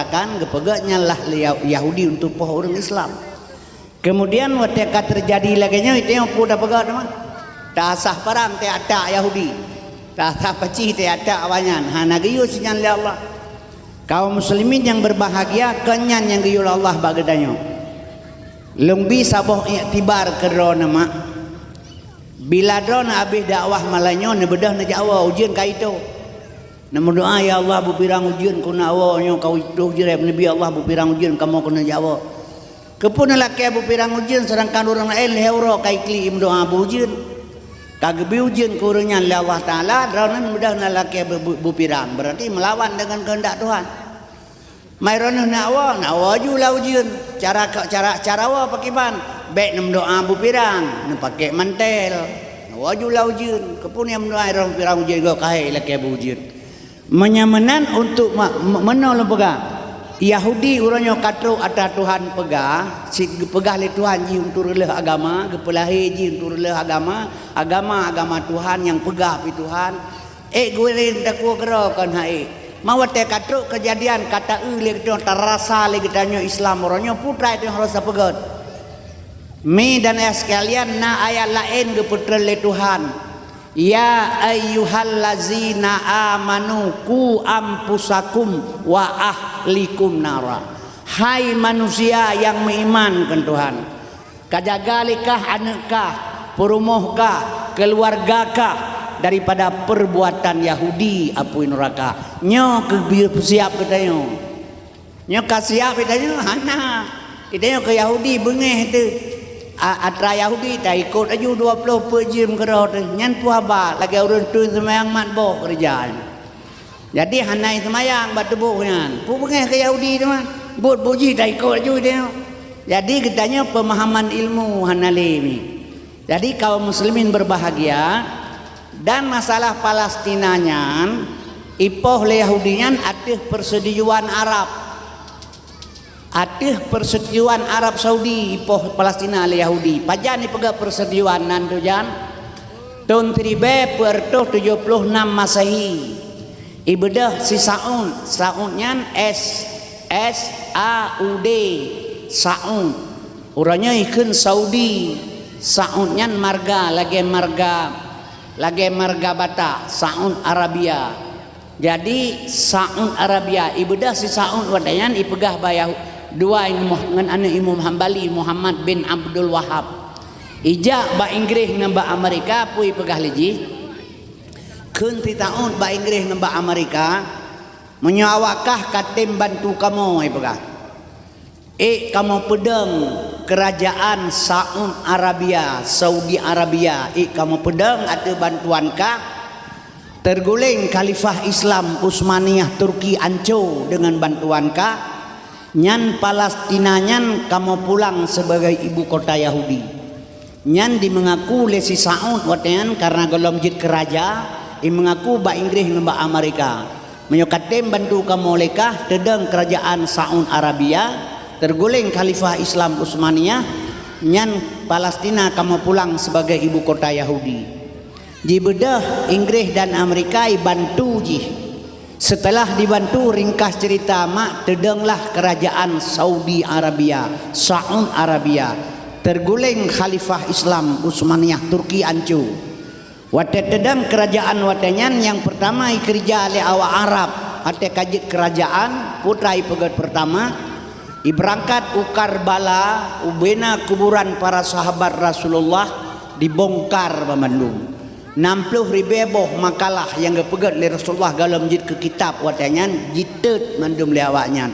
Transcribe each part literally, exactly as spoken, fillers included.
Kan geupeugét nyan lah lé Yah-, Yahudi untuk poh ureuëng Islam. Kemudian watée ka teujadi lagée nyoe, itu nyang peue tapeugét teuma? Tasah parang teuh atak Yahudi. Tasah pacih teuh atak awaknyan. Hana geuyue sinyan lé Allah. Kaum muslimin nyang berbahagia, kon nyan nyang geuyue lé Allah bak geutanyoe. Lôn bi saboh iktibar keudroe neumak. Bila droeneuh habéh dakwah malam nyoe, neubeudôh neujak woe, ujeuen ka itôh. Neumeudoá, "Ya Allah, beupirang ujeuen keu na woe nyoe ka itôh jreb, Nabi Allah, beupirang ujeuen kamoe keu neujak woe." Keupeue neulakée beupirang ujeuen, seudangkan ureuëng laén lhée uroe ka iklik meudoá beu ujeuen? Ka geubri ujeuen keu ureuëng nyan lé Allah Taala, droeneuh neubeudôh neulakée beu-, beu-, beupirang, berarti meulawan deungon keuheundak Tuhan. Mai droeneuh nak woe, nak woe ju lam ujeuen. Cara, cara, cara woe pakriban? Bék neumeudoá beupirang, neupakée mantel. Nak woe ju lam ujeuen. Keupeue neumeudoá droe beupirang ujeuen, gob ka hai lakée beu ujeuen. Meunyoe meunan untuk ma-, me-, meunoe lôn peugah. Yahudi uroe nyoe ka trok atra Tuhan peugah, cit geupeugah lé Tuhan jih untuk reuloh agama, geupeulahé jih untuk reuloh agama, agama, agama Tuhan nyang peugah pih Tuhan. Ék gurée takue keudroe kon hai. Ma watée ka trok keujadian ka ta-eu lé geutanyoe, tarasa lé geutanyoe Islam uroe nyoe, peue teuma nyang harôh tapeugét. Mi dan ayah sekalian, na ayat laén geupeutreun lé Tuhan, "Ya ayyuhallazina amanu qu anfusakum wa ahlikum nara." Hai manusia nyang meuiman keu Tuhan, ka jaga lé kah aneuëk kah, peurumoh kah, keuluwarga kah daripada peurbuatan Yahudi apui nuraka. Nyoe keuh peusiab geutanyoe. Nyoe ka siab geutanyoe? Hana. Geutanyoe keu Yahudi beungéh teuh. A-, atra Yahudi taikot laju dua ploh peuet jeuem keudroe teuh. Nyan peue haba lagée ureuëng teuh seumayang mat boh keureuja nyan. Jadi hana seumayang bak tuboh nyan. Peue beungéh keu Yahudi teuma? Buet-buet jih taikot laju geutanyoe. Jadi geutanyoe peumahaman ilmu hana lé mi. Jadi kaum muslimin berbahagia, dan masalah Palestina nyan ipoh lé Yahudi nyan ateueh persetujuan Arab. Ateueh persetujuan Arab Saudi ipoh Palestina lé Yahudi. Pajan ipeugah persetujuan nan tujan? Thon siribée peuet reutôh tujoh ploh nam Masehi. Ibeudôh si Saud, Saud nyan S, S A U D, Saud. Uroe nyoe ikheun Saudi. Saud nyan marga lagée marga, lagée marga Batak, Saud Arabia. Jadi Saud Arabia, ibeudôh si Saud watée nyan ipeugah bak Yahu-, dua ngon aneuëk Imam Hambali, Muhammad bin Abdul Wahab. Ijak bak Inggréh ngon bak Amerika, peue ipeugah lé jih? Kheun si Saud bak Inggréh ngon bak Amerika, "Meunyoe awak kah ka tem bantu kamoe," ipeugah, "ék kamoe peudong keurajaan Saud Arabia, Saudi Arabia, ék kamoe peudong ateueh bantuan kah, teuguléng Khalifah Islam Utsmaniyah Turki anco deungon bantuan kah, nyan Palestina nyan kamoe pulang sibagai ibu kota Yahudi." Nyan dimeungaku lé si Saud watée nyan kareuna gohlom jeuet keu raja, imeungaku bak Inggréh ngon bak Amerika, "Meunyoe ka tem bantu kamoe lé kah, teudong keurajaan Saud Arabia, teuguléng Khalifah Islam Utsmaniyah, nyan Palestina kamoe pulang sibagai ibu kota Yahudi." Jibeudôh Inggréh dan Amerika ibantu jih. Seuteulah dibantu, ringkas ceurita mak, teudonglah keurajaan Saudi Arabia, Saud Arabia, teuguléng Khalifah Islam Utsmaniyah Turki anco. Watée teudong keurajaan watée nyan, nyang peurtama ikeureuja lé awak Arab, watée ka jeuet keurajaan, peue ipeugét peurtama, ibeurangkat u Karbala, ubena kuburan para sahabat Rasulullah, dibongkar banmandum. Nam ploh ribée boh makalah nyang geupeugét lé Rasulullah gohlom jeuet keu kitab watée nyan jitot mandum lé awaknyan.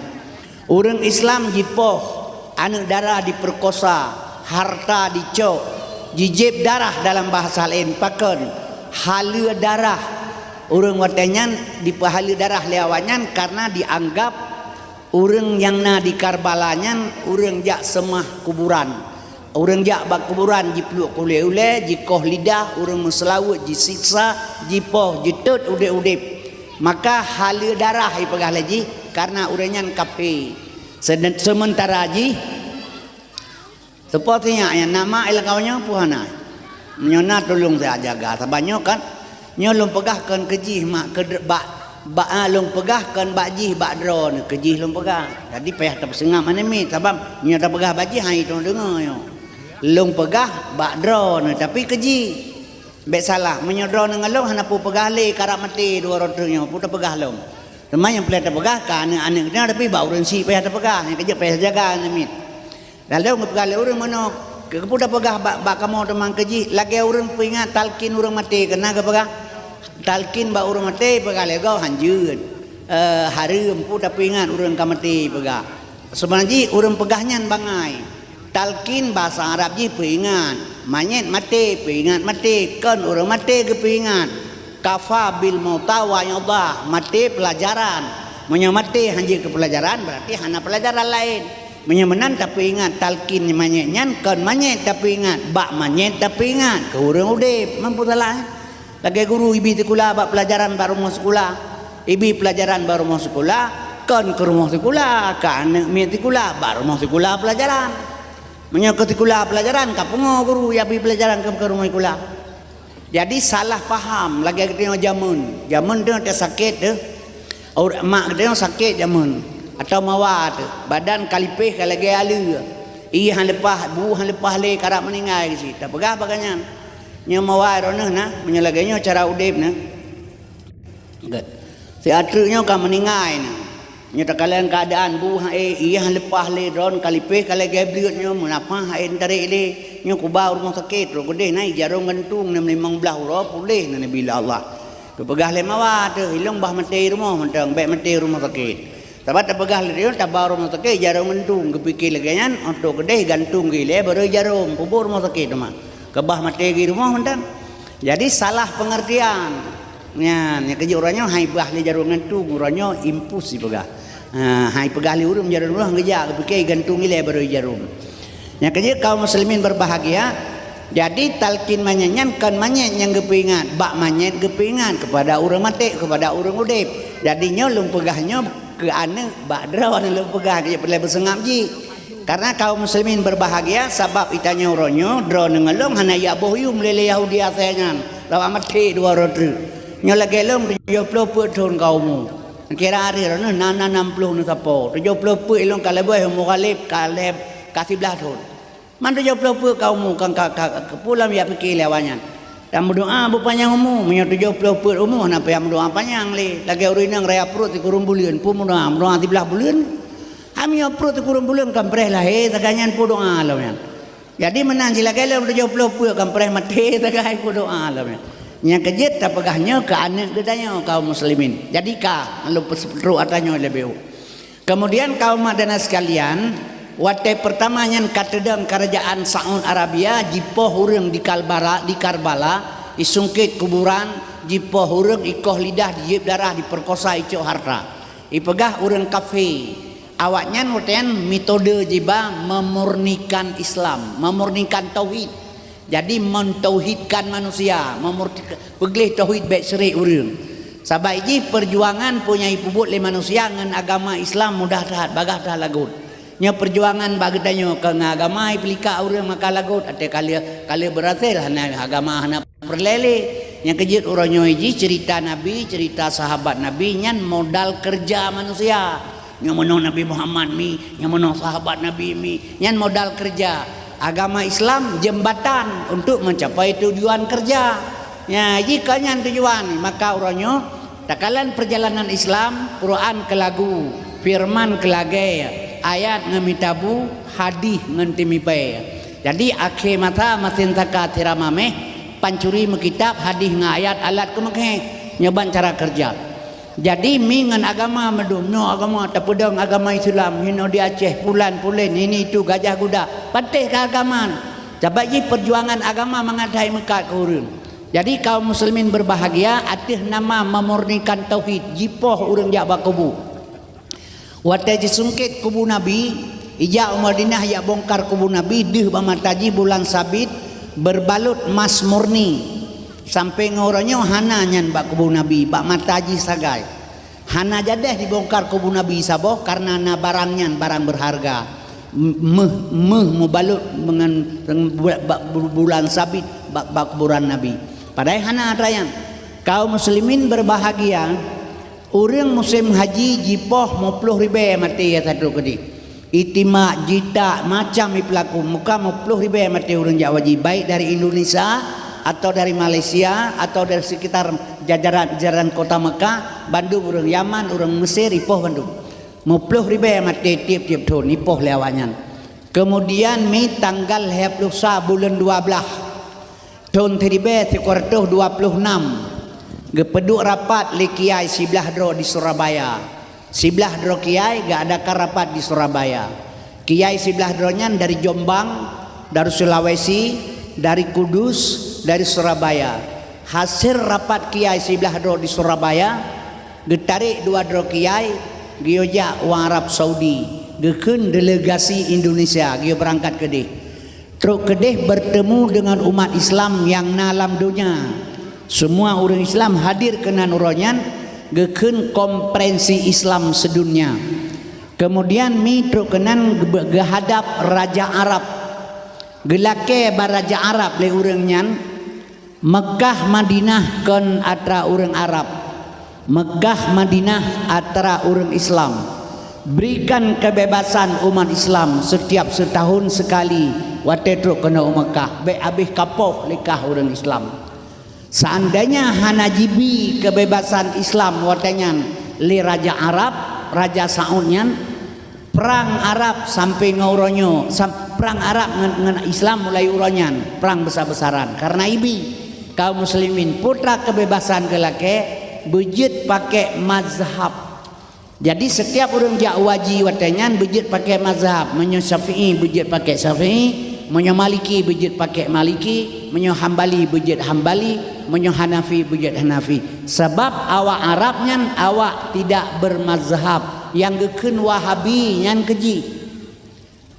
Ureuëng Islam jipoh, aneuëk dara dipeurkosa, harta dicok, jijieb darah dalam bahasa laén. Pakon? Haleue darah. Ureuëng watée nyan dipeuhaleue darah lé awaknyan kareuna dianggab ureuëng nyang na di Karbala nyan ureuëng jak seumah kuburan. Ureuëng jak bak kuburan jipluek ulée-ulée, jikoh lidah, ureuëng meuseulaweuet jisiksa, jipoh, jitot udeb-udeb. Maka haleue darah ipeugah lé jih, kareuna ureuëng nyan kafé. Seude-, seumeuntara jih, seupôt sinyak nyan, nama ilakaunyo peue hana. Meunyoe na tulông siat jaga, saban nyoe kan, nyoe lôn peugah kon keu jih mak keu bak Bak, ah, lôn peugah kon bak jih, bak droeneuh, keu jih lôn peugah. Jadi payah tapeuseungab aneuk miet, sabab nyoe tapeugah bak jih, hai teudeungoe nyoe. Lôn peugah bak droeneuh, tapi keu jih. Bék salah, meunyoe droeneuh ngon lôn hana peue peugah lé, karab maté dua droe nyoe, peue tapeugah lom. Teuma nyang peureulée tapeugah keu aneuk-aneuk nyoe, tapi bak ureuëng syiek payah tapeugah, nyang keujeuet payah jaga aneuk miet. Lalu geupeugah lé ureuëng meunoe, "Keupeue tapeugah bak, bak kamoe teuma keu jih, lagée ureuëng peuingat talkin ureuëng maté, keunan geupeugah talkin bak ureuëng maté, peugah lé gob hanjeuet, eh, hareuem, peue tapeuingat ureuëng ka maté peugah." Seubeuna jih ureuëng peugah nyan bangai. Talkin basa Arab jih peuingat, manyét maté, peuingat maté, kon ureuëng maté geupeuingat. Kafa bil mauta wa'idha, maté peulajaran. Meunyoe maté hanjeuet keu peulajaran, berarti hana peulajaran laén. Meunyoe meunan tapeuingat talkin manyét nyan kon manyét tapeuingat, bak manyét tapeuingat keu ureuëng udeb. Mampu salah, eh? Lagée guru ibi sikula bak peulajaran bak rumoh sikula. Ibi peulajaran bak rumoh sikula, kon keu rumoh sikula, keu aneuk miet sikula, bak rumoh sikula peulajaran. Meunyoe keu sikula peulajaran, ka pungo guru ibi peulajaran keu, keu rumoh sikula. Jadi salah paham lagée geutanyoe jameun. Jameun tu teu sakét tu. Ur-, mak geutanyoe sakét jameun. Atau mawa tu. Badan ka lipéh ka lagée aleue. Ié han leupah, bu han leupah lé, karab meuninggai cit. Tapeugah bak gobnyan. Nyoe mawa droeneuh na, meunyoe lagée nyoe cara udeb na. Gét. Si ateueh nyoe ka meuninggai na. Nyoe takalon keuadaan bu han ék, ié han leupah lé droen, ka lipéh ka lagée bleuet nyoe, meunapah han ék tarek lé. Nyoe kuba u rumoh sakét, rot keudeh na ié jaroe gantung, nem limong blaih uroe puléh na neubi lé Allah. Geupeugah lé mawa teuh, ilong bah maté i rumoh mantong, bék maté i rumoh sakét. Sabab tapeugah lé nyoe taba u rumoh sakét, jaroe gantung, geupike lagée nyan, rot keudeh gantung geuh ilée, barô jaroe, peubuet rumoh sakét teuma. Keubah maté geuh i rumoh mantong. Jadi salah pengertian. Nyan, nyang keujeuet uroe nyoe hai bah lé jaroe gantung, uroe nyoe impus jipeugah. Ha, hai peugah lé ureuëng jaroe gantung geujak, geupike gantung ilée barô jaroe. Nyang keujeuet kaum muslimin berbahagia, jadi talkin manyét nyan kon manyét nyang geupeuingat, bak manyét geupeuingat kepada ureuëng maté, kepada ureuëng udeb. Jadi nyoe lôn peugah nyoe keu aneuk bak droeneuh lôn peugah, keujeuet peureulée beuseungab jih. Karena kaum muslimin berbahagia, sabab itanyoe uroe nyoe, droeneuh ngon lôn hana jak boh yum lé, lé Yahudi asée nyan, sabab maté dua droe treuk. Nyoe lagée lôn tujoh ploh peuet thon ka umu. Kira ari droeneuh na, na nam ploh neusapo. Tujoh ploh peuet ilong ka leubeh umu Ghalib, ka lhée, ka siblaih thon. Man tujoh ploh peuet ka umu, ka, ka, ka, ka pulang jak pike lé awaknyan. Dan meudoá beupanyang umu, meunyoe tujoh ploh peuet umu, hana payah meudoá panyang lé. Lagée ureuëng inong raya pruet sikureueng buleuen, peue meudoá, meudoá siblaih buleuen. Meunyoe pruet sikureueng buleuen ka preh lahé, sagai nyan peue doá lom nyan. Jadi meunan cit lagée lom tujoh ploh peuet ka preh maté, sagai peue doá lom nyan. Nyang keujeuet tapeugah nyoe keu aneuk geutanyoe kaum muslimin. Jadi ka, lôn peuseutrok atra nyoe leubeh. Kemudian kaum mak dan sekalian, watée pertama nyan ka teudong kerajaan Saud Arabia jipoh ureuëng di Kalbara, di Karbala, disungkét kuburan, jipoh ureuëng, ikoh lidah, dijieb darah, diperkosa, icok harta. Ipeugah ureuëng kafé. Awaknyan watée nyan metode jiba memurnikan Islam, memurnikan tauhid. Jadi mentauhidkan manusia, memurnikan, peugleh tauhid bék syirik ureuëng. Sabab jih perjuangan peue nyang ipeubuet lé manusia ngon agama Islam mudah that, bagaih that lagot. Nyoe perjuangan bak geutanyoe keu ngon agama ipeulikak ureuëng maka lagot, até ka lheueh, ka lheueh beurhasil hana agama hana peureulée lé. Nyang keujeuet uroe nyoe jih cerita Nabi, cerita sahabat Nabi nyan modal keureuja manusia. Nyoe meunoe Nabi Muhammad mi, nyoe meunoe sahabat Nabi mi. Nyan modal keureuja. Agama Islam jembatan untuk mencapai tujuan keureuja. Nya, jih ka nyan tujuan, maka uroe nyoe takalon perjalanan Islam, Quran keu lagu, firman keu lagée, ayat ngon mita bu, hadih ngon teumipée. Jadi akhé masa masin saka sira maméh, pancuri meukitab, hadih ngon ayat alat keumeukeh. Nyoe ban cara keureuja. Jadi mi ngon agama meudum, nyoe agama tapeudong agama Islam, hinoe di Aceh, pulan pulen, ini itu gajah guda, patéh keu agama. Sabab jih perjuangan agama mangat hai meukat keu ureuëng. Jadi kaum muslimin berbahagia, ateueh nama memurnikan tauhid, jipoh ureuëng jak bak kubu. Watée jisungkét kubu Nabi, ijak u Madinah jak bongkar kubu Nabi, deuh bak mata jih bulan sabit, berbalut mas murni. Sampai ngon uroe nyoe hana nyan bak kubu Nabi, bak mata jih sagai. Hana jadeh dibongkar kubu Nabi saboh karena na barang nyan barang berharga. M-, meuh, meuh mubalut ngon, ngon bu-, bak bu-, bulan sabit bak, bak kuburan Nabi. Padahai hana atra nyan. Kaum muslimin berbahagia, Ureuëng musém haji jipoh muploh ribée maté nyang trok keudeh. Itimak, jitak, macam ipeulaku, muka muploh ribée maté ureuëng jak haji, baik dari Indonesia, atau dari Malaysia, atau dari sekitar jajaran, jajaran kota Mekah, bandum ureuëng Yaman, ureuëng Mesir, ipoh bandum. Muploh ribée maté tieb-tieb thon, ipoh lé awaknyan. Keumudian, mi tanggal lhée ploh sa buleuen dua blaih, thon siribée sikureueng reutôh dua ploh nam, geupeuduek rapat lé kiai siblaih droe di Surabaya. Siblaih droe kiai geuadakan rapat di Surabaya. Kiai siblaih droe nyan dari Jombang, dari Sulawesi, dari Kudus, dari Surabaya. Hasil rapat kiai siblaih droe di Surabaya, geutarek dua droe kiai, geuyue jak u Arab Saudi, geukheun delegasi Indonesia, geuyue beurangkat keudeh. Trok keudeh bertemu dengan umat Islam nyang na lam donya. Semua ureuëng Islam hadir keunan uroe nyan, geukheun konferensi Islam sedunia. Keumudian, mi trok keunan geu-, geuhadap raja Arab. Geulakée bak raja Arab lé ureuëng nyan, Meukah Madinah kon atra ureuëng Arab, Meukah Madinah atra ureuëng Islam. Berikan kebebasan umat Islam setiap setahun sekali watée trok keunoe u Meukah, bék habéh kapoh lé kah ureuëng Islam. Seandainya hana jibi kebebasan Islam watée nyan lé raja Arab, raja Saud nyan, prang Arab sampoe ngon uroe nyoe, sam-, prang Arab ngon, ngon Islam mulai uroe nyan, prang besar-besaran. Karena ibi kaum muslimin, putra kebebasan geulakée, beujeuet pakai mazhab. Jadi, setiap ureuëng jak haji watée nyan beujeuet pakai mazhab. Meunyoe Syafi'i, beujeuet pakai Syafi'i. Meunyoe Maliki, beujeuet pakai Maliki. Meunyoe Hambali, beujeuet Hambali. Meunyoe Hanafi, beujeuet Hanafi. Sabab awak Arab nyan awak tidak bermazhab. Nyang geukheun Wahabi nyan keuji.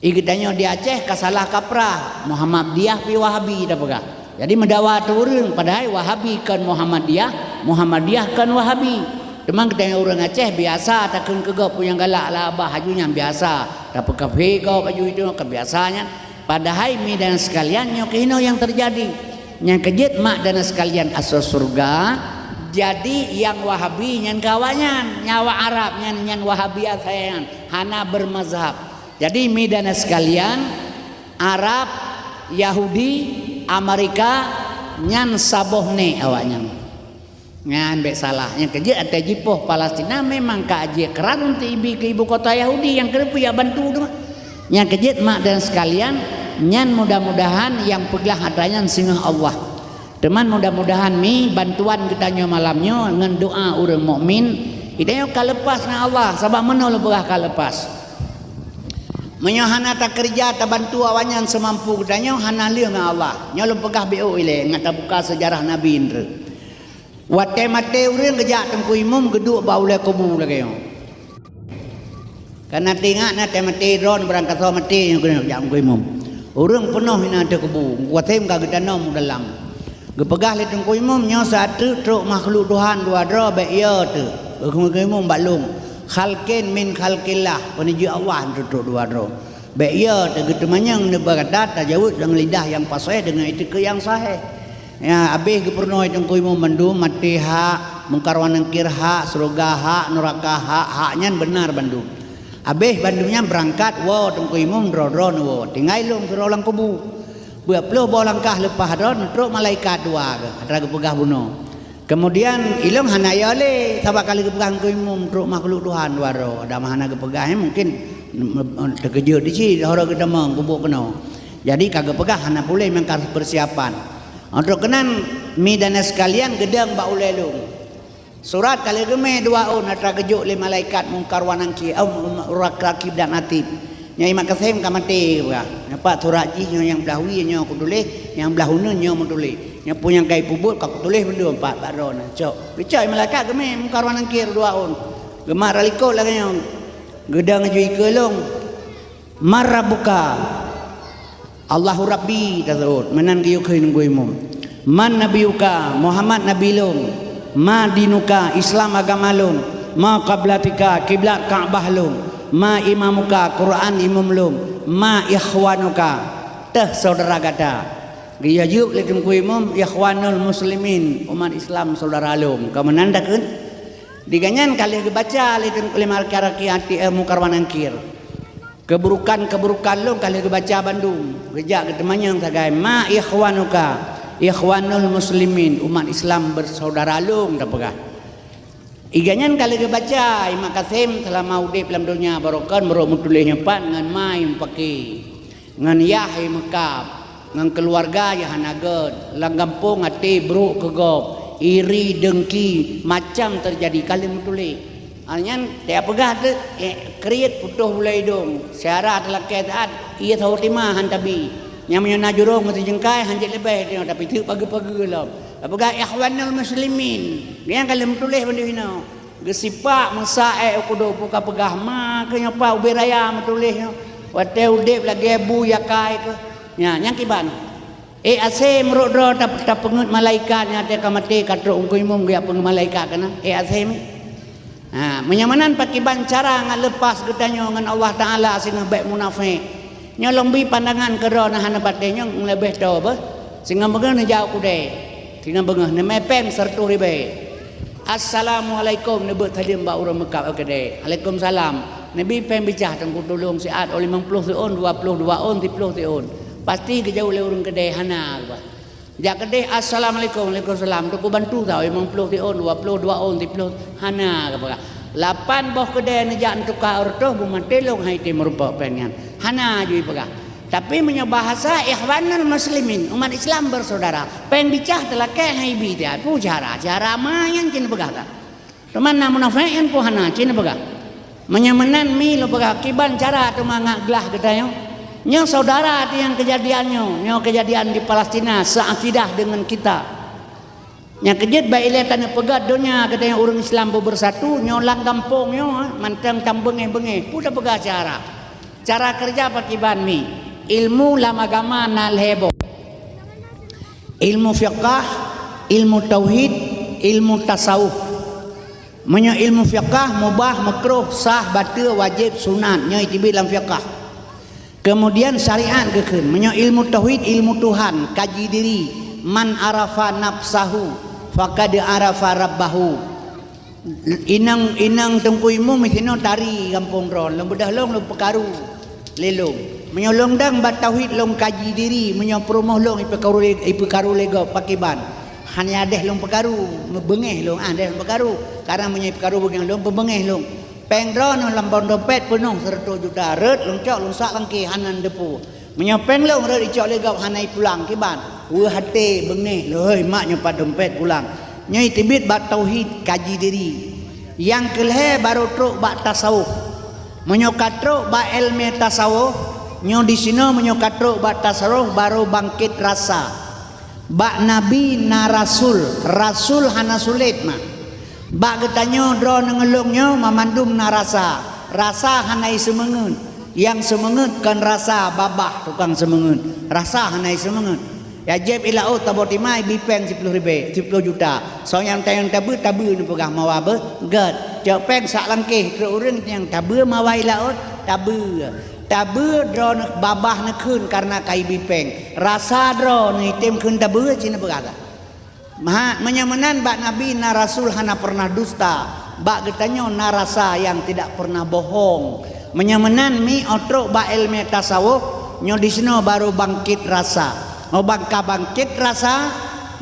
I geutanyoe di Aceh ka salah kaprah, Muhammadiyah pi Wahabi tapeugah. Jadi meudawa ateueh ureuëng, padahai Wahabi kon Muhammadiyah, Muhammadiyah kon Wahabi. Teuma geutanyoe ureuëng Aceh biasa takheun keu gob peue nyang galak lah abah, laju nyan biasa tapeukafé gob laju itu, ka biasa nyan. Padahai mi dan sekalian nyoe keuh inoe nyang teujadi. Nyang keujeuet mak dan sekalian asoe syeuruga, jadi nyang Wahabi nyan keu awaknyan, nyang awak Arab nyan, nyan Wahabi asai nyan, hana bermazhab. Jadi, mi dan sekalian, Arab, Yahudi, Amerika, nyan saboh nék awaknyan. Nyan bék salah. Nyang keujeuet watée jipoh Palestina memang ka jeuet keuran untuk ibi keu ibu kota Yahudi nyang keuneuk jak bantu teuma. Nyang keujeuet mak dan sekalian, nyan mudah-mudahan nyang peuglah atra nyan singoh Allah. Teuma mudah-mudahan mi bantuan geutanyoe malam nyoe ngon doa ureuëng mukmin, geutanyoe ka leupas ngon Allah, sabab meunoe lôn peugah ka leupas. Meunyoe hana takeureuja tabantu awaknyan seumampu geutanyoe, hana lheueh ngon Allah. Nyoe lôn peugah B O ilée, ngat tabuka seujarah Nabi Indra. Watée maté ureuëng geujak Teungku Imum geuduek bak ulée kubu lagée nyoe. Kana teuingat na teuh maté droe beurangkasoe maté nyang keuneuk jak Teungku Imum. Ureuëng peunoh inan teuh kubu, watée ka geutanom u dalam. Geupeugah lé Teungku Imum, "Nyoe saat teuk trok makhluk Tuhan dua droe, bék yo teuh." Teungku Imum bak lôn, "Khalqin min khalqillah, peuneujeuk Allah trok dua droe. Bék yo teuh." Geuteumanyong neuba gata tajaweueb deungon lidah nyang paséh, deungon itikeuet nyang sahéh. Ya, habéh geupeurunoe Teungku Imum bandum, maté hak, Mungkar wa Nakir hak, syeuruga hak, nuraka hak, hak nyan beunar bandum. Habéh bandum nyan beurangkat, woe Teungku Imum droe-droe neuwoe. Tinggai lôn sidroe lam kubu. Peuet ploh boh langkah leupah droe, neutrok malaikat dua geuh, atra geupeugah bunoe. Keumudian, ilôn hana yo lé, sabab ka lheueh geupeugah Teungku Imum trok makhluk Tuhan dua droe. Ada mah hana geupeugah, eh, mungkin, mm, mm, teukeujot di cit, horo geutamong kubu keunoe. Jadi, ka geupeugah hana puléh meunan ka peusiapan. Óh trok keunan, mi dan sekalian geudong bak ulée lôn. Surat ka lheueh geumé dua ôn atra geujok lé malaikat Mungkar wa Nakir, eh, Rakib dan Atid. Nyan Imam Kasim ka maté, peugah. Nyan pat surat jih nyoe nyang blah wie nyoe kutuléh, nyang blah uneuen nyoe meutuléh. Nyan peue nyang ka ipeubuet ka kutuléh bandum pat bak droeneuh. Cok. Geucok malaikat geumé Mungkar wa Nakir dua ôn. Geumat rot likot lagée nyoe. Geudong ju ikeue lôn. "Man rabbuka?" "Allahu Rabbi," taseuôt, meunan geuyue kheun Teungku Imum. "Man nabiyuka?" "Muhammad nabi lôn." "Ma dinuka?" "Islam agama lôn." "Ma qiblatika?" "Kiblat Ka'bah lôn." "Ma imamuka?" "Quran imum lôn." "Ma ikhwanuka?" "Teuh syedara gata?" Geuyue jaweueb lé Teungku Imum, "Ikhwanul Muslimin, umat Islam syedara lôn." Ka meunan takheun? Di gobnyan ka lheueh geubaca lé Teungku lé Marki-, Marki Ati-, eh, Mungkar wa Nangkir. Keuburukan-keuburukan lôn ka lheueh geubaca bandum. Geujak geuteumanyong sagai, "Ma ikhwanuka?" "Ikhwanul muslimin, umat Islam bersaudara lôn," tapeugah. Di gobnyan ka lheueh geubaca, Imam Qasim seulama udeb lam donya baroe kon meurok meutuléh nyoe pat ngon ma nyang pake. Ngon yah i meukab, ngon keuluwarga nyang hana gét, lam gampông até brok keu gob, iri, dengki, macam teujadi ka lheueh meutuléh. Awaknyan tajak peugah teuk, eh, kriet putôh bulée idong, syara teulakée saát, ié saboh teuma han tabi. Nyang meunyoe na jurông meusijeungkai han jeuet leubeh, tapi teuk pageue-pageue lom. Tapeugah ikhwanul muslimin, nyang ka lheueh meutuléh bandum inoe. Geusipak meusa ék u Kudo, peue ka peugah ma keuh nyoe pat ubé raya meutuléh nyoe. Watée udeb lagée bu yakai keuh. Nya, nyang kiban. Ék asé meurok droe tap-, tapeungeut malaikat nyang watée ka maté ka trok u Teungku Imum geujak peungeut malaikat keunan. Ék asé mi. Ha, meunyoe meunan pakiban cara ngat leupah geutanyoe ngon Allah Taala singoh bék munafék. Nyoe lôn bi pandangan keudroe na hana patéh nyoe leubeh toe beuh. Singoh beungoh neujak u keudè. Singoh beungoh neumè péng sireutoh ribée. "Assalamualaikum," neubeuet saleuem bak ureuëng meukab u keudè. "Alaikumsalam." Neubi péng bicah teungku tulông siat, oh limong ploh siôn, dua ploh dua ôn, siploh siôn. Pasti geujaweueb lé ureuëng keudè hana keubah. Jak keudeh, "Assalamualaikum." "Waalaikumsalam." "Teungku bantu tau, limong ploh siôn, dua ploh dua ôn, siploh." Hana geupeugah. Lapan boh keudè neujak neutuka u reutôh, beumaté lôn hai tém meurumpok péng nyan. Hana jui peugah. Tapi meunyoe bahasa ikhwanul muslimin, umat Islam bersaudara, péng bicah teulakée hai bi tiat. Peue cara? Cara ma nyan cit neupeugah ka. Teuma na munafék nyan peue hana cit neupeugah. Meunyoe meunan mi lôn peugah kiban cara teuma ngat glah geutanyoe. Nyoe saudara teuh nyang keujadian nyoe, nyoe keujadian di Palestina seakidah deungon kita. Nyang keujeuet bak ilée taneupeugah donya geutanyoe ureuëng Islam beubersatu, nyoe lam gampông nyoe, mantong tam beungéh-beungéh. Peue tapeugah cara? Cara keureuja pakiban mi? Ilmu lam agama na lhée boh. Ilmu fiqah, ilmu tauhid, ilmu tasawuf. Meunyoe ilmu fiqah, mubah, meukruh, sah, bateue, wajéb, sunat, nyoe iteubiet lam fiqah. Keumudian syariat geukheun, meunyoe ilmu tauhid, ilmu Tuhan, kaji diri, "Man arafa nafsahu, faqad arafa rabbahu." Inong, inong Teungku Imum sinoe tari gampông droe, lôn beudôh lôn, lôn peukaru lé lôn. Meunyoe lôn dang bak tauhid lôn kaji diri, meunyoe peurumoh lôn ipeukaru lé, ipeukaru lé gob pakiban. Hana adeh lôn peukaru, meubeungéh lôn, ah, adeh lôn peukaru. Karena meunyoe ipeukaru beungéh lôn, peubeungéh lôn. Péng droeneuh lam bak dompet peunoh sireutoh juta, rhot lôn cok lôn sak lam kèh hana neuteupeue. Meunyoe péng lôn rhot icok lé gob hana ipulang, kiban? Weueh até beungéh lôn, "Hei, mak nyoe pat dompet pulang." Nyoe iteubiet bak tauhid kaji diri. Nyang keulhée barô trok bak tasawuf. Meunyoe ka trok bak iéleumé tasawuf, nyoe disinoe meunyoe ka trok bak tasawuf barô bangkét rasa. Bak nabi na rasul, rasul hana sulet mah. Bak geutanyoe droeneuh ngon lôn nyoe mamandum na rasa, rasa hana iseumeungeut. Nyang seumeungeut kon rasa babah tukang seumeungeut, rasa hana iseumeungeut. Ya jieb i laôt saboh teuma ibi péng siploh ribée, siploh juta. Soe nyang tayang tabeue, tabeue neupeugah mawa beuh, gét. Cok péng sak lam kèh, trok ureuëng nyang tabeue mawa i laôt, tabeue. Tabeue droeneuh babah neukheun kareuna ka ibi péng. Rasa droeneuh item kheun tabeue cit neupeugah. Maha, meunyoe meunan bak nabi na rasul hana pernah dusta, bak geutanyoe na rasa nyang tidak pernah bohong. Meunyoe meunan mi óh trok bak iéleumé tasawuf, nyoe disinoe barô bangkét rasa. Óh ban ka bangkét rasa,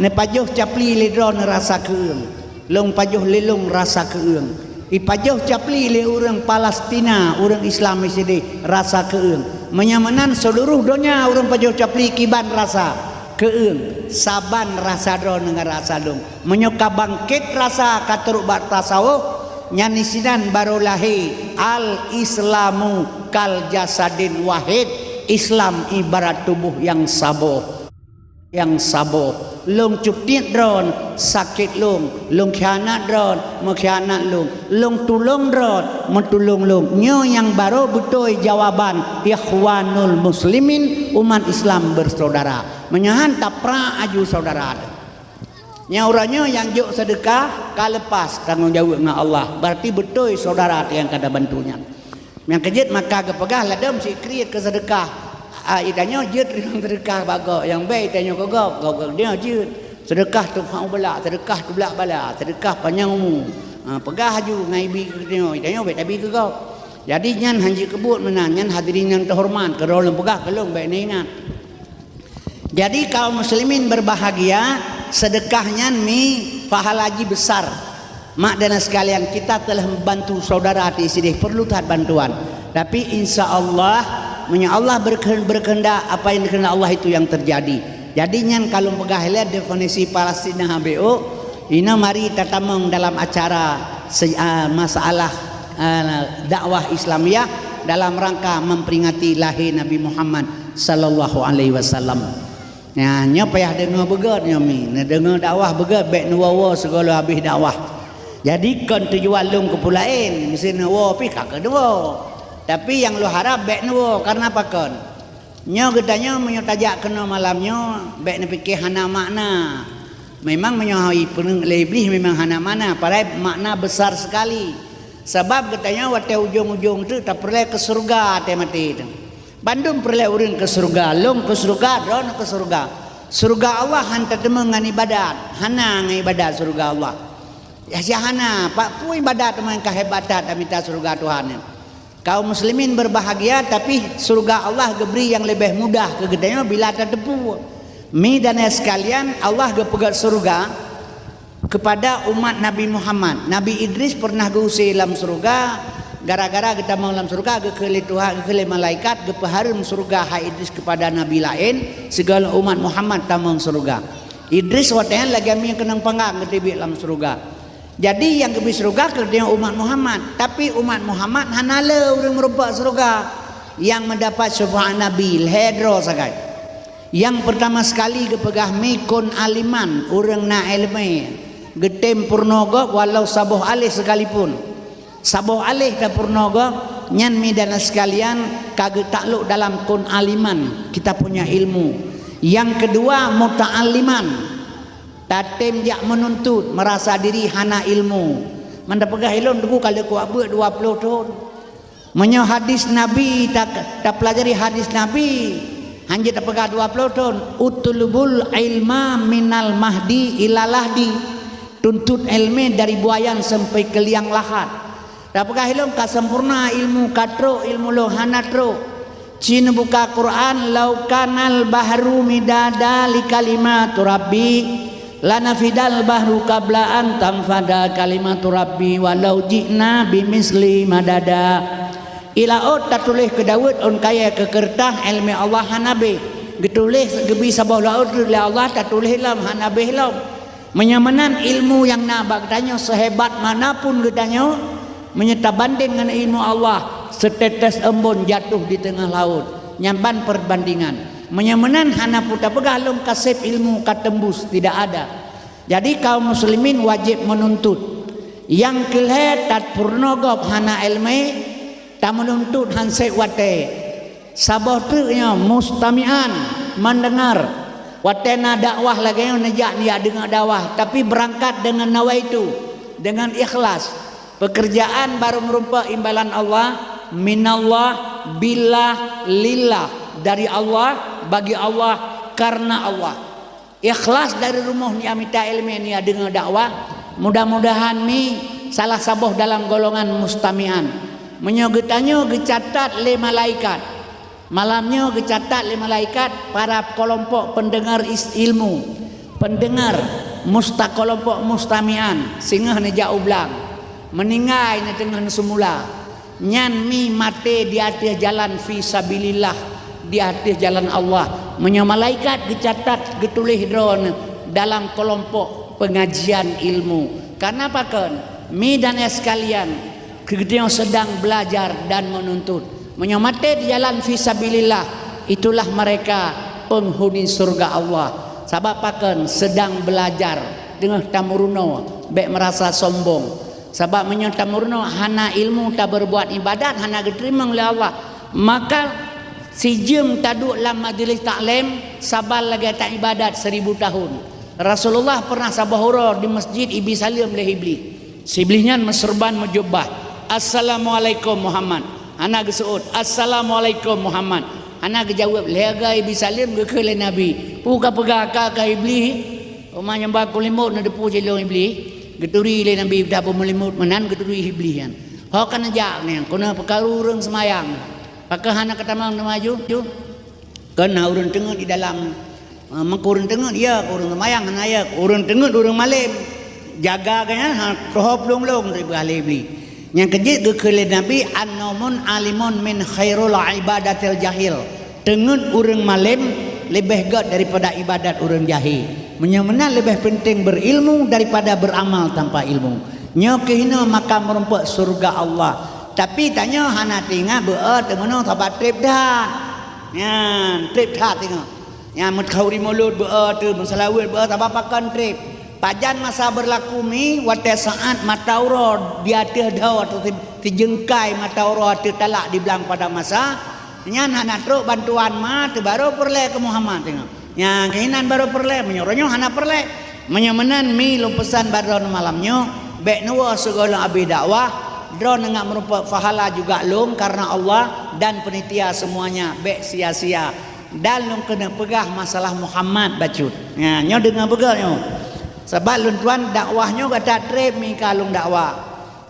neupajoh capli lé droeneuh rasa keueung. Lôn pajoh lé lôn rasa keueung. Ipajoh capli lé ureuëng Palestina, ureuëng Islam sideh rasa keueung. Meunyoe meunan seuluruh donya ureuëng pajoh capli kiban rasa keueung. Saban rasa droeneuh ngon rasa lôn. Meunyoe ka bangkét rasa ka trok bak tasawuf, nyan disinan barô lahé al-Islamu kal jasadin wahid, Islam ibarat tuboh nyang saboh. Nyang saboh. Lôn cutiet droeneuh, sakét lôn. Lôn khianat droeneuh, meukhianat lôn. Lôn tulông droeneuh, meutulông lôn. Nyoe nyang barô beutôi jawaban ikhwanul muslimin, umat Islam bersaudara. Meunyoe han taprak aju saudara. Nyan uroe nyoe nyang jok seudeukah ka leupah tanggong jaweueb ngon Allah, beurati beutôi syedara nyang ka tabantu nyan. Nyang keujeuet maka geupeugah ladôm sikriet keu seudeukah. A, itanyoe jeuet rimong seudeukah bak gob, nyang bèk itanyoe keu gob, gob, gob nyoe jeuet. Seudeukah tuha bala, seudeukah tublak bala, seudeukah panyang umu. Ha, peugah laju ngon ibi keu geutanyoe, geutanyoe bèk tabi keu gob. Jadi nyan hanjeuet keubuet meunan, nyan hadirin nyang teuhoreumat, keu droe lôn peugah keu lôn bèk neuingat. Jadi kaum muslimin berbahagia, sedekah nyan mi pahala jih besar. Mak dan sekalian, kita telah membantu saudara di sini perlu that bantuan. Tapi insya Allah, meunyoe Allah berkehe-, berkehendak, apa yang dikehendak Allah itu yang terjadi. Jadi nyan ka lôn peugah ilèe definisi Palestina habéh ôk, inoe mari tatamong dalam acara se-, ah, masalah, ah, dakwah Islamiyah dalam rangka memperingati lahé Nabi Muhammad sallallahu alaihi wasallam. Nyan, nyoe payah deungoe beugèt nyoe mi. Neudeungoe dakwah beugèt, bèk neuwoe-woe sigoe lheuh habéh dakwah. Jadi kon tujuan lôn keu peue laén, meusé neuwoe pih ka keuneuk woe. Tapi nyang lôn harab bèk neuwoe, kareuna pakon? Nyoe geutanyoe meunyoe tajak keunoe malam nyoe, bèk neupiké hana makna. Memang meunyoe hana ipeuneuk lé Iblih memang hana makna, padahai makna besar sekali. Sabab geutanyoe watèe ujong-ujong teuk tapeureulèe keu syeuruga watèe maté teuk. Bandum peureulèe ureueng keu syeuruga, lôn keu syeuruga, droeneuh keu syeuruga. Syeuruga Allah han tateumeung ngon ibadat, hana ngon ibadat syeuruga Allah. Ya, hana, pat peue ibadat teuma ka hebat that tamita syeuruga Tuhan nyan. Kaum muslimin berbahagia, tapi syeuruga Allah geubri nyang leubeh mudah keu geutanyoe bila tateupeue. Mi dan ayah sekalian, Allah geupeugèt syeuruga kepada umat Nabi Muhammad. Nabi Idris pernah geuusé lam syeuruga, gara-gara geutamong lam syeuruga, geukheun lé Tuhan, geukheun lé malaikat, geupeuhareuem syeuruga hai Idris kepada nabi laén, sigohlom umat Muhammad tamong syeuruga. Idris watèe nyan lagèe mieng keunong panggang geuteubiet lam syeuruga. Jadi nyang geubri syeuruga keu geutanyoe umat Muhammad, tapi umat Muhammad hana le ureueng meurumpok syeuruga nyang meudapat syafaat Nabi lhèe droe sagai. Nyang peurtama sekali geupeugah mi kun aliman, ureueng na ileumèe, geutem peurunoe gob walau saboh aléh sekalipun. Saboh aléh tapeurunoe gob, nyan mi dan sekalian ka geutaklok dalam kun aliman, kita punya ilmu. Nyang keudua muta'alliman, tatem jak meununtut, meurasa diri hana ilmu. Man tapeugah ilôn teungku ka lheueh kuabeuet dua ploh thon. Meunyoe hadis Nabi ta-, tapeulajari hadis Nabi, hanjeuet tapeugah dua ploh thon, "Utlubul ilma minal mahdi ila lahdi." Tuntut ilmu dari buayan sampai keu liang lahat. Tapeugah ilôn ka sempurna ilmu, ka trok ilmu lôn, hana trok. Ci neubuka Quran, "Lau kanal bahru midada li kalimatu rabbi, lanafidal bahru qabla an tanfada kalimatu rabbi walau ji'na bimisli madada." Ie laôt tatuléh keu daweuet ôn kayèe keu keureutah, ileumèe Allah hana abéh. Geutuléh geubri saboh laôt lé Allah tatuléh lom hana abéh lom. Meunyoe meunan ilmu nyang na bak geutanyoe seuhebat mana pun geutanyoe, meunyoe tabandeng ngon ilmu Allah, seutetes embôn jatoh di teungoh laôt. Nyan ban peurbandingan. Meunyoe meunan hana peue tapeugah lôn ka sép ilmu ka teumbus, tidak ada. Jadi kaum muslimin wajéb meununtut. Nyang keu lhèe tapeurunoe gob hana ileumèe, tameununtut han sép watèe. Saboh treuk nyoe mustami'an, mendengar. Watèe na dakwah lagèe nyoe neujak, neujak deungö dakwah, tapi beurangkat deungon nawaitu, deungon ikhlas. Pekerjaan barô meurumpok imbalan Allah, minallah, billah, lillah, dari Allah, bagi Allah, karena Allah. Ikhlas dari rumoh neujak mita ileumèe, neujak deungö dakwah. Mudah-mudahan mi salah saboh dalam golongan mustami'an. Meunyoe geutanyoe geucatat lé malaikat, malam nyoe geucatat lé malaikat para kelompok pendengar is-, ilmu, pendengar musta-, kelompok mustami'an, singoh neujak u blang, meuninggai neuteungoh neuseumula. Nyan mi maté di ateueh jalan fi sabilillah, di ateueh jalan Allah. Meunyoe malaikat geucatat, geutuléh droeneuh dalam keulompok peungajian ilmu. Kareuna pakon? Mi dan ayah sekalian, geutanyoe seudang beulajar dan meununtut. Meunyoe maté di jalan fi sabilillah, itulah mereka penghuni syurga Allah. Sabab pakon? Seudang beulajar, teungoh tameurunoe, bèk meurasa sombong. Sabab meunyoe tameurunoe hana ilmu, tabeurbuat ibadat hana geuteurimong lé Allah, maka sijeuem taduek lam majeulis taklim saban lagèe taibadat seribu tahun. Rasulullah pernah saboh uroe di masjid ibi saleuem lé Iblih. Si Iblih nyan meuseurban meujubah, "Assalamualaikum Muhammad." Hana geuseuôt, "Assalamualaikum Muhammad." Hana geujaweueb, lhèe geuibi saleuem geukheun lé Nabi, "Peue kapeugah ka keu Iblih?" Teuma nyang ba kulimot neuteupeue cilong Iblih. Geuturi lé Nabi dah beumeulimut meunan geuturi Iblih nyan. Ho ka neujak nyan, keuneuk peukaru ureuëng seumayang. Pakon hana katamong teuma ju? Keuneuk ureuëng teungeut di dalam, eh, meukeue ureuëng teungeut, ya, ureuëng seumayang hana ya, ureuëng teungeut ureuëng malém. Jaga geuh nyan, ha, teuhop lông-lông dari beuhah lé Iblih. Nyang keujeuet geukheun lé Nabi, "An-naumun alimun min khairul ibadatil jahil." Teungeut ureuëng malém leubeh gét daripada ibadat ureuëng jahé. Meunyoe meunan leubeh peunteng beurilmu daripada beuramal tanpa ilmu. Nyoe keuh hinoe maka meurumpok syeuruga Allah. Tapi tanyoe hana teuingat beu-e teumeunoe sabat treb that. Nyan, treb that teungoh. Nyan meukhauri mulod beu-e teuh, meuseulaweuet beu-e sabat pakon treb. Pajan masa beurlaku mi, watée saát mata uroe di ateueh dhoe ateueh si-, sijeungkai mata uroe ateueh talak di blang padang masa, nyan hana trok bantuan ma teuh barô peureulée keu Muhammad teungoh. Nyang keuhinan barô peureulée, meunyoe uroe nyoe hana peureulée. Meunyoe meunan mi lôn peusan bak droeneuh malam nyoe, bék neuwoe sigohlom abéh dakwah, droeneuh ngat meurumpok pahala juga lôn kareuna Allah dan panitia seumuanya, bék sia-sia. Dan lôn keuneuk peugah masalah Muhammad bacut. Nya, nyoe deungoe beugét nyoe. Sabab lôn tuan dakwah nyoe gata treb mi ka lôn dakwah.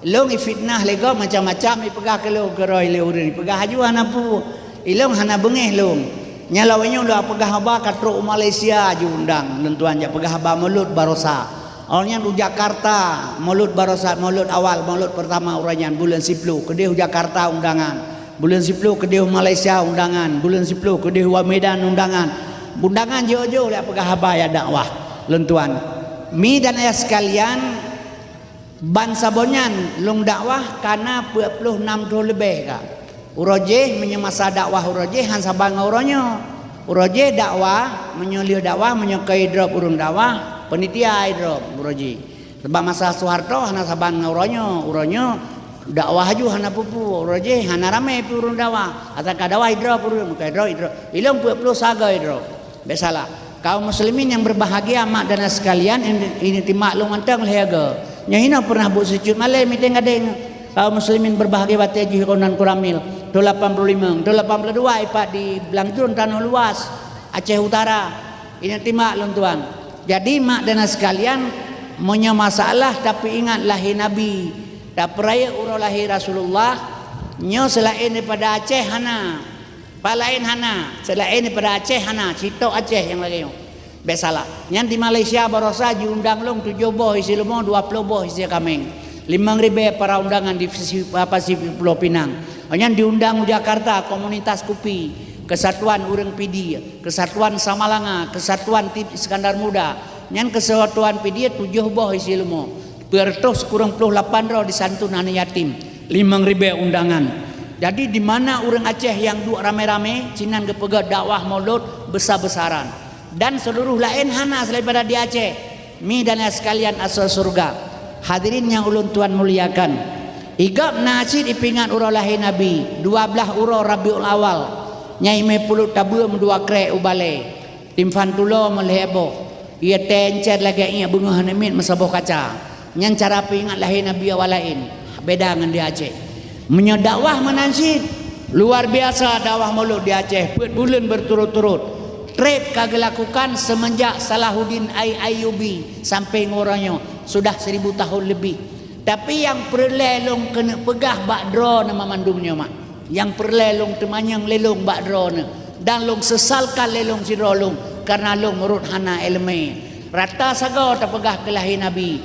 Lôn ifitnah lé gob macam-macam ipeugah keu lôn keurôi lé ureuëng, ipeugah aju hana peue. Ilôn hana beungéh lôn. Nyan lawét nyoe lôn peugah haba ka trok u Malaysia aju undang lôn tuan jak peugah haba Maulud Barosa. Awak nyan u Jakarta, Maulud Barosa, Maulud awal, Maulud pertama uroe nyan buleuen siploh keudeh u Jakarta undangan. Buleuen siploh keudeh u Malaysia undangan, buleuen siploh keudeh u Medan undangan. Undangan jiôh-jiôh lé peugah haba ya dakwah lôn tuan. Mi dan ayah sekalian, Ban saboh nyan lôn dakwah ka na peuet ploh nam thon leubeh ka. Uroe jéh meunyoe masa dakwah uroe jéh han saban ngon uroe nyoe. Uroe jéh dakwah, meunyoe lheueh dakwah, meunyoe keu idrop ureuëng dakwah, panitia idrop uroe jéh. Sabab masa Soeharto hana saban ngon uroe nyoe. Uroe nyoe dakwah aju hana peue-peue, uroe jéh hana ramé pih ureuëng dakwah. Asai ka dakwah idrop ureuëng, ka idrop, idrop. Ilôn peuet ploh sagoe idrop. Biasalah. Kaum muslimin yang berbahagia, mak dan ayah sekalian, ini, ini timak lôn mantong lhée go. Nyoe hinoe pernah buet sicut malée miténg gadeng. Kaum muslimin berbahagia, watée jih keunan kuramil. Thon lapan puluh lima, thon lapan puluh dua ipat di Blang Jruen Tanoh Luas, Aceh Utara. Ini timak lôn tuan. Jadi mak dan ayah sekalian, meunyoe masalah tapi ingat lahé Nabi, tapeurayeuk uroe lahé Rasulullah, nyoe seulaén daripada Aceh hana. Pat laén hana, seulaén daripada Aceh hana, sitok Aceh nyang lagée nyoe. Bék salah. Nyan di Malaysia barosa jiundang lôn tujoh boh isi leumô, dua ploh boh isi kaméng. Limong ribée para undangan di Pasi-, Pasifik Pulo Pinang. Nyan diundang u Jakarta komunitas kupi, Kesatuan Ureuëng Pidie, Kesatuan Samalanga, Kesatuan Tip Iskandar Muda. Nyan Kesatuan Pidie tujoh boh isi leumô. Peuet reutôh sikureueng ploh lapan droe disantun aneuk yatim, limong ribée undangan. Jadi, di mana ureuëng Aceh nyang duek ramé-ramé, sinan geupeugét dakwah Maulud besar-besaran. Dan seuluruh laén hana seulaén daripada di Aceh. Mi dan ayah sekalian asoe syeuruga. Hadirin nyang ulôn tuan muliakan. Igab na cit ipeuingat uroe lahé Nabi, dua blaih uroe Rabiul Awal. Nyai mé pulot tabeuem dua krek u balée. Timphan tulo meulhée boh, ie tée encet lagée iék beungoh aneuk miet meusaboh kaca. Nyan cara peuingat lahé Nabi awak laén, beda ngon di Aceh. Meunyoe dakwah meunan cit, luar biasa dakwah Maulud di Aceh, peuet buleuen beuturot-turot. Treb ka geulakukan seumeunjak Salahuddin Ai-, Ayyubi sampai ngon uroe nyoe, sudah seribu tahun lebih. Tapi nyang peureulée lôn keuneuk peugah bak droeneuh mandum nyoe mak. Nyang peureulée lôn teumanyong lé lôn bak droeneuh, dan lôn seusalkan lé lôn sidroe lôn, kareuna lôn meurot hana iéleumé. Rata sagoe tapeugah keu lahé Nabi.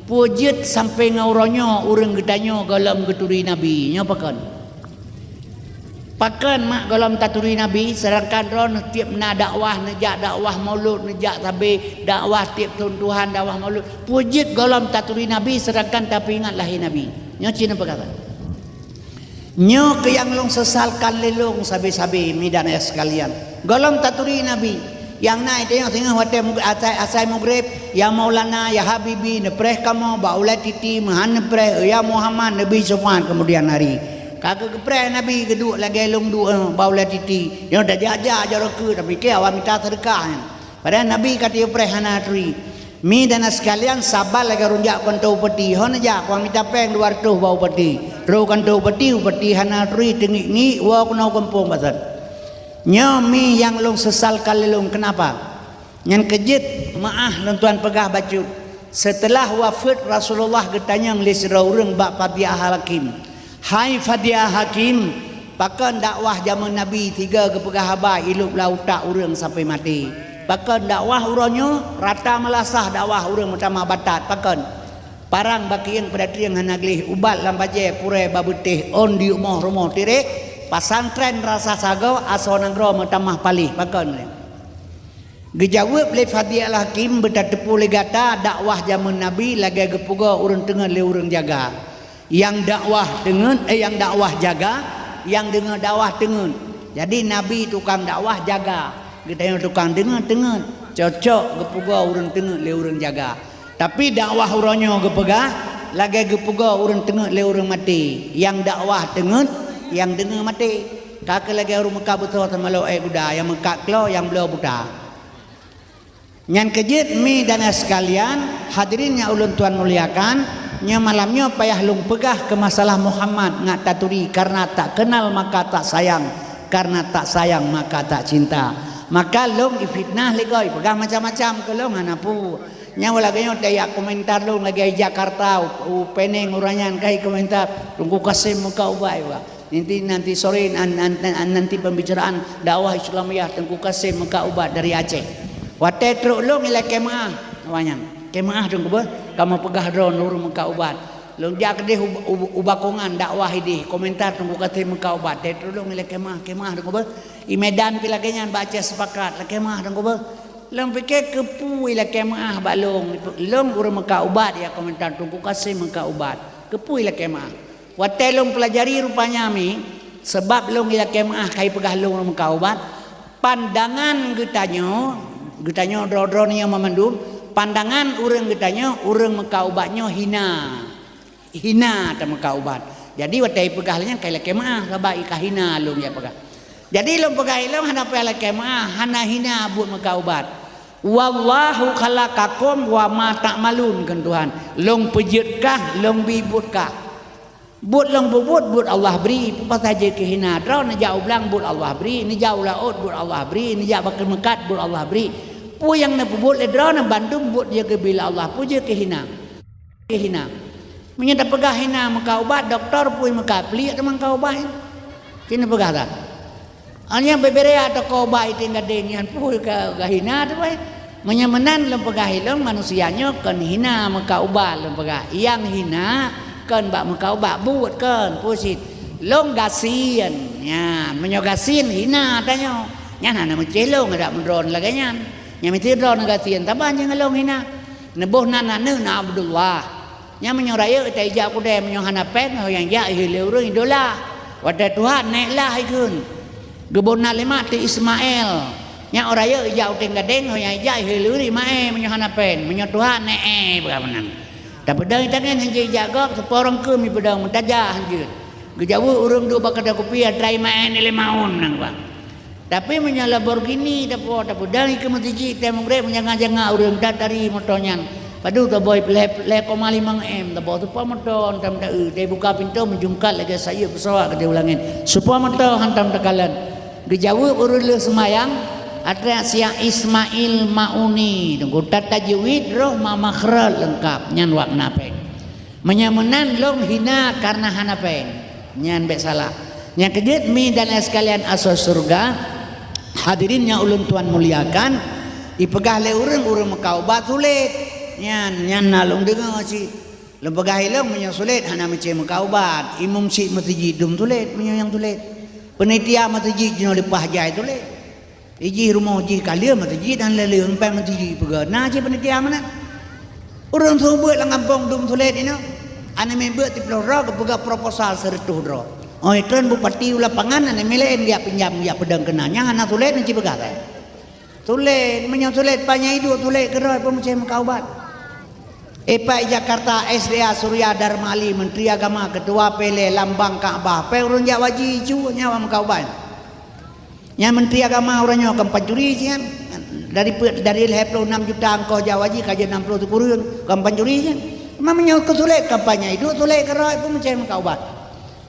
Peue jeuet sampoe ngon uroe nyoe ureuëng geutanyoe gohlom geuturi Nabi? Nyoe pakon? Pakon mak gohlom taturi Nabi, seudangkan droeneuh tieb na dakwah, neujak dakwah Maulud, neujak sabe dakwah tieb thon Tuhan, dakwah Maulud. Peue jeuet gohlom taturi Nabi, seudangkan tapeuingat lahé Nabi? Nyoe cit neupeugah. Nyoe keuh nyang lôn seusalkan lé lôn sabe-sabe, mi dan ayah sekalian. Gohlom taturi Nabi, nyang na itanyong singoh watée mug-, asai, asai mugreb, "Ya Maulana, ya Habibi, neupreh kamoe bak ulée titi, meuhan neupreh, ya Muhammad, neubi seufuan keumudian hari." Ka geupreh Nabi geuduek lagée lôn duek, eh, bak ulée titi. Nyoe tajak-jak jaroe keue, tapike awak mita seudeukah nyan. Padahai Nabi ka teupreh hana turi. Mi dan ayah sekalian, saban lagée ureuëng jak kantô upeti. Hon jak, kuang mita péng dua reutôh bak upeti. Trok kantô upeti, upeti hana turi, teungiek-ngiek, woe keunoe gampông basan. Nyoe mi nyang lôn seusalkan lé lôn, keunapa? Nyan keuh jeuet meuáh lôn tuan peugah bacut. Seuteulah wafeuet Rasulullah geutanyong lé sidroe ureuëng bak Fadiah Hakim, "Hai Fadiah Hakim, pakon dakwah jamén Nabi sigoe geupeugah haba ilop lam utak ureuëng sampai maté? Pakon dakwah uroe nyoe rata meulasah dakwah ureuëng meutamah batat? Pakon? Parang bakieng peudatrieng hana gleh, ubat lam bajée purée babeutéh, ôn di rumoh-rumoh tirek, pasantren rasa sagoe, asoe nanggroe meutamah paléh. Pakon?" Geujaweueb lé Fadiah Hakim, "Beutateupeue lé gata, dakwah jamén Nabi lagée geupeugoe ureuëng teungeut lé ureuëng jaga. Nyang dakwah teungeut, eh, nyang dakwah jaga, nyang deungoe dakwah teungeut. Jadi Nabi tukang dakwah jaga, geutanyoe tukang deungoe teungeut. Cocok geupeugoe ureuëng teungeut lé ureuëng jaga. Tapi dakwah uroe nyoe geupeugah lagée geupeugoe ureuëng teungeut lé ureuëng maté. Nyang dakwah teungeut, nyang deungoe maté. Ka keuh lagée ureuëng meukat beusoe sama lom ék guda, nyang meukat klo, nyang bloe buta." Nyan keuh jeuet, mi dan sekalian, hadirin nyang ulôn tuan muliakan, nyoe malam nyoe payah lôn peugah keu masalah Muhammad ngat taturi, karena tak kenal maka tak sayang, karena tak sayang maka tak cinta. Maka lôn ifitnah lé gob, ipeugah macam-macam keu lôn hana peue. Nyang lagée nyoe tajak komentar lôn lagée Jakarta, u, u Peneng ureuëng nyan ka ikomentar, "Teungku Kasim meukat ubat." Nanti, nanti sore, nan-, nan-, nan-, nanti pembicaraan dakwah Islamiyah Teungku Kasim meukat ubat dari Aceh. Watée trok lôn ilakée meuáh awaknyan. "Kée meuáh Teungku beuh, kamoe peugah droe ureuëng meukat ubat." Lôn jak keudeh u, u, u Bakongan dakwah ideh, komentar Teungku Kasim meukat ubat. Watée trok lôn ilakée meuáh, "Kée meuáh Teungku beuh." I Medan pih lagée nyan, bak Aceh sepakat, "Lakée meuáh Teungku beuh." Lôn pike keupeue ilakée meuáh bak lôn, lôn ureuëng meukat ubat ya komentar Teungku Kasim meukat ubat. Keupeue ilakée meuáh? Watée lôn peulajari rupanya mi, sabab lôn ilakée meuáh ka ipeugah lôn ureuëng meukat ubat, pandangan geutanyoe, geutanyoe droe-droe nyoe meumandum, pandangan ureuëng geutanyoe ureuëng meukat ubat nyoe hina. Hina tameukat ubat. Jadi watée ipeugah lé nyan ka ilakée meuáh, sabab i ka hina lôn ya peugah. Jadi lôn peugah ilôn hana payah lakée meuáh, hana hina buet meukat ubat. "Wallahu khalaqakum wa ma ta'malun," kheun Tuhan. Lôn peujeuet kah, lôn bi buet kah. Buet lôn peubuet, buet Allah bri, peue pasai jeuet keu hina. Droe neujak u blang, buet Allah bri, neujak u laôt, buet Allah bri, neujak bak meukat, buet Allah bri. Peue nyang neupeubuet lé droe nyan bandum buet jeuet geubri lé Allah, peue jeuet keu hina. Hina. Meunyoe tapeugah hina meukat ubat, dokto peue meukat, pliek teuma meukat ubat. Ci neupeugah that. Hanya bebere atau keu ubat iting gadeng nyan peue ka, ka hina tu weh. Meunyoe meunan lôn peugah ilôn manusia nyoe kon hina meukat ubat lôn peugah. Nyang hina kon bak meukat ubat buet kon, peue cit. Lôn gasien. Nyan, meunyoe gasien hina tanyoe. Nyan hana meucéh lôn adak meudroe lagée nyan. Nyang meucéh droe gasien, saban jih ngon lôn hina. Neuboh nan aneuëk na Abdullah. Nyan meunyoe rayeuk ita ijak kudée, meunyoe hana péng, ho nyang jak ihé lé ureuëng idola. Watée tuha nék lah ikheun. Geuboh nan lé mak teuh Ismail. Nyan óh rayeuk ijak uténg gadeng, ho nyang ijak ihé lé ureuëng imaé, meunyoe hana péng, meunyoe tuha nék éh, peugah meunan. Tapeudong itangen hanjeuet ijak gob, seupôt rangkeum ipeudong meutajak hanjeuet. Geujaweueb ureuëng duek bak keude kupi atra imaé ni lima ôn nang bang. Tapi meunyoe Lamborghini tapo, tapeudong ikeue meuseujid, tée mugreb meujanga-janga ureuëng tatari moto nyan. Padub taboi lhée, lhée koma limong M, taboi seupôt moto hantam ta-eu, tée buka pintoe meujungkat lagée sayeuep peusawat keudeh u langét. Seupôt moto hantam takalon. Geujaweueb ureuëng lheueh seumayang, atra siak Ismail Mauni, teungku tatajwid roh ma makhraj leungkab, nyan wak na péng. Meunyoe meunan lôn hina kareuna hana péng, nyan bék salah. Nyang keujeuet mi dan sekalian asoe syeuruga, hadirin nyang ulôn tuan muliakan, ipeugah lé ureuëng, ureuëng meukat ubat sulet. Nyan, nyan na lôn deungoe cit. Lôn peugah ilôn meunyoe sulet hana meucéh meukat ubat, imum syiek meuseujid dum sulet meunyoe nyang sulet. Peunitia meuseujid jinoe leupah jai sulet. Ijih rumoh jih ka lheueh meuseujid dan lheueh-lheueh meupai meuseujid peugah. Na cit peunitia meunan. Ureuëng seumeubeuet lam gampông dum sulet inoe. Aneuk miet beuet siplôh droe geupeugah proposal sireutôh droe. Óh ikheun bupati u lapangan aneuk miet laén geujak pinjam geujak peudong keunan. Nyang hana sulet neuci peugah lé. Sulet, meunyoe sulet panyang iduek sulet keudroe peumeucéh meukat ubat. Ipak Jakarta S D A Surya Dharma Ali, Menteri Agama, Ketua P L A, lambang Ka'bah, péng ureuëng jak haji cu nyan wak meukat ubat. Nyan Menteri Agama uroe nyoe kon pancuri cit nyan. Dari pe-, dari lhée ploh nam juta ongkoh jak haji ka jeuet nam ploh sikureueng, kon pancuri cit nyan. Meunyoe keu sulet kampanye iduek sulet keudroe peumeucéh meukat ubat.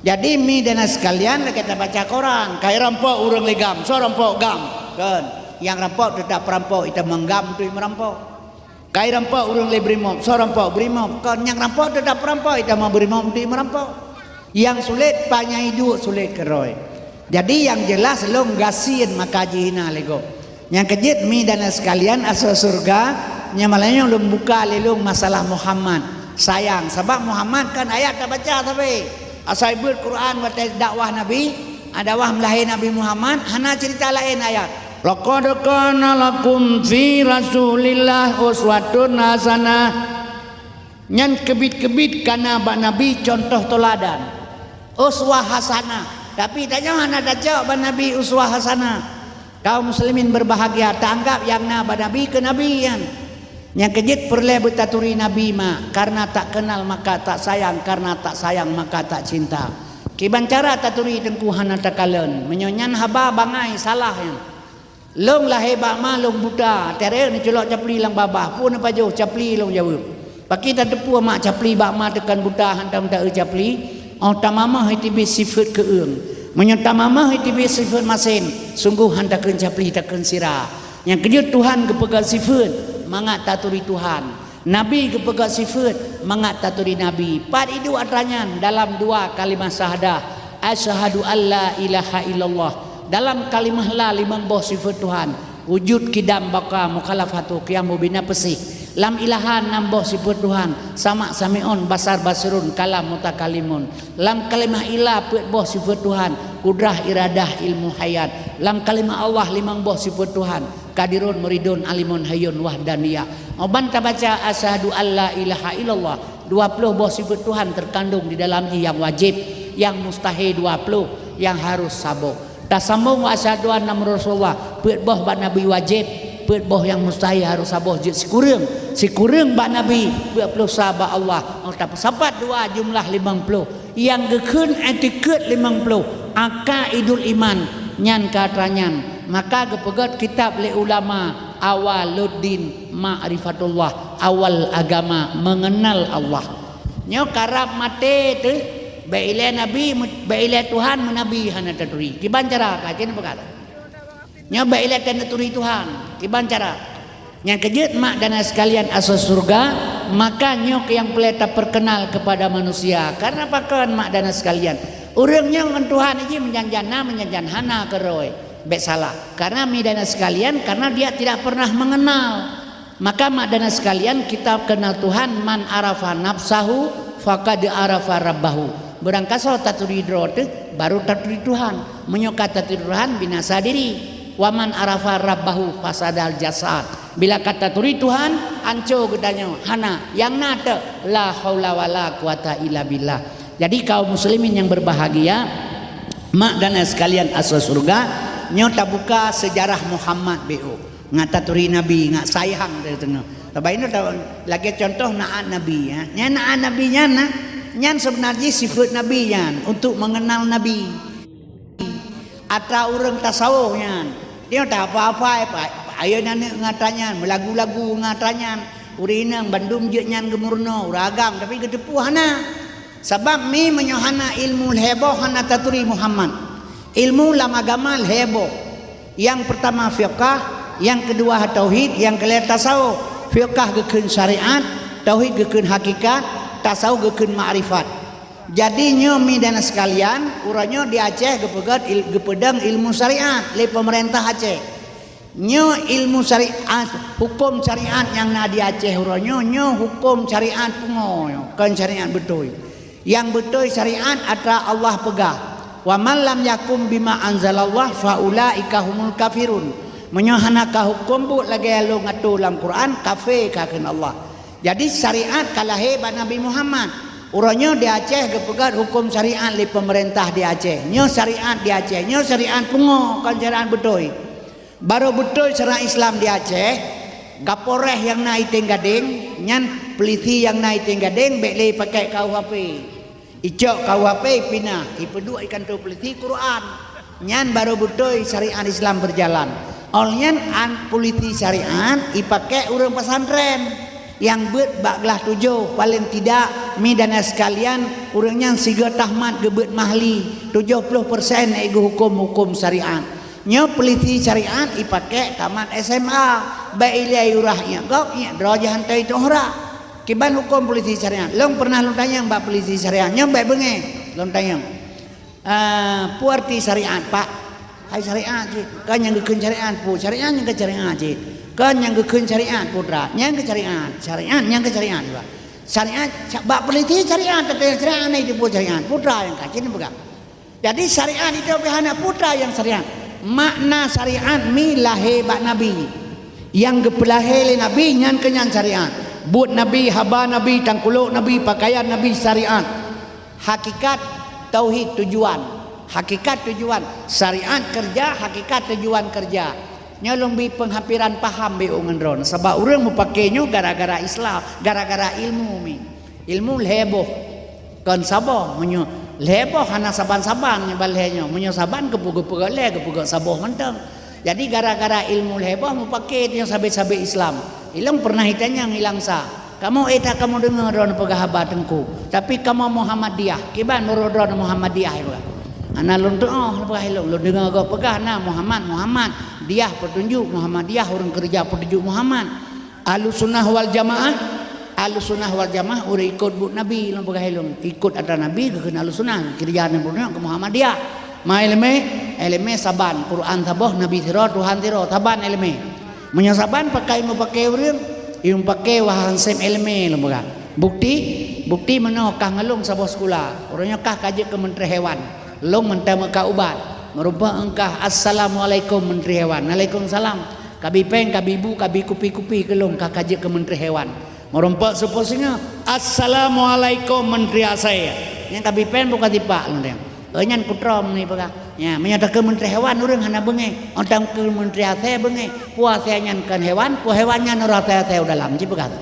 Jadi mi dan sekalian lagée tabaca Quran, kai rampok ureuëng lé GAM, soe rampok GAM? Kon, nyang rampok teutap perampok, ita meunggam tui meurampok. Kai rampok ureuëng lé brimob, soe rampok brimob, kon nyang rampok teutap rampok, ita ma brimob di meurampok. Nyang sulet panyai duek sulet keurôi. Jadi nyang jelas lôn gasien maka jihina lé gob. Nyang keujeuet mi dan sekalian asoe syeuruga, nyang malam nyoe lôn buka lé lôn masalah Muhammad. Sayang, sabab Muhammad kan ayat tabaca sabe. Asai beuet Quran watée dakwah Nabi, dakwah meulahé Nabi Muhammad, hana cerita laén ayat. Laqad kana lakum fi Rasulillah uswatun hasanah. Nyan keubiet-keubiet kana bak Nabi contoh teuladan. Uswah hasanah. Tapi tanyoe hana tacok bak Nabi uswah hasanah. Kaum muslimin berbahagia, taanggab nyang na bak Nabi keu Nabi nyan. Nyang keujeuet peureulée beutaturi Nabi ma, karena tak kenal maka tak sayang, karena tak sayang maka tak cinta. Kiban cara taturi teungku hana takalon, meunyoe nyan haba bangai salah nyan. Lôn lahé bak ma lôn buta, teureuk neuculok capli lam babah, peue neupajoh capli lôn jaweueb. Pakri tateupeue mak capli bak ma teukan buta hantom ta-eu capli, óh tamamah iteubiet sifeuet keueung. Meunyoe tamamah iteubiet sifeuet masen, sunggoh han takheun capli takheun sira. Nyang keujeuet Tuhan geupeugah sifeuet mangat taturi Tuhan. Nabi geupeugah sifeuet mangat taturi Nabi. Pat iduek atra nyan dalam dua kalimah syahadah, asyhadu alla ilaha illallah. Dalam kalimah la limong boh sifeuet Tuhan, wujud, qidam, baqa, mukhalafatu, qiyam, mubina, peusih. Lam ilaha nam boh sifeuet Tuhan, sama, sami'un, basar, basirun, kalam, mutakalimun. Lam kalimah illa peuet boh sifeuet Tuhan, kudrah, iradah, ilmu, hayat. Lam kalimah Allah limong boh sifeuet Tuhan, qadirun, muridun, alimun, hayyun, wahdaniyah. Óh ban tabaca asyhadu alla ilaha illallah, dua ploh boh sifeuet Tuhan teukandong di dalam jih nyang wajéb, nyang mustahé dua ploh, nyang harôh saboh. Tasambong wa asyhadu anna Muhammadar Rasulullah, peuet boh bak Nabi wajéb, peuet boh nyang mustahé harôh saboh jeuet sikureueng, sikureueng bak Nabi, peuet ploh sa bak Allah. Óh tapeusapat dua jumlah limong ploh. Nyang geukheun i'tiqad limong ploh, aqaidul iman, nyan ka atra nyan. Maka geupeugét kitab lé ulama, awwaluddin ma'rifatullah, awal agama mengenal Allah. Nyoe karab maté teuh, bèk ilèe nabi, bèk ilèe Tuhan meunabi hana taturi. Kiban cara ka, keuneuk peugah. Nyoe bèk ilèe taneuk turi Tuhan, kiban cara. Nyang keujeuet mak dan sekalian asoe syeuruga, maka nyoe nyang peureulèe tapeurkeunal keupada manusia. Karena pakon mak dan sekalian, ureueng nyoe ngon Tuhan jih meujanjan na, meujanjan hana keurôi. Bèk salah. Karena mi dan sekalian, karena dia tidak pernah mengenal. Maka mak dan sekalian, kita kenal Tuhan, "Man arafa nafsahu faqad arafa rabbahu." Beurangkasoe taturi droe teuh, baru taturi Tuhan. Meunyoe ka taturi Tuhan, binasa diri. "Wa man arafa rabbahu fasadal jasad." Bila ka taturi Tuhan, anco geutanyoe, hana, nyang na teuh, la haula wala quwata illa billah. Jadi kaum muslimin yang berbahagia, mak dan ayah sekalian asoe syeuruga, nyoe tabuka seujarah Muhammad B O. Ngat taturi Nabi, ngat sayang dari teungoh. Tabah inoe ta-, lagèe contoh naat Nabi, ya. Nyan naat Nabi nyan na, nyan seubeuna jih sifeuet Nabi nyan, untuk mengenal Nabi. Atra ureueng tasawuf nyan. Dia tak apa-apa, ayo nyan ngat atra nyan, meulagu-lagu ngat atra nyan. Ureueng inong bandum jeuet nyan geumeurunoe, ureueng agam, tapi geuteupeue hana. Sabab mi meunyoe hana ilmu lhèe boh hana taturi Muhammad. Ilmu lam agama lhèe boh. Nyang peurtama fiqah, nyang keudua tauhid, nyang keulhèe tasawuf. Fiqah geukheun syariat, tauhid geukheun hakikat, tasawuf geukheun makrifat. Jadi nyoe mi dan sekalian, uroe nyoe di Aceh geupeugét il-, geupeudong ilmu syariat lé peumeurintah Aceh. Nyoe ilmu syariat, huköm syariat nyang na di Aceh uroe nyoe, nyoe huköm syariat pungo nyoe, kon syariat beutôi. Nyang beutôi syariat atra Allah peugah, "Wa man lam yahkum bima anzalallah fa ulaika humul kafirun." Meunyoe hana ka huköm buet lagèe lôn atur lam Quran, kafé ka kheun Allah. Jadi syariat ka lahé bak Nabi Muhammad. Uroe nyoe di Aceh geupeugét huköm syariat lé peumeurintah di Aceh. Nyoe syariat di Aceh, nyoe syariat pungo, kon syariat beutôi. Barô beutôi syariat Islam di Aceh, Kapolres nyang na Iteng Gadeng, nyan peulisi nyang na Iteng Gadeng bèk lé ipakèk K U H P. Icok K U H P ipinah, ipeuduek i kantô peulisi Quran. Nyan barô beutôi syariat Islam berjalan. Óh nyan an peulisi syariat ipakèk ureueng pesantren nyang beuet bak glah tujoh, paléng tidak, mi dan ayah sekalian, ureueng nyan sigoe tahmat geubeuet mahli, tujoh ploh persen geuhuköm huköm syariat. Nyoe polisi syariat ipaké tamat S M A. Bèk ilèe urah iék gob, iék droe jih hana itôh rak. Kiban huköm polisi syariat. Lôn pernah lôn tanyong bak polisi syariat. Nyoe bèk beungéh. Lôn tanyong. "Ah, peue arti syariat, Pak?" "Hai syariat cit." "Kon nyang geukheun syariat, peue?" "Syariat nyang keu syariat cit." "Kon nyang geukheun syariat, putra." "Nyang keu syariat." "Syariat nyang keu syariat juga." Syariat, bak polisi syariat, teuntang syariat, hana jiteupeue syariat. Putra nyang ka cit peugah. Jadi syariat itu pih hana putra nyang syariat. Makna syariat mi lahé bak Nabi. Nyang geupeulahé lé Nabi nyan keuh nyan syariat. Buet Nabi, haba Nabi, tangkulôk Nabi, pakaian Nabi syariat. Hakikat tauhid tujuan. Hakikat tujuan. Syariat keureuja, hakikat tujuan keureuja. Nyoe lôn bi peunghampiran paham beu ngon droeneuh. Sabab ureuëng meupaké nyoe gara-gara Islam, gara-gara ilmu mi. Ilmu lhèe boh. Kon saboh, meunyoe lhèe boh hana saban-saban nibak lhèe nyoe. Meunyoe saban geupeu-, geupeugöt lhèe, geupeugöt saboh mantong. Jadi gara-gara ilmu lhèe boh meupaké nyoe sabé-sabé Islam. Ilôn pernah itanyong i Langsa, "Kamoe éh that kamoe deungoe droeneuh peugah haba Teungku, tapi kamoe Muhammadiyah, kiban meurôh droeneuh Muhammadiyah?" Ipeugah. "Hana lôn tuoh," peugah ilôn. "Lôn deungoe gob peugah na Muhammad, Muhammad. Diyah peutunjuk Muhammadiyah, ureuëng keureuja peutunjuk Muhammad." Ahlussunnah wal Jamaah, Ahlussunnah wal Jamaah ureuëng ikot buet Nabi, lôn peugah ilôn. Ikot atra Nabi geukheun Ahlussunnah, keureuja nyan buet keu Muhammadiyah. Ma éleumé, éleumé saban, Quran saboh, Nabi sidroe, Tuhan sidroe, saban éleumé. Meunyoe saban pakai meupaké ureuëng, imeum paké wahan seb éleumé lôn peugah. Bukti, bukti meunoe kah ngon lôn saboh sikula. Uroe nyoe kah ka jeuet keu menteri hewan. Lôn mantong meukat ubat. Meurumpok engkah, "Assalamualaikum, menteri hewan." "Waalaikumsalam." Kabi péng, kabi bu, kabi kupi-kupi keu lôn kah ka jeuet keu menteri hewan. Meurumpok seupôt singoh, "Assalamualaikum, menteri asèe." Nyang kabi péng buka tipak lôn teuh. Oh, nyan kutrom ni peugah. Nya, meunyoe takheun menteri hewan ureuëng hana beungéh, oh takheun menteri asèe beungéh. Peue asèe nyan kon hewan, peue hewan nyan ureuëng asèe-asèe u dalam, jipeugah.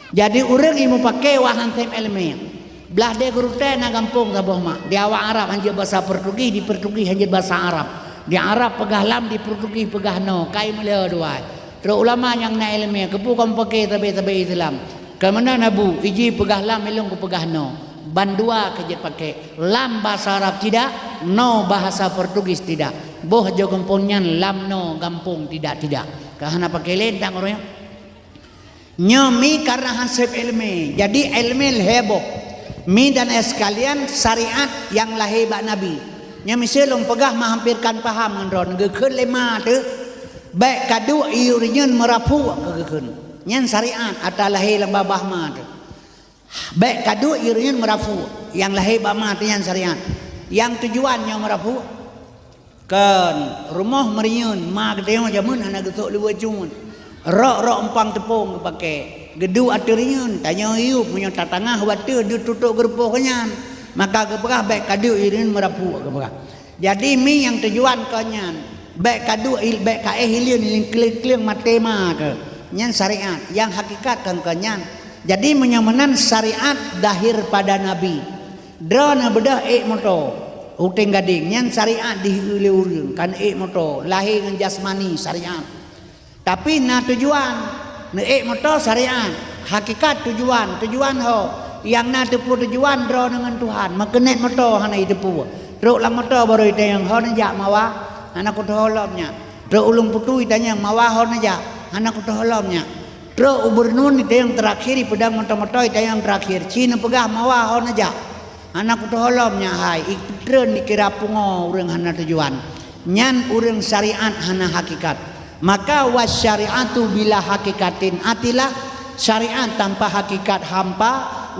Jadi ureuëng nyang meupaké wahan seb éleumé. Blaih deh gurutée na gampông saboh mak. Di awak Arab hanjeuet basa Portugis, di Portugis hanjeuet basa Arab. Di Arab peugah lam, di Portugis peugah no, kai meulhö dua. Trok ulama nyang na éleumé, keupeue kon paké sabé-sabé Islam. Keumeuna na bu, iji peugah lam, ilôn kupeugah no. Bandua ka jeuet paké. Lam bahasa Arab tidak, no bahasa Portugis tidak. Boh jo gampông nyan lam no, gampông tidak-tidak. Ka hana paké lé tang ureuëng. Nyoe mi karena han seb éleumé. Jadi éleumé lhèe boh. Mi dan ayah sekalian, syariat nyang lahé bak Nabi. Nyoe miseue lôn peugah meuhamper kan paham ngon droeneuh. Geukheun lé ma teuh, "Bèk kaduek ié ureuëng nyan meurapuk," geukheun. Nyan syariat atra lahé lam babah ma teuh. "Bèk kaduek ié ureuëng nyan meurapuk." Nyang lahé bak ma teuh nyan syariat. Nyang tujuan nyoe meurapuk. Kon, rumoh meuriyeuen, ma geutanyoe jameun hana geusok liweue cun. Rok-rok umpang teupông geupaké. Geuduek ateueh riyeuen, tanyoe yub, meunyoe tatangah watèe deuh tutôk geurupoh nyan. Maka geupeugah, "Bèk kaduek ié ureuëng nyan meurapuk," geupeugah. Jadi mi nyang tujuan kon nyan, "Bèk kaduek il-, bèk kaéh ié ureuëng nyan kleueng-kleueng maté ma keuh." Nyan syariat, nyang hakikat kon, kon nyan. Jadi meunyoe meunan syariat zahir pada Nabi. Droeneuh beudôh ék moto, u Teuing Gadeng, nyan syariat diheu lé ureuëng, kon ék moto, lahé ngon jasmani syariat. Tapi na tujuan, neuék moto syariat, hakikat tujuan, tujuan ho, nyang na teupeue tujuan droeneuh ngon Tuhan, meukeunét moto hana jiteupeue. Trok lam moto barô jitanyong, "Ho neujak Mawa?" "Hana kutoh lom nyak." Trok u Lueng Putu jitanyong, "Mawa ho neujak?" "Hana kutoh lom nyak." Trok u Beureunuen jitanyong teurakhir, jipeudong moto-moto jitanyong teurakhir. Ci neupeugah, "Mawa ho neujak?" "Hana kutoh lom nyak hai." Ipeutrön dikira pungo ureuëng hana tujuan. Nyan ureuëng syariat hana hakikat. Maka, "Wasyari'atu bila hakikatin atilah," syariat tanpa hakikat hampa,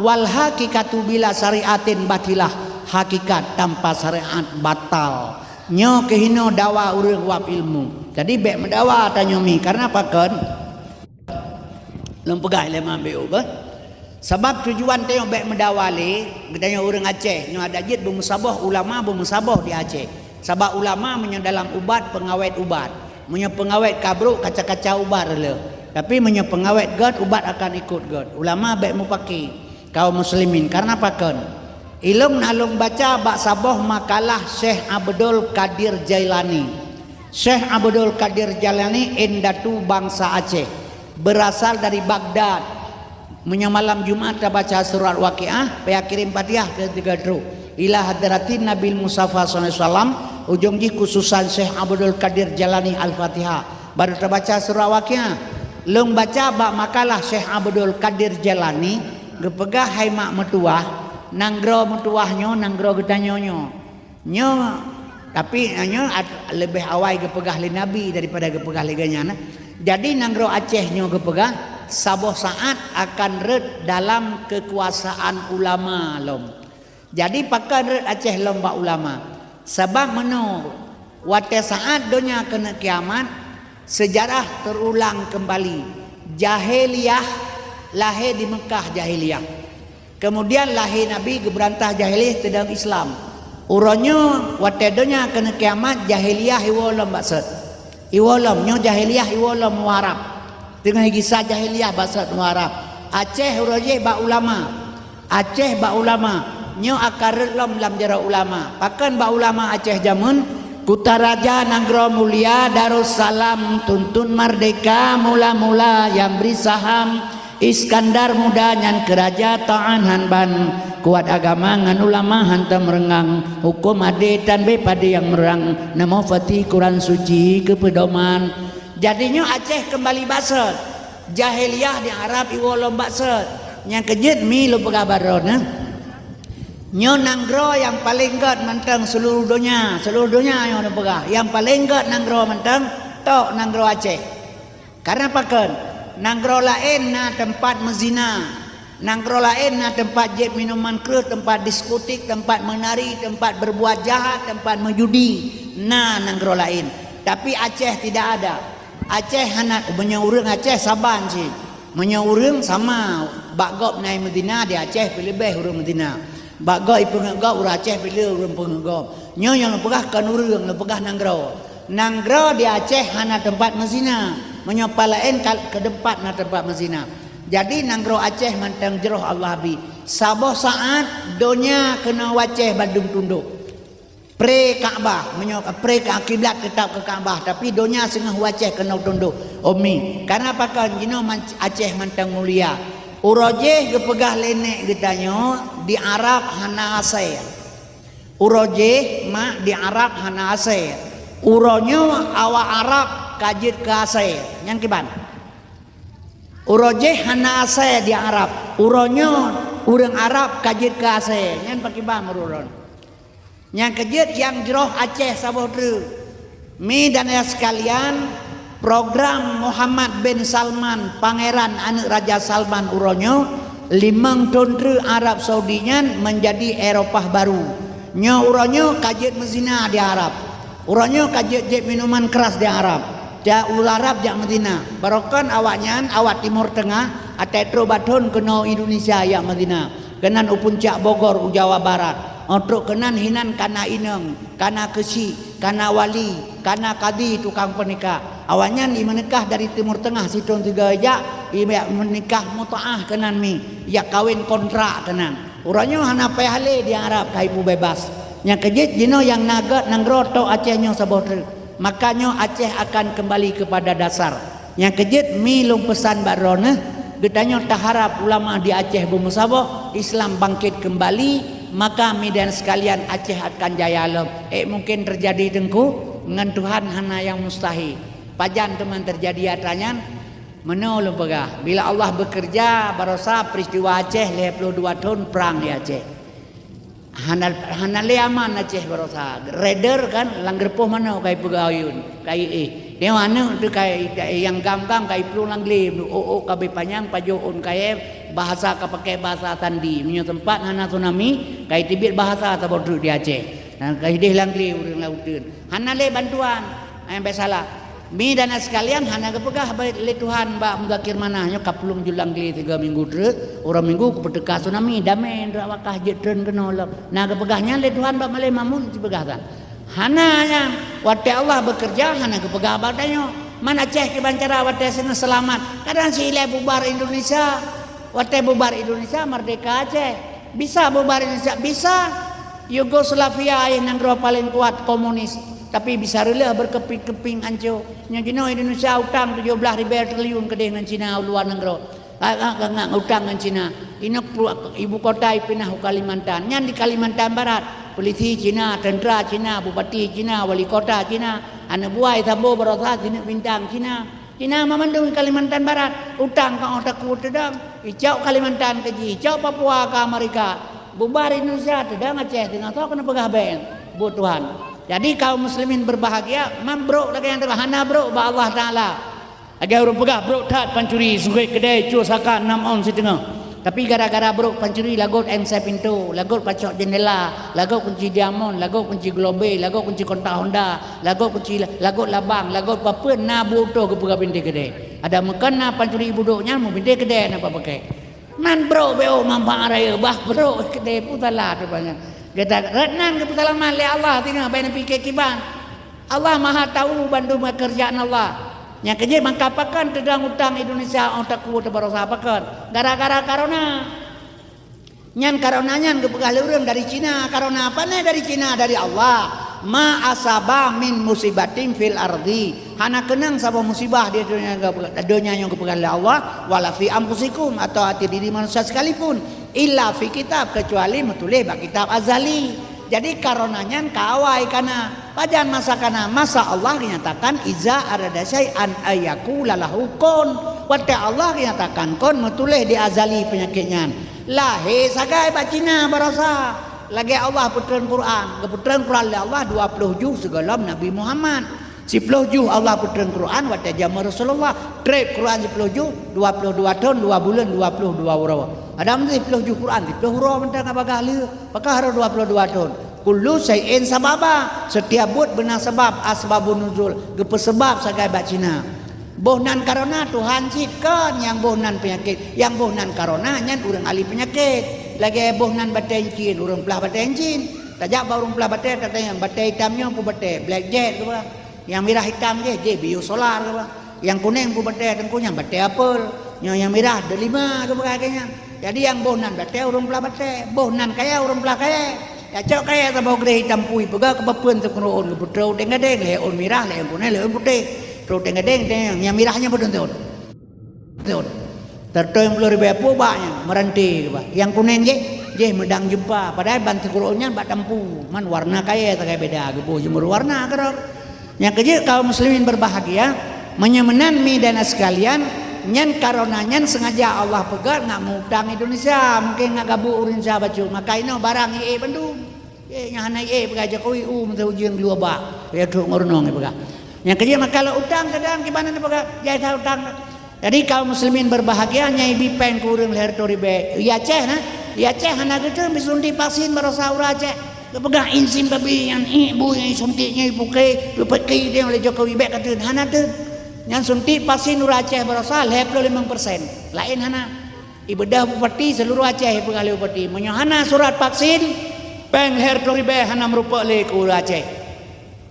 "wal hakikatu bila syari'atin batilah," hakikat tanpa syariat batal. Nyoe keuh hinoe dawa ureuëng wab ilmu. Jadi bèk meudawa tanyoe mi, karena pakon? Lôn peugah lé ma beu bah. Sabab tujuan tanyoe bèk meudawa lé, geutanyoe ureuëng Aceh, nyoe adak jeuet beumeusaboh, ulama beumeusaboh di Aceh. Sabab ulama meunyoe dalam ubat, peungawét ubat. Meunyoe peungawét ka brok, kaca-kaca ubat reuloh. Tapi meunyoe peungawét gét, ubat akan ikot gét. Ulama bèk meupaké kaum muslimin, karena pakon? Ilôn na lôn baca bak saboh makalah Syekh Abdul Qadir Jailani. Syekh Abdul Qadir Jailani indatu bansa Aceh, berasal dari Baghdad. Meunyoe malam Jumat tabaca surat Waqiah, payah kirém Fatihah keu tiga trok. Ila hadratin Nabil Mustafa sallallahu alaihi wasallam, Ujong jih khususan Syekh Abdul Qadir Jailani Al-Fatihah. Baru tabaca surat Waqiah. Lôn baca bak makalah Syekh Abdul Qadir Jailani, geupeugah hai mak meutuwah, nanggroe meutuwah nyoe, nanggroe geutanyoe nyoe. Nyoe, tapi nyoe at-, leubeh awai geupeugah lé Nabi daripada geupeugah lé geuhnyan. Jadi nanggroe Aceh nyoe geupeugah, saboh saát akan rhot dalam keukuasaan ulama lom. Jadi pakon rhot Aceh lom bak ulama? Sabab meunoe, watée saát donya keuneuk kiamat, seujarah teurulang keumbali. Jahiliyah lahé di Meukah jahiliyah. Keumudian lahé Nabi geubeurantah jahiliyah teudong Islam. Uroe nyoe watée donya keuneuk kiamat jahiliyah iwoe lom bak sot. Iwoe lom, nyoe jahiliyah iwoe lom u Arab. Teungoh gisa jahiliyah bak sot u Arab. Aceh uroe jih bak ulama. Aceh bak ulama. Nyoe akan rhot lom lam jaroe ulama. Pakon bak ulama Aceh jameun? Kuta Raja nanggroe mulia Darussalam, tuntun merdeka mula-mula nyang bri saham. Iskandar Muda nyan keu raja taát han ban, kuat agama ngon ulama hantom reungang, huköm adé tan bé padé nyang meurang, neumoe Fatih Quran Suci keu peudoman. Jadi nyoe Aceh keumbali bak sot. Jahiliyah di Arab iwoe lom bak sot. Nyang keujeuet mi lôn peugah bak droeneuh. Nyoe nanggroe nyang paleng gét mantong seuluruh donya. Seuluruh donya nyoe lôn peugah. Nyang paleng gét nanggroe mantong tok nanggroe Aceh. Kareuna pakon? Nanggroe laén na teumpat meuzina. Nanggroe laén na teumpat jieb minuman kreueh, teumpat diskotik, teumpat meunari, teumpat beurbuat jahat, teumpat meujudi. Na nanggroe laén. Tapi Aceh tidak ada. Aceh hana, meunyoe ureuëng Aceh saban cit. Meunyoe ureuëng sama, bak gob na nyang meuzina di Aceh pih leubeh ureuëng meuzina. Bak gob ipeungeut gob ureuëng Aceh pih le ureuëng peungeut gob. Nyoe nyang neupeugah kon ureuëng, neupeugah nanggroe. Nanggroe di Aceh hana teumpat meuzina. Meunyoe pat laén ka-, keu teumpat na teumpat meuzina. Jadi nanggroe Aceh mantong jroh Allah bi. Saboh saát donya keunoe u Aceh bandum tundok. Pre Ka'bah, meunyoe pre ka kiblat teutap keu Ka'bah, tapi donya singoh u Aceh keunoe tundok. Umi, kareuna pakon jinoe man-, Aceh mantong mulia. Uroe jih geupeugah lé nék geutanyoe di Arab hana asai. Uroe jih mak di Arab hana asai. Uroe nyoe awak Arab ka jeuet keu asai. Nyang kiban? Uroe jih hana asai di Arab. Uroe nyoe ureuëng Arab ka jeuet keu asai. Nyan pakiban meururôn. Nyang keujeuet nyang jroh Aceh saboh treuk. Mi dan ya sekalian, program Muhammad bin Salman, Pangeran aneuëk Raja Salman uroe nyoe, limong thon treuk Arab Saudi nyan menjadi Eropah baru. Nyoe uroe nyoe ka jeuet meuzina di Arab. Uroe nyoe ka jeuet-jeuet minuman keras di Arab. Jak u Arab jak meuzina. Barokon awaknyan, awak Timur Tengah, atai troh bathon keunoe Indonesia jak meuzina. Keunan u Puncak Bogor u Jawa Barat. Óh trok keunan hinan kana inong, kana keuchik, kana wali, kana kadi tukang peunikah. Awaknyan jimeunikah dari Timur Tengah sithon sigoe jak, jimeunikah mutaah keunan mi, jak kawén kontrak keunan. Uroe nyoe hana payah lé di Arab ka ipeubeubaih. Nyang keujeuet jinoe nyang na gét nanggroe tok Aceh nyoe saboh treuk. Maka nyoe Aceh akan keumbali keupada dasar. Nyang keujeuet mi lôn peusan bak droeneuh, geutanyoe taharab ulama di Aceh beumeusaboh, Islam bangkét keumbali, maka mi dan sekalian Aceh akan jaya lom. Ék mungken teujadi teungku, ngon Tuhan hana nyang mustahil. Pajan teuma teujadi atra nyan? Meunoe lôn peugah, bila Allah beukeureuja, barosa peuristiwa Aceh lhée ploh dua thon prang di Aceh. Hana, hana lé aman Aceh barosa. Raider kan, lam geureupoh manoe ka ipeugah ayun, ka iéh. Nyoe aneuëk teuh ka i-, nyang gam-gam ka iplueng lam glé, ôk-ôk ka beuet panyang, pajoh ôn kayée, bahasa ka pakai bahasa sandi. Meunyoe teumpat hana tsunami, ka iteubiet bahasa saboh treuk di Aceh. Nah, ka ideh lam glé ureuëng lam uteuen. Hana lé bantuan. Nyang biasalah. Mi dan sekalian hana geupeugah lé Tuhan bak Muzakir Manaf nyoe ka plueng jeuet lam glé tiga minggu treuk, uroe Minggu kupeuteuka tsunami, damé droe Makkah jeuet treun keunoe lom. Na geupeugah nyan lé Tuhan bak Malém Mahmud sipeugah tan. Hana nyan, watée Allah beukeureuja hana geupeugah bak tanyoe. Man Aceh kiban cara watée singoh seulamat. Kadang si ilée bubar Indonesia, watée bubar Indonesia merdeka Aceh. Bisa bubar Indonesia, bisa. Yugoslavia ayah nanggroe paleng kuat komunis, tapi bisa reuloh beurkeuping-keuping anco. Nyoe jinoe Indonesia utang tujoh blaih ribée triliun keudeh ngon Cina u luwa nanggroe. Ka, ka, ka, ka utang ngon Cina. Inoe pu-, ibu kota ipinah u Kalimantan. Nyan di Kalimantan Barat. Polisi Cina, tentera Cina, bupati Cina, wali kota Cina, aneuk buah Sambo barosa sineuk bintang Cina. Cina mamandum Kalimantan Barat, utang ka 'oh takue teudong, icok Kalimantan keu jih, icok Papua keu Amerika, bubar Indonesia, teudong Aceh teungoh, soe keuneuk peugah bèk buet Tuhan. Jadi kaum muslimin berbahagia, man brok lagèe nyang teugah, hana brok bak Allah Taala. Lagèe ureueng peugah brok that pancuri, sugét keudè, cue saka nam ôn siteungoh. Tapi gara-gara brok pancuri, lagot éngsé pintoe, lagot pacok jeundela, lagot kunci diamond, lagot kunci globé, lagot kunci kontak Honda, lagot kunci, lagot labang, lagot papeuen na bu utoh geupeugah bintéh keudè. Adak meukon na pancuri budok nyan, meubintéh keudè na papaké. Man brok bèk manfaat raya, bah brok keudè peue salah teuma nyan. Gata rot nan geupeuseulamat lé Allah singoh, bèk neupike kiban. Allah Maha tahu bandum pekerjaan Allah. Nyang keujeuet maka pakon teudong utang Indonesia 'oh takue teubarosa pakon? Gara-gara corona. Nyan corona nyan geupeugah lé ureueng dari Cina. Corona apa nyan dari Cina? Dari Allah. Ma asaba min musibatin fil ardi. Hana keunong saboh musibah di donya, donya nyang geupeugah lé Allah, wala fi anfusikum, atau ateueh diri manusia sekalipun, illa fi kitab, kecuali meutuléh bak kitab azali. Jadi corona nyan ka awai kana. Pajan masa kana? Masa Allah geunyatakan, "Iza arada syai'an ayyakula lahu kun." Watèe Allah geunyatakan kun, meutuléh di azali peunyakét nyan. Lahé sagai bak Cina barosa. Lagèe Allah peutreun Quran, geupeutreun Quran lé Allah dua ploh juh sigohlom Nabi Muhammad. Siploh juh Allah peutreun Quran watèe jameun Rasulullah. Trép Quran siploh juh, dua ploh dua thon, dua buleuen, dua ploh dua uroe. Adam siploh juh Quran, siploh uroe mantong ka bagah lé. Pakon harôh dua ploh dua thon? Kullu syai'in sababa, setiap buet beuna sabab, asbabun nuzul, geupeusabab sagai bak Cina. Boh nan corona Tuhan cit kon, nyang boh nan peunyakét, nyang boh nan corona nyan ureueng ahli peunyakét. Lagèe boh nan batèe incin, ureueng plah batèe incin. Tajak bak ureueng plah batèe, tatanyong, "Batèe itam nyoe peue batèe? Blackjack keu bah? Nyang mirah itam jih, jih biosolar keu bah? Nyang kunéng peue batèe, Teungku?" "Nyan batèe apel." "Nyoe nyang mirah delima," geupeugah lagèe nyan. Jadi nyang boh nan batèe ureueng plah batèe, boh nan kayèe ureueng plah kayèe. Tacok kayèe saboh greh itam pui, peugah keu papeuen teuk ôn, geupeutrok u teng gadeng, lhèe ôn mirah, lhèe ôn kunéng, lhèe ôn putéh. Trok u teng gadeng, teng nyang mirah nyan padum thon? Thon. Siratoh limong ploh ribèe, peue bak nyan, meuranté keu bah. Nyang kunéng jih, jih meudang jeumpa, padahai ban sikureueng nyan bak tampu, man warna kayèe sagai beda, geuboh jeumeureuh warna keudroe. Nyang keujeuet kaum muslimin berbahagia, meunyoe meunan mi dan sekalian, nyan corona nyan sengaja Allah peugöt ngat meu-utang Indonesia, mungken ngat gabuk ureueng Indonesia bacut, maka inoe barang ié bandum. Ié nyang hana ié peugah Jokowi, u meusa ujeuen geuluwa bak, ya trok ngon reunong ié peugah. Nyang keujeuet maka lôn utang kadang kiban na peugah, jai that utang. Jadi kaum muslimin berbahagia, nyang ibi péng keu ureueng lhèe reutôh ribèe. Di Aceh na, di Aceh hana geutreun jisuntik vaksin baroesa ureueng Aceh. Geupeugah insin babi nyan, ié bui nyang isuntik nyan ipuke, ipuke deh oleh Jokowi, bèk katreun, hana treun. Nyan suntik vaksin ureueng Aceh baroesa lhèe ploh limong persen. Laén hana. Ibeudôh bupati seluruh Aceh ipeugah lé bupati, meunyoe hana surat vaksin, péng lhèe reutôh ribèe hana meurupok lé keu ureueng Aceh.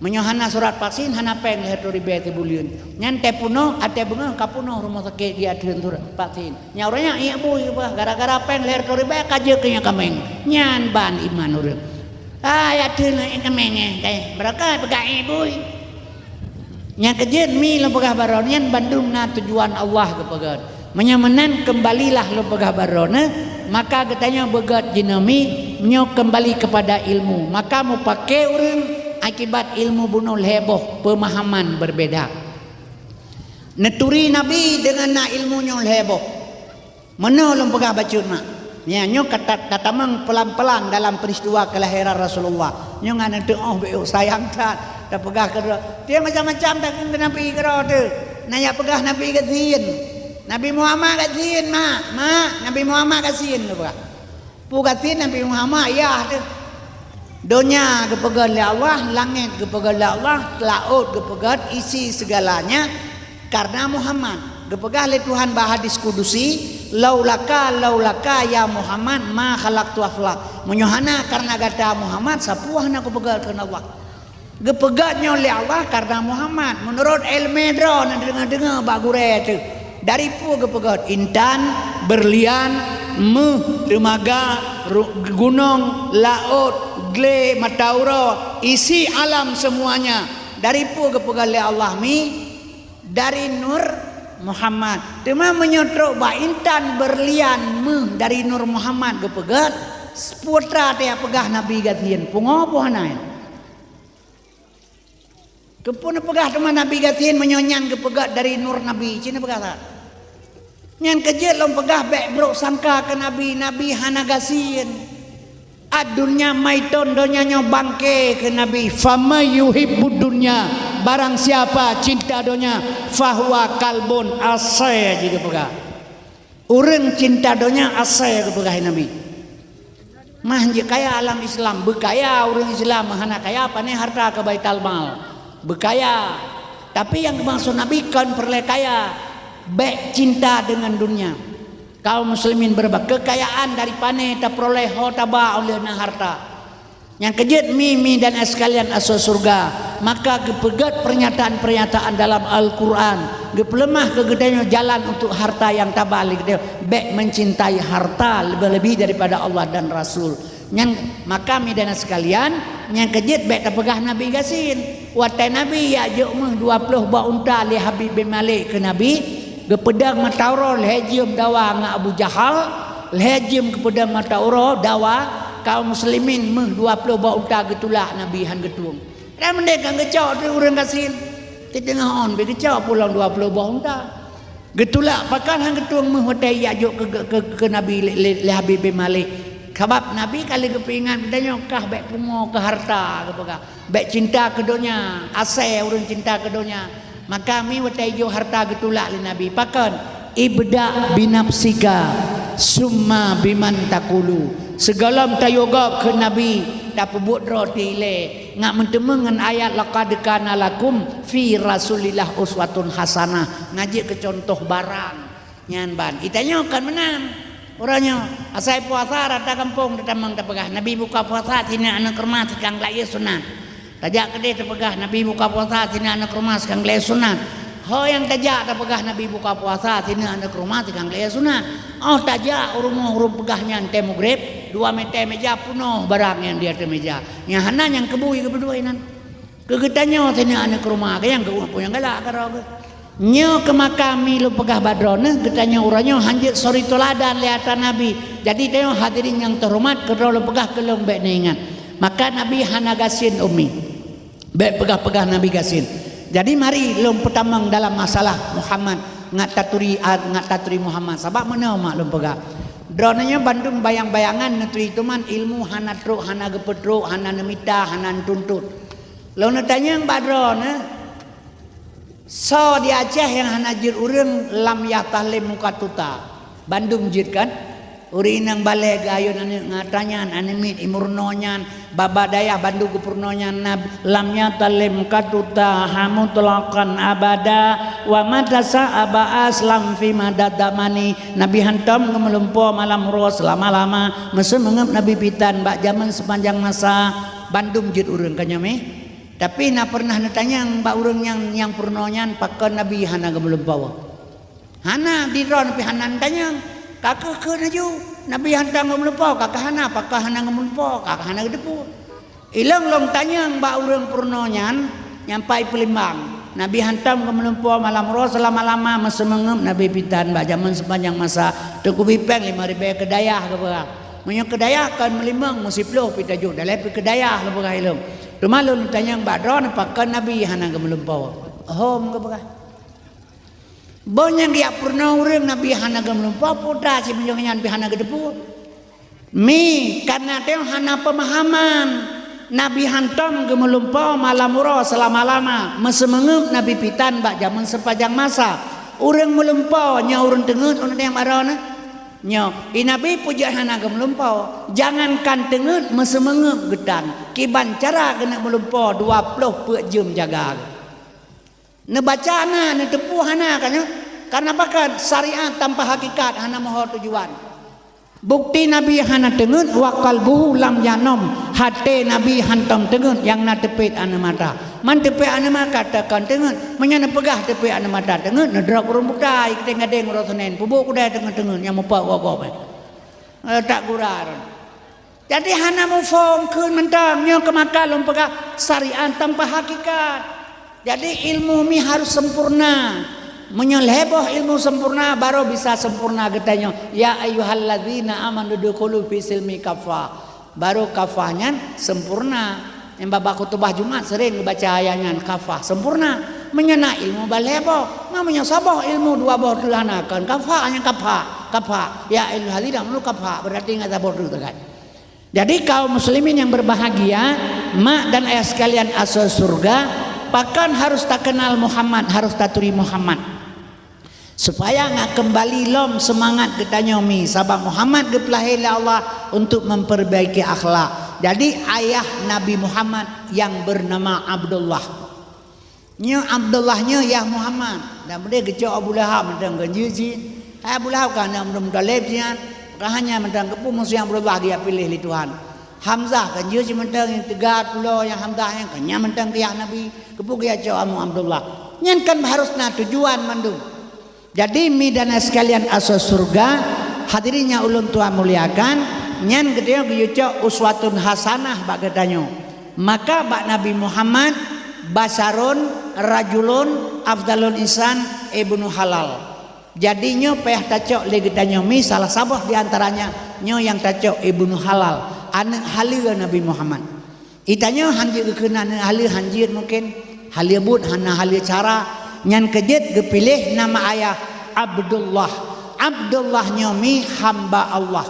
Meunyoe hana surat vaksin, hana péng lhèe reutôh ribèe sibuleuen. Nyan teupunoh, até beungoh ka punoh rumoh sakét geujak treun surat vaksin. Nyan ureueng nyan ié bui bah, gara-gara péng lhèe reutôh ribèe ka jeuet keu nyan kaméng. Nyan ban iman ureueng. Ah, ya treun nyan kaméng nyan, kai. Beurangkat peugah ié bui. Nyang keujeuet mi lôn peugah baroe nyan bandum na tujuan Allah geupeugöt. Meunyoe meunan keumbalilah lôn peugah baroe nyan, maka geutanyoe beugöt jinoe mi, meunyoe keumbali keupada ilmu, maka mupake ureueng akibat ilmu bunoe lhèe boh peumahaman berbeda. Neuturi Nabi deungon na ilmu nyoe lhèe boh. Meunoe lôn peugah bacut mak. Nyan nyoe ka ta-, tatamong pelan-pelan dalam peristiwa kelahiran Rasulullah. Nyoe ngon neuteu'oh beu sayang that. Tapeugah keudroe, tiep macam-macam takheun keu Nabi keudroe teuh. Na nyang peugah Nabi gasien. Nabi Muhammad gasien, mak. Mak, Nabi Muhammad gasien geupeugah. Peue gasien Nabi Muhammad, yah teuh. Donya geupeugöt lé Allah, langét geupeugöt lé Allah, laôt geupeugöt isi segalanya karena Muhammad. Geupeugah lé Tuhan bak hadis kudusi, "Laulaka, laulaka ya Muhammad ma khalaqtu aflak." Meunyoe hana karena gata Muhammad, sapeue hana kupeugöt kheun Allah. Geupeugöt nyoe lé Allah karena Muhammad. Meunurot ileumèe droe na deungoe-deungoe bak gurèe teuh. Dari peue geupeugöt? Intan, beurlian, méuh, teumaga, ru-, gunong, laôt, glé, mata uroe, isi alam semuanya. Dari peue geupeugöt lé Allah mi? Dari nur Muhammad. Teuma meunyoe trok bak intan, beurlian, méuh dari nur Muhammad geupeugöt, Seupue atra teupeugah Nabi gasien, pungo boh hana nyan. Keupeue neupeugah teuma Nabi gasien meunyoe nyan geupeugah dari nur Nabi, cit neupeugah that. Nyan keu jeuet lôn peugah bék brok sangka keu Nabi, Nabi hana gasien. Ad-dunya maiton, donya nyoe bangke keu Nabi. Faman yuhibbud dunya, barang siapa cinta donya, fahuwa kalbun, asée jih geupeugah. Ureuëng cinta donya asée geupeugah Nabi. Mah jeuet kaya alam Islam, beukaya ureuëng Islam, hana kaya pane harta keu baital mal. Beukaya. Tapi nyang geumaksud Nabi kon peureulée kaya, bék cinta deungon dunia. Kaum muslimin beureubat kekayaan dari pane tapeuroleh ho taba uleh na harta. Nyang keujeuet mi-mi dan sekalian asoe syurga, maka geupeugét pernyataan-pernyataan dalam Al-Quran, geupeuleumah keu geutanyoe jalan untuk harta nyang tabah lé geutanyoe, bék mencintai harta lebih-lebih daripada Allah dan Rasul. Nyan, maka mi dan sekalian, nyang keujeuet bék tapeugah Nabi gasien. Watée Nabi jak jok méuh dua ploh boh unta lé Habib bin Malik keu Nabi, geupeudong mata uroe lhée jeuem dawa ngon Abu Jahal, lhée jeuem geupeudong mata uroe dawa kaum muslimin méuh dua ploh boh unta geutulak Nabi han geutueng. Dan meunde kan geucok teuh ureuëng gasien, teudeungoe ôn beu geucok pulang dua ploh boh unta. Geutulak pakon han geutueng méuh watée jak jok keu, keu, keu Nabi lé, lé, lé Habib bin Malik. Sabab Nabi ka lheueh geupeuingat geutanyoe kah bék pungo keu harta geupeugah, bék cinta keu donya, asée ureuëng cinta keu donya. Maka mi watée jok harta geutulak lé Nabi. Pakon? Ibda binafsika, summa biman takulu. Sigohlom tayue gob keu Nabi, tapeubuet droe teuh ilée. Ngat meuteumé ngon ayat, "Laqad kana lakum fi Rasulillah uswatun hasanah." Ngajak keu contoh barang. Nyan ban. Geutanyoe kon meunan. Uroe nyoe, asai puasa rata gampông tatamong tapeugah, "Nabi buka puasa sinan aneuk rumoh sikang geulayée sunat." Tajak keudeh tapeugah, "Nabi buka puasa sinan aneuk rumoh sikang geulayée sunat." Ho nyang tajak tapeugah, "Nabi buka puasa sinan aneuk rumoh sikang geulayée sunat." Oh tajak u rumoh ureuëng peugah nyan tée mugreb, dua meuté meja peunoh barang nyang di ateueh meja. Nyang hana nyang keubui geubeudôh inan. Keu geutanyoe sinan aneuk rumoh, nyang geuueh peue nyang galak keudroe geuh. Nyoe keuh maka mi lôn peugah bak droeneuh, geutanyoe uroe nyoe hanjeuet suri teuladan lé atra Nabi. Jadi tanyoe hadirin nyang teuhoreumat, keudroe lôn peugah keu lôn bék neuingat. Maka Nabi hana gasien ummi. Bék peugah-peugah Nabi gasien. Jadi mari lôn peutamong dalam masalah Muhammad ngat taturi, ngat taturi Muhammad. Sabab meunoe mak lôn peugah. Droeneuh nyoe bandum bayang-bayangan neuturi teuma ilmu hana trok, hana geupeutrok, hana neumita, hana neutuntut. Lôn neutanyong bak droeneuh, soe di Aceh nyang hana jeuet ureuëng lam yah tahlém muka tuta? Bandum jeuet kan? Ureuëng inong balée geuayôn aneuk ngon atra nyan, aneuk miet imeurunoe nyan, baba dayah bandum geupeurunoe nyan, lam yah tahlém muka tuta ha mutlaqan abada, wa mata sa'aba aslam fi madad damani. Nabi hantom geumeulumpoe malam uroe seulama-lama, meuseumeungeueb Nabi pitan bak jamén seupanjang masa. Bandum jeuet ureuëng ka nyoe mé. Tapi na pernah neutanyong bak ureuëng nyang, nyang peurunoe nyan, pakon Nabi hana geumeulumpoe? Hana, di droeneuh pih hana neutanyong. Ka keuh kheun laju, Nabi hantom geumeulumpoe, ka keuh hana, pakon hana geumeulumpoe, ka keuh hana geuteupeue. Ilong lôn tanyong bak ureuëng peurunoe nyan, nyang pai peulimbang. Nabi hantom geumeulumpoe malam uroe seulama-lama, meuseumeungeueb Nabi pitan bak jamén seupanjang masa, teungku bipeng limong ribée keu dayah geupeugah. Meunyoe keu dayah kon meulimong, meusiploh pih tajok dalé pih keu dayah geupeugah ilong. Teuma lôn tanyong bak droeneuh pakon Nabi hana geumeulumpoe. Hom geupeugah. Boh nyang geujak peurunoe ureuëng Nabi hana geumeulumpoe, peue atra simeujong nyan pih hana geuteupeue. Mi, kareuna tanyoe hana peumahaman. Nabi hantom geumeulumpoe malam uroe seulama-lama, meuseumeungeueb Nabi pitan bak jamén seupanjang masa. Ureuëng meulumpoe nyoe ureuëng teungeut ureuëng nyang baroe nyoe. Nyoe, i Nabi peue jeuet hana geumeulumpoe. Jangankan teungeut, meuseumeungeueb geutan. Kiban cara keuneuk meulumpoe dua ploh peuet jeuem jaga geuh. Neubaca na, neuteupeue hana ka nyoe. Kareuna pakon? Syariat tanpa hakikat hana meuho tujuan. Bukti Nabi hana teungeut, wa qalbuhu lam yanom, até Nabi hantom teungeut, nyang na teupet aneuk mata. Man teupet aneuk mata kon teungeut, meunyoe neupeugah teupet aneuk mata teungeut, neudrob ureuëng buta, ikeuteung gadeng uroe Senin, peubuet kudai teungeut-teungeut nyang mupat woe gob. Eh, tak gura. Jadi hana muphom kheun mantong, nyoe keuh maka lôn peugah syariat tanpa hakikat. Jadi ilmu mi harus sempurna. Meunyoe lhée boh ilmu sempurna, baru bisa sempurna geutanyoe, "Ya ayyuhalladzina amanu dukhulu fi silmi kaffah." Baru kafah nyan sempurna. Nyang bak khutubah Jumat sering geubaca ayat nyan, kafah, sempurna. Meunyoe na ilmu ban lhée boh, ma meunyoe saboh ilmu dua boh teuh hana, kon kafah, nyan kafah, kafah. Ya ayyuhalladzina amanu kafah, berarti ngat saboh teuh teukan. Jadi kaum muslimin yang berbahagia, mak dan ayah sekalian asoe surga, pakon harus takenal Muhammad, harus taturi Muhammad. Supaya ngat keumbali lom seumangat geutanyoe mi, sabab Muhammad geupeulahé lé Allah untuk memperbaiki akhlak. Jadi ayah Nabi Muhammad yang bernama Abdullah. Nyoe Abdullah nyoe yah Muhammad. Dan beudeh geucok Abu Lahab mantong keu jeuet jih. Hai Abu Lahab ka aneuk Abdul Muthalib nyan. Ka hanya mantong keupeue musuh nyang Abdullah geujak piléh lé Tuhan. Hamzah ka jeuet jih mantong nyang teuga tulo nyang Hamzah nyan, ka nyan mantong keu yah Nabi. Keupeue geujak cok amu Abdullah. Nyan kan harus na tujuan mandum. Jadi mi dan sekalian asoe surga, hadirin nyang ulôn tuan muliakan, nyan geutanyoe geuyue cok uswatun hasanah bak geutanyoe. Maka bak Nabi Muhammad, basyarun, rajulun, afdalul insan, ibnu halal. Jadi nyoe payah tacok lé geutanyoe mi salah saboh di antaranya, nyoe nyang tacok ibnu halal, aneuk haleue Nabi Muhammad. Geutanyoe han jeuet geukheun aneuk haleue, han jeuet mungken. Haleue buet hana haleue cara. Nyan keu jeuet geupiléh nama ayah Abdullah. Abdullah nyoe mi hamba Allah.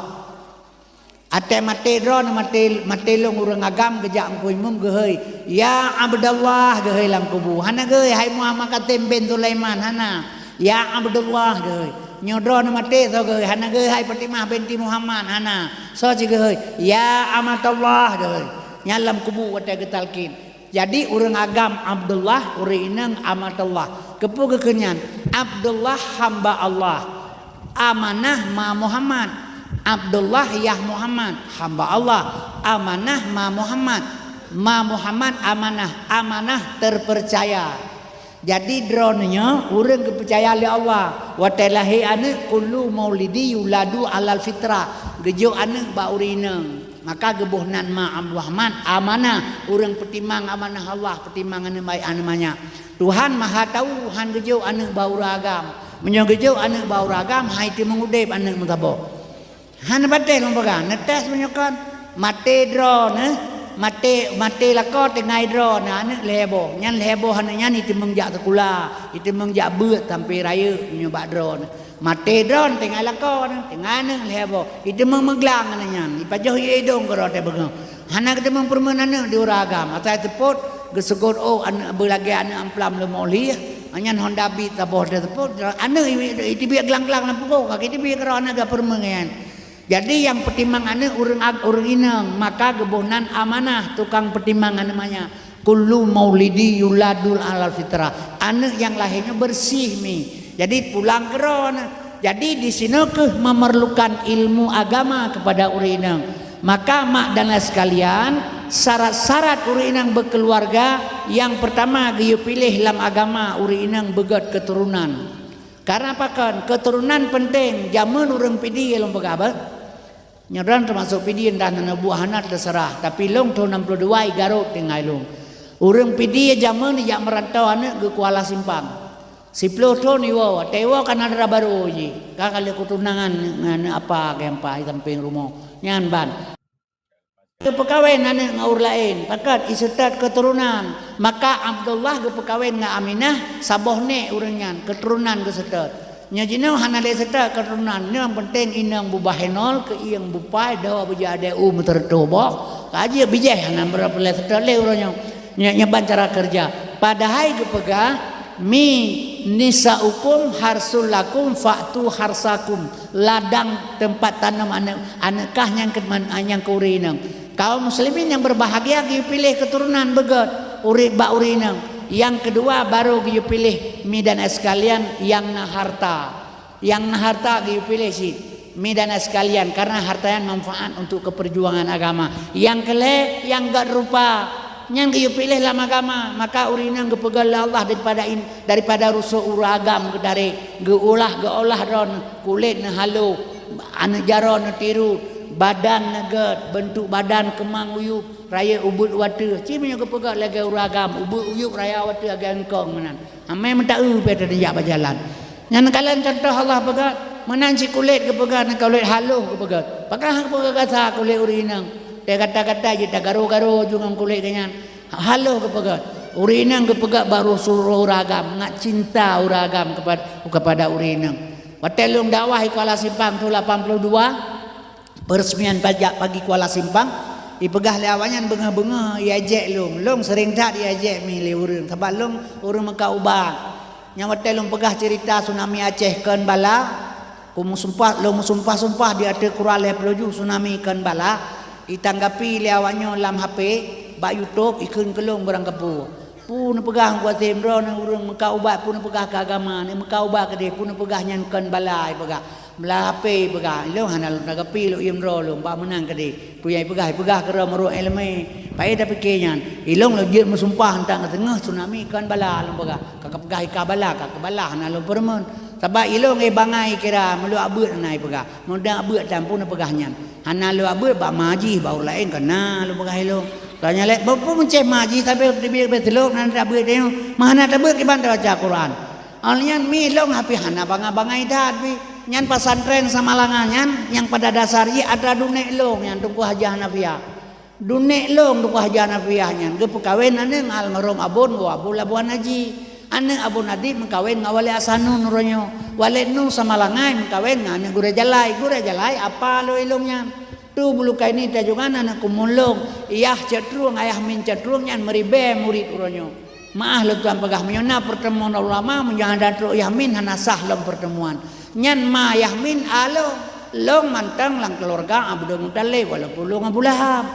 Até maté droeneuh maté, maté lôn ureuëng agam geujak Teungku Imum geuhôi, "Ya Abdullah," geuhôi lam kubu. Hana geuhôi, "Hai Muhammad Katem bin Sulaiman," hana. "Ya Abdullah," geuhôi. Nyoe droeneuh maté soe geuhôi, hana geuhôi, "Hai Fatimah binti Muhammad," hana. Soe cit geuhôi, "Ya Amatallah," geuhôi. Nyan lam kubu watée geutalkin. Jadi ureuëng agam Abdullah, ureuëng inong Amatallah. Keupeue geukheun nyan? Abdullah hamba Allah. Amanah ma Muhammad. Abdullah yah Muhammad, hamba Allah. Amanah ma Muhammad. Ma Muhammad amanah, amanah terpercaya. Jadi droeneuh nyoe ureuëng geupeucaya lé Allah. Watée lahé aneuk, kullu maulidi yuladu alal fitrah, geujok aneuk bak ureuëng inong. Maka geuboh nan ma Abdurrahman, amanah, ureuëng peutimang amanah Allah, peutimang aneuk baik aneuk manyak. Tuhan Maha Tahu, han geujok aneuk bak ureuëng agam. Meunyoe geujok aneuk bak ureuëng agam, han iteumeung udeb aneuk meusaboh. Hana patéh lôn peugah, neutés meunyoe kon. Maté droeneuh, maté, maté lakoe tinggai droeneuh, aneuk lhée boh. Nyan lhée boh aneuk nyan iteumeung jak sikula, iteumeung jak beuet sampoe rayeuk meunyoe bak droeneuh. Maté droeneuh tinggai lakoe neuh, tinggai aneuk lhée boh. Iteumeung meuglang aneuk nyan, ipajoh ie idong keudroe teuh beungoh. Hana geuteumeung peureumeun aneuk di ureuëng agam, asai seupôt geuseugot ôk aneuk beulagée aneuk amplam leumo lieh, nyan Honda Beat saboh teuh seupôt, aneuk i-, iteubiet glang-glang lam punggung, ka geuteubiet keudroe aneuk geupeureumeun nyan. Jadi nyang peutimang aneuk ureuëng ag-, ureuëng inong, maka geuboh nan amanah tukang peutimang aneuk manyak. Kullu maulidi yuladul alal fitrah. Aneuk nyang lahé nyoe beureuséh mi. Jadi pulang keudroe neuh. Jadi di sinoe kheueh memerlukan ilmu agama kepada ureuëng inong. Maka mak dan ayah sekalian, syarat-syarat ureuëng inong beukeuluwarga, nyang peurtama geuyue piléh lam agama ureuëng inong beugét keuturonan. Karena pakon? Keuturonan penting. Jameun ureuëng Pidie lôn peugah beuh. Nyoe droen teumasok Pidie, entah na neubuet hana teuseurah, tapi lôn thôn nam ploh dua i Garut tinggai lôn. Ureuëng Pidie jameun jak meurantau aneuk geukuala simpang. Siploh thôn iwoe, watée iwoe ka na dara barô jih, ka ka lheueh keutunangan ngon aneuk apa, geuh ampa i sampéng rumoh. Nyan ban. Geupeukawen aneuk ngon ureuëng laén, pakat iseutôt keuturonan. Maka Abdullah geupeukawen ngon Aminah, saboh nék ureuëng nyan, keuturonan geuseutôt. Nyoe jinoe hana lé seutôt keuturonan, nyang peunteng inong bubah henol, keuieng bupai, doh beujeuet adé u meuteureutoh boh, ka jeuet bijéh hana meureuloh seutôt lé uroe nyoe. Nyoe, nyoe ban cara keureuja. Padahai geupeugah, "Mi nisaukum harsul lakum fa'tu harsakum." Ladang teumpat tanom aneuk, aneuk kah nyang keu-, nyang keu ureuëng inong. Kaum muslimin nyang berbahagia geuyue piléh keuturonan beugét ureuëng bak ureuëng inong. Nyang keudua baru geuyue piléh mi dan sekalian nyang na harta. Nyang na harta geuyue piléh cit, mi dan sekalian, karena harta nyan manfaat untuk keperjuangan agama. Nyang keulhée, nyang gét rupa, nyan geuyue piléh lam agama, maka ureuëng inong geupeugét lé Allah daripada in-, daripada rusoh ureuëng agam geutarek, geuolah, geuolah droeneuh, kulét neuh halo, aneuk jaroe neutirot, Badan neugét, beuntuk badan keumang uyueb, rayeuk ubeuet u ateueh. Ci meunyoe geupeugét lagée ureuëng agam, ubeuet uyueb raya u ateueh lagée eungkong meunan. Amai meutaeu pih teujak bak jalan. Nyan kalon contoh Allah peugét, meunan cit kulét geupeugét, nyan kulét halôh geupeugét. Pakon geupeugét gata kulét ureuëng inong? Teuh gata-gata jeuet tagaro-garo ju ngon kulét geuh nyan. Halôh geupeugét. Ureuëng inong geupeugét bak uroe suroh ureuëng agam, ngat cinta ureuëng agam kepada, kepada ureuëng inong. Watée lôn dakwah di Kuala Simpang tu lapan puluh dua, peresmian pajak pagi Kuala Simpang, ipeugah lé awaknyan beungoh-beungoh iajek lôn. Lôn seuring that iajek mi lé ureuëng, sabab lôn ureuëng meukat ubat. Nyang watée lôn peugah ceurita tsunami Aceh kon bala, ku meusumpah, lôn meusumpah-sumpah di ateueh Quran lhée ploh juh tsunami kon bala, itanggapi lé awaknyoe lam H P, bak YouTube, ikheun keu lôn beurangkapeue. Peue neupeugah Teungku Até Imran, ureuëng meukat ubat, peue neupeugah keu agama, ni meukat ubat keudeh, peue neupeugah nyan kon bala, ipeugah. Meulapée ipeugah, ilôn hana lôn tanggapi lôn iem droe lôn, bak meunan keudeh. Peue nyang ipeugah, ipeugah keudroe meurok iéleumé. Paé tapike nyan, ilôn lôn jeuet meusumpah ntak ngon teungoh tsunami kon bala lôn peugah. Ka kapeugah ika bala, ka keubala hana lôn peureumeun. Sabab ilôn éh bangai kira meulok abeuet hana ipeugah. Meudang abeuet tan peue neupeugah nyan. Hana lôn abeuet bak ma jih, bak ureuëng laén ka na lôn peugah ilôn. Tanya lé, "Peue meucéh ma jih sabe teubiet beuet teulok nan tabeuet teuh? Mah hana tabeuet kiban tabaca Quran." Awaknyan mi lôn hapih hana bangai-bangai that pih. Nyan pesantren Samalanga nyan nyang pada dasar jih atra dunek lôn nyan Teungku Hajah Nafiah. Dunek lôn Teungku Hajah Nafiah nyan geupeukawen aneuëk ngon almarhum Abon, Abu Labuan Haji. Aneuëk Abon Adib meukawen ngon Walid Ahsanun uroe nyoe. Walid Nu Samalanga meukawen ngon aneuëk Gurée Jalai. Gurée Jalai apa lôn ilôn nyan. Tu Bulukaini Tajongan aneuëk kumulong, Yah Cot Trueng, Ayah Min Cot Trueng nyan meuribée murit uroe nyoe. Meuáh lôn tuan peugah, meunyoe na peurteumuan ulama, meunyoe hana trok Yah Min hana sah lom peurteumuan. Nyan ma Yah Min a lôn, lôn mantong lam keuluwarga Abdul Muthalib, walaupun lôn Abu Lahab.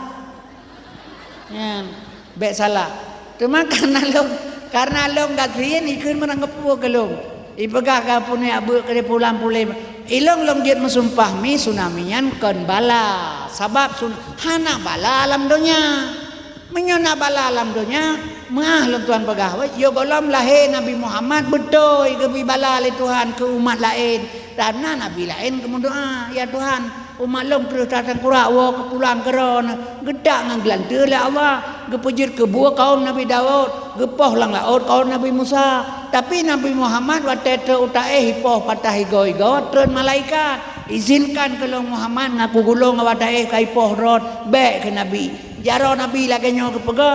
Nyan, bék salah. Teuma kareuna lôn, kareuna lôn gasien ikheun meurangkapeue keu lôn. Ipeugah ka punéh abeuet keu pulan puléh. Ilôn lôn jeuet meusumpah mi tsunami nyan kon bala. Sabab sun-, hana bala lam donya. Meunyoe na bala lam donya, meuáh lôn tuan peugah, wéh, yoh gohlom lahé Nabi Muhammad beutôi geubri bala lé Tuhan keu umat laén. Dan na nabi laén geumeudoá, "Ya Tuhan, umat lôn kreueh that teungkurak woe keu pulan keudroe, geutak ngon geulanteue lé Allah, geupeujeuet keubuet kaum Nabi Daud, geupoh lam laôt kaum Nabi Musa." Tapi Nabi Muhammad watée trok u taéh ipoh patah igoe-igoe, treun malaikat, "Izinkan keu lôn Muhammad ngaku gulong awak taéh ka ipoh droe, bék keu Nabi." Jaroe Nabi lagée nyoe geupeugah,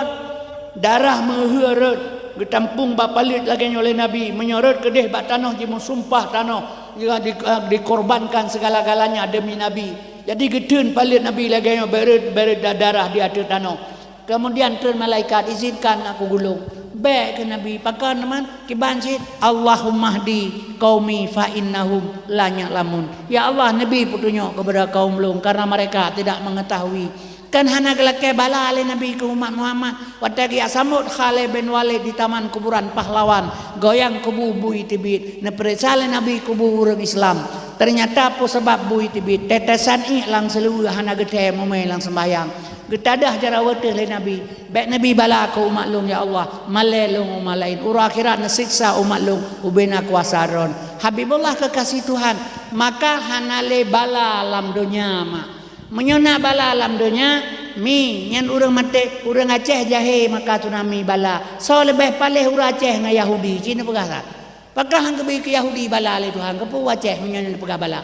darah meuheueh rot, geutampong bak paleuet lagée nyoe lé Nabi, meunyoe rot keudeh bak tanoh jimeusumpah tanoh, di-, dikorbankan segala-galanya demi Nabi. Jadi geuteun paleuet Nabi lagée nyoe beret-beret da-, darah di ateueh tanoh. Kemudian treun malaikat, "Izinkan ngaku gulong." Bék keu Nabi, pakon teuma? Kiban cit, "Allahummahdi qaumi fa innahum la ya'lamun." Ya Allah, neubi peutunyok kepada kaum lôn, karena mereka tidak mengetahui. Kan hana geulakée bala lé Nabi keu umat Muhammad. Watée geujak sambot Khalid bin Walid di Taman Kuburan Pahlawan, goyang kubu bui teubiet, neupeuriksa lé Nabi kubu ureuëng Islam. Ternyata peue sabab bui teubiet, tetesan iek lam seuleuweue hana geuthée mumé lam seumbahyang. Geutadah jaroe teuh lé Nabi, "Bék neubi bala keu umat lôn, ya Allah, malée lôn umat laén. Uroe akhirat neusiksa umat lôn ubena kuasa Droen." Habibullah kekasih Tuhan, maka hana lé bala lam donya mak. Meunyoe na bala lam donya, mi, nyan ureuëng maté, ureuëng Aceh jahé maka tsunami bala. Soe leubeh paléh ureuëng Aceh ngon Yahudi, ci neupeugah that. Pakon han geubi keu Yahudi bala lé Tuhan, keupeue Aceh meunyoe neupeugah bala?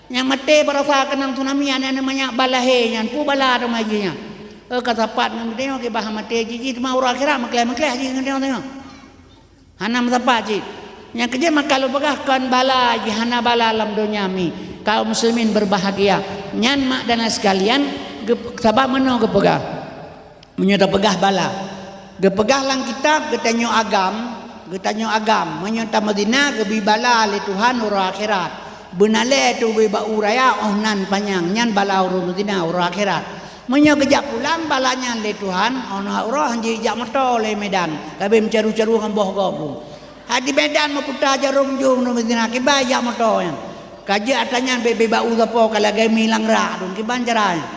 Nyang maté baroesa keunong tsunami, aneuëk-aneuëk manyak bala hé nyan, peue bala teuma jih nyan? Eh, ka sapat ngon geutanyoe kiban maté jih, jih teuma uroe akhirat meukleh-meukleh jih ngon geutanyoe. Hana meusapat cit. Nyang keujeuet maka lôn peugah kon bala jih hana bala lam donya mi. Kaum muslimin berbahagia. Nyan mak dan sekalian, geup-, sabab meunoe geupeugah. Meunyoe tapeugah bala. Geupeugah lam kitab geutanyoe agam, geutanyoe agam. Meunyoe tameuzina geubi bala lé Tuhan uroe akhirat. Beunalée teuh ubé bak u raya óh nan panyang, nyan bala ureuëng meuzina uroe akhirat. Meunyoe geujak pulang bala nyan lé Tuhan, óh na uroe han jijak moto lé Medan, ka abéh meucaru-caru ngon boh gob. Ha di Medan meuputa jaroe meujong ureuëng meuzina, kiban jak moto nyan. Ka jeuet atra nyan bék-bék bak u sapo ka lagée mi lam rak dum, kiban cara nyan.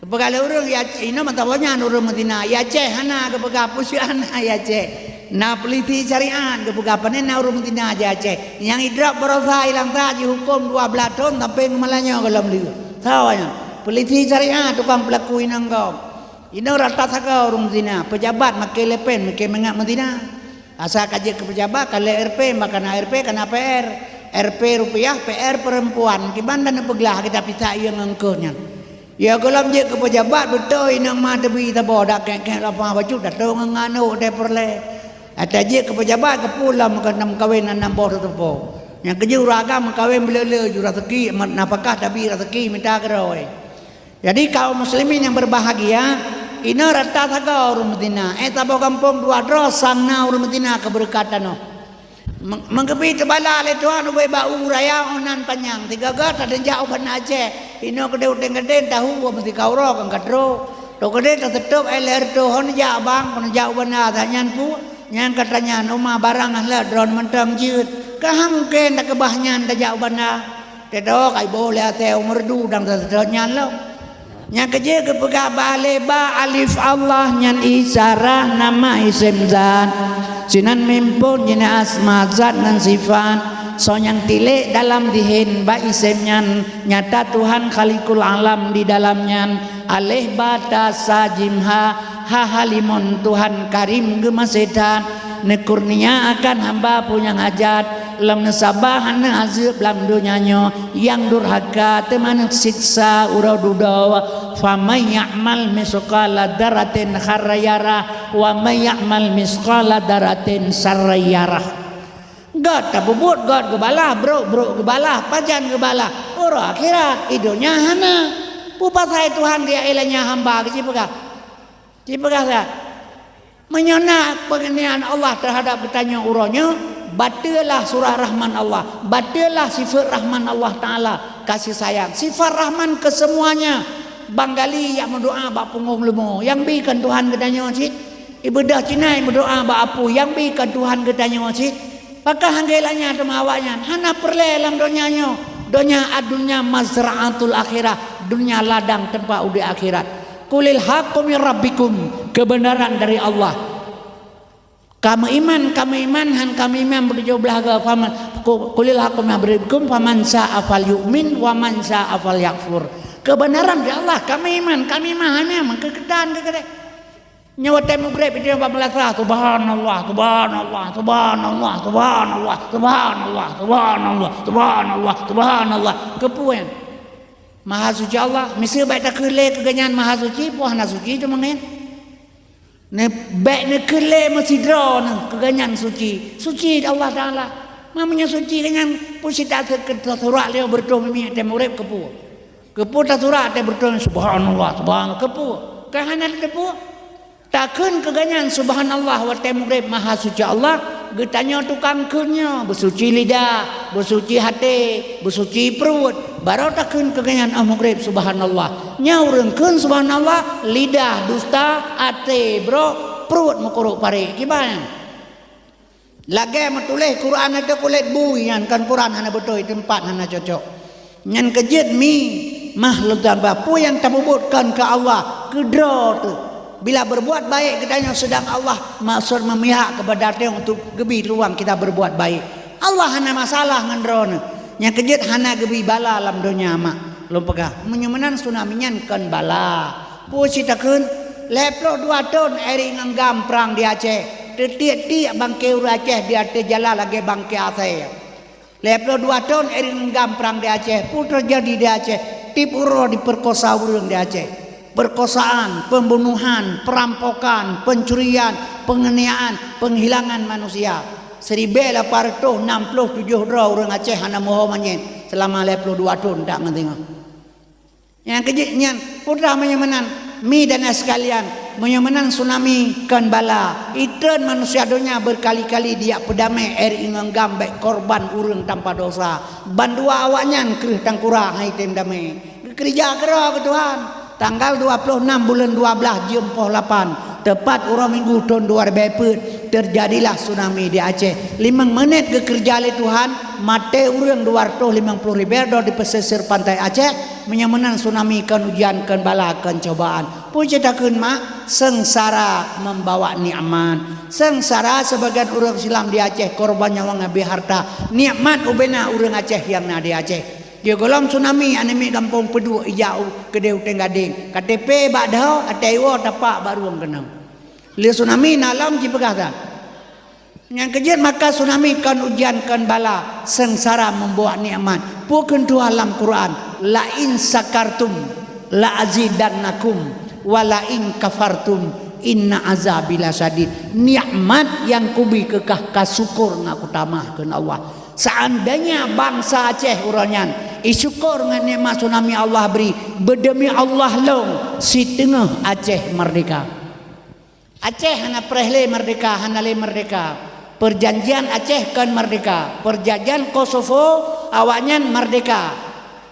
Geupeugah lé ureuëng, ya, inoe mata boh nyan ureuëng meuzina, ya Aceh hana geupeugah peue hana ya Aceh. Na peulisi syariat geupeugah pane na ureuëng meuzina di Aceh. Nyang idrop baroesa ilang sa jihuköm dua blaih thon sampai ngon malam nyoe gohlom lheueh. Sawa nyan. Polisi syariah tukang peulaku inong gob. Inong rata sagoe ureuëng meuzina, peujabat makai lepen, makai mangat meuzina. Asai ka jeuet keu peujabat, ka lheueh R P, bah kana R P, kana P R. R P rupiah, P R perempuan, kiban dan neupeuglah kita pisa ié ngon keuh nyan. Ya gohlom jeuet keu peujabat, beutôi inong ma teubi saboh, dak kek-kek lapah bacut, datong ngon anok teuh peureulée. Ata jeuet keu peujabat, keupeue lom keu nam kawen anam boh teutupo. Nyang keujeuet ureuëng agam meukawen beuleu-leu ju raseuki, nafakah tabi raseuki mita keudroe. Jadi kaum muslimin yang berbahagia, inoe rata sagoe ureuëng meuzina. Eh, saboh gampông dua droe sang na ureuëng meuzina keubeureukat tanoh. Meng-, meugeubi teubala lé Tuhan ubé bak u raya ôh nan panyang. Sigoe-goe taneujak u Banda Aceh. Inoe keudeh u Teng Gadeng tahu meusi ka uroe kan ka trok. Trok keudeh taseutôb, eh, lhée reutôh hon jak bang, kon jak u banda, that nyan peue? Nyan ka tanyan, uma barang hana lé droen mantong jeuet. Ka hana mungken takeubah nyan tajak u banda. Teudoh ka iboh lé asée u Meureudu dan seutôt nyan lom. Nyang keujeuet geupeugah bah lé ba alif Allah nyan isyarah nama isem zat. Sinan mim phon jih asma zat ngon sifat. Soe nyang tilék dalam dihen bak isem nyan, nyata Tuhan Khaliqul Alam di dalam nyan. Aleh ba ta sa jim ha, ha ha limon Tuhan Karim geumaséh that, neukurnia akan hamba peue nyang hajat, lom neusaba hana azeueb lam donya nyoe, nyang durhaka teuma neusiksa uroe dudoe. Faman ya'mal misqala dzarratin khairan yarah, wa man ya'mal misqala dzarratin syarran yarah. Gét tapeubuet, gét geubalah, brok, brok geubalah, pajan geubalah. Uroe akhirat, i donya hana. Peue pasai Tuhan geujak ilée nyan hamba geuci peugah? Ci peugah that. Meunyoe na peungeunian Allah teuhadab geutanyoe uroe nyoe, bateulah surah Rahman Allah, bateulah sifat Rahman Allah Taala, kasih sayang. Sifat Rahman keuseumuanya. Bang Gali jak meudoá bak punggong leumo, nyang bi kon Tuhan geutanyoe cit. Ibeudôh Cina meudoá bak apui, nyang bi kon Tuhan geutanyoe cit. Pakon han geulanya teuma awaknyan? Hana peureulée lam donya nyoe. Donya, ad-dunya mazra'atul akhirah, donya ladang teumpat udeb akhirat. Qulil haqqu mir rabbikum, keubeunaran dari Allah. Ka meuiman, ka meuiman, han ka meuiman beutujoh blaih goe, faman, qu-, qulil haqqu mir rabbikum, faman syaa falyu'min, wa man syaa falyakfur. Keubeunaran dari Allah, ka meuiman, ka meuiman, hana meukeukeutan keu keudeh. Nyoe watée mugreb, itu bak meulasa, subhanallah, subhanallah, subhanallah, subhanallah, subhanallah, subhanallah, subhanallah, subhanallah. Keupeue? Maha suci Allah, miseue bék takheun lé keu geuhnyan maha suci, peue hana suci teuma ngon. Neu-, bék neukheun lé meusidroe neuh keu geuhnyan suci. Suci Allah Taala. Ma meunyoe suci geuhnyan, peue sit taseu-, taseurak lé beureutoh mimiet teuh mugreb keupeue? Keupeue tasurak teuh beureutoh, subhanallah, subhanallah, keupeue? Ka hana teupeue. Takheun keu geuhnyan subhanallah watée mugreb maha suci Allah, geutanyoe tukang kheun nyoe, beusuci lidah, beusuci até, beusuci pruet, barô takheun keu geuhnyan óh mugreb subhanallah. Nyoe ureuëng kheun subhanallah, lidah dusta, até brok, pruet meukurok parek. Kiban nyan? Lagée meutuléh Quran ateueh kulét bui, nyan kon Quran, hana beutôi, teumpat hana cocok. Nyan keujeuet mi mah lôn tambah, peue nyang tapeubuet kon keu Allah, keu droe teuh. Bila berbuat baik geutanyoe seudang Allah maksud memihak kepada teuh untuk geubi ruang kita berbuat baik. Allah hana masalah ngon droeneuh. Nyang keujeuet hana geubi bala lam donya mak. Lôn peugah, meunyoe meunan tsunami nyan kon bala. Peue sit takheun? Lhée ploh dua thon Eric ngon GAM prang di Aceh. Teutiek-tiek bangke ureuëng Aceh di ateueh jalan lagée bangke asée. Lhée ploh dua thon Eric ngon GAM prang di Aceh. Peue teujadi di Aceh? Tieb uroe diperkosa ureuëng di Aceh. Perkosaan, pembunuhan, perampokan, pencurian, penganiayaan, penghilangan manusia. Siribée lapan reutôh nam ploh tujoh droe ureuëng Aceh hana meuho manyét seulama lhée ploh dua thon, dak ngon singoh. Nyang keujeuet nyan, peue teuh meunyoe meunan, mi dan sekalian, meunyoe meunan tsunami kon bala, itreun manusia donya beukali-kali dijak peudamé Eric ngon GAM bék korban ureuëng tanpa dosa. Bandua awaknyan kreueh tangkura han item damé. Geukeureuja keudroe keu Tuhan. Tanggal dua ploh nam buleuen dua blaih jeuem poh lapan, teupat uroe Minggu thon dua ribée peuet, teujadilah tsunami di Aceh. Limong meunét geukeureuja lé Tuhan, maté ureuëng dua reutôh limong ploh ribée droe di pesisir pantai Aceh. Meunyoe meunan tsunami kon ujian, kon bala, kon cobaan. Peue sit takheun mak? Seungsara membawa nikmat. Seungsara seubagian ureuëng Islam di Aceh, korban nyawöng habéh harta. Nikmat ubena ureuëng Aceh nyang na di Aceh. Sigohlom tsunami, aneuk miet gampông peuduek ijak u keudeh Uteng Gadeng. K T P bak dhoe, até iwoe tapak bak rueng keunoe. Lé tsunami na lom jipeugah that. Nyang keujeuet maka tsunami kon ujian, kon bala, seungsara membawa nikmat. Peue kheun Tuhan lam Quran, "La in syakartum la azidannakum, wa la in kafartum inna azabi lasyadid." Nikmat nyang kubi keu kah, ka syukur ngon kutamah, kheun Allah. Seandainya bangsa Aceh uroe nyan isyukur ngon nikmat tsunami Allah bri, beudemi Allah lôn, siteungoh Aceh merdeka. Aceh hana preh lé merdeka, hana lé merdeka. Perjanjian Aceh kon merdeka. Perjanjian Kosovo, awaknyan merdeka.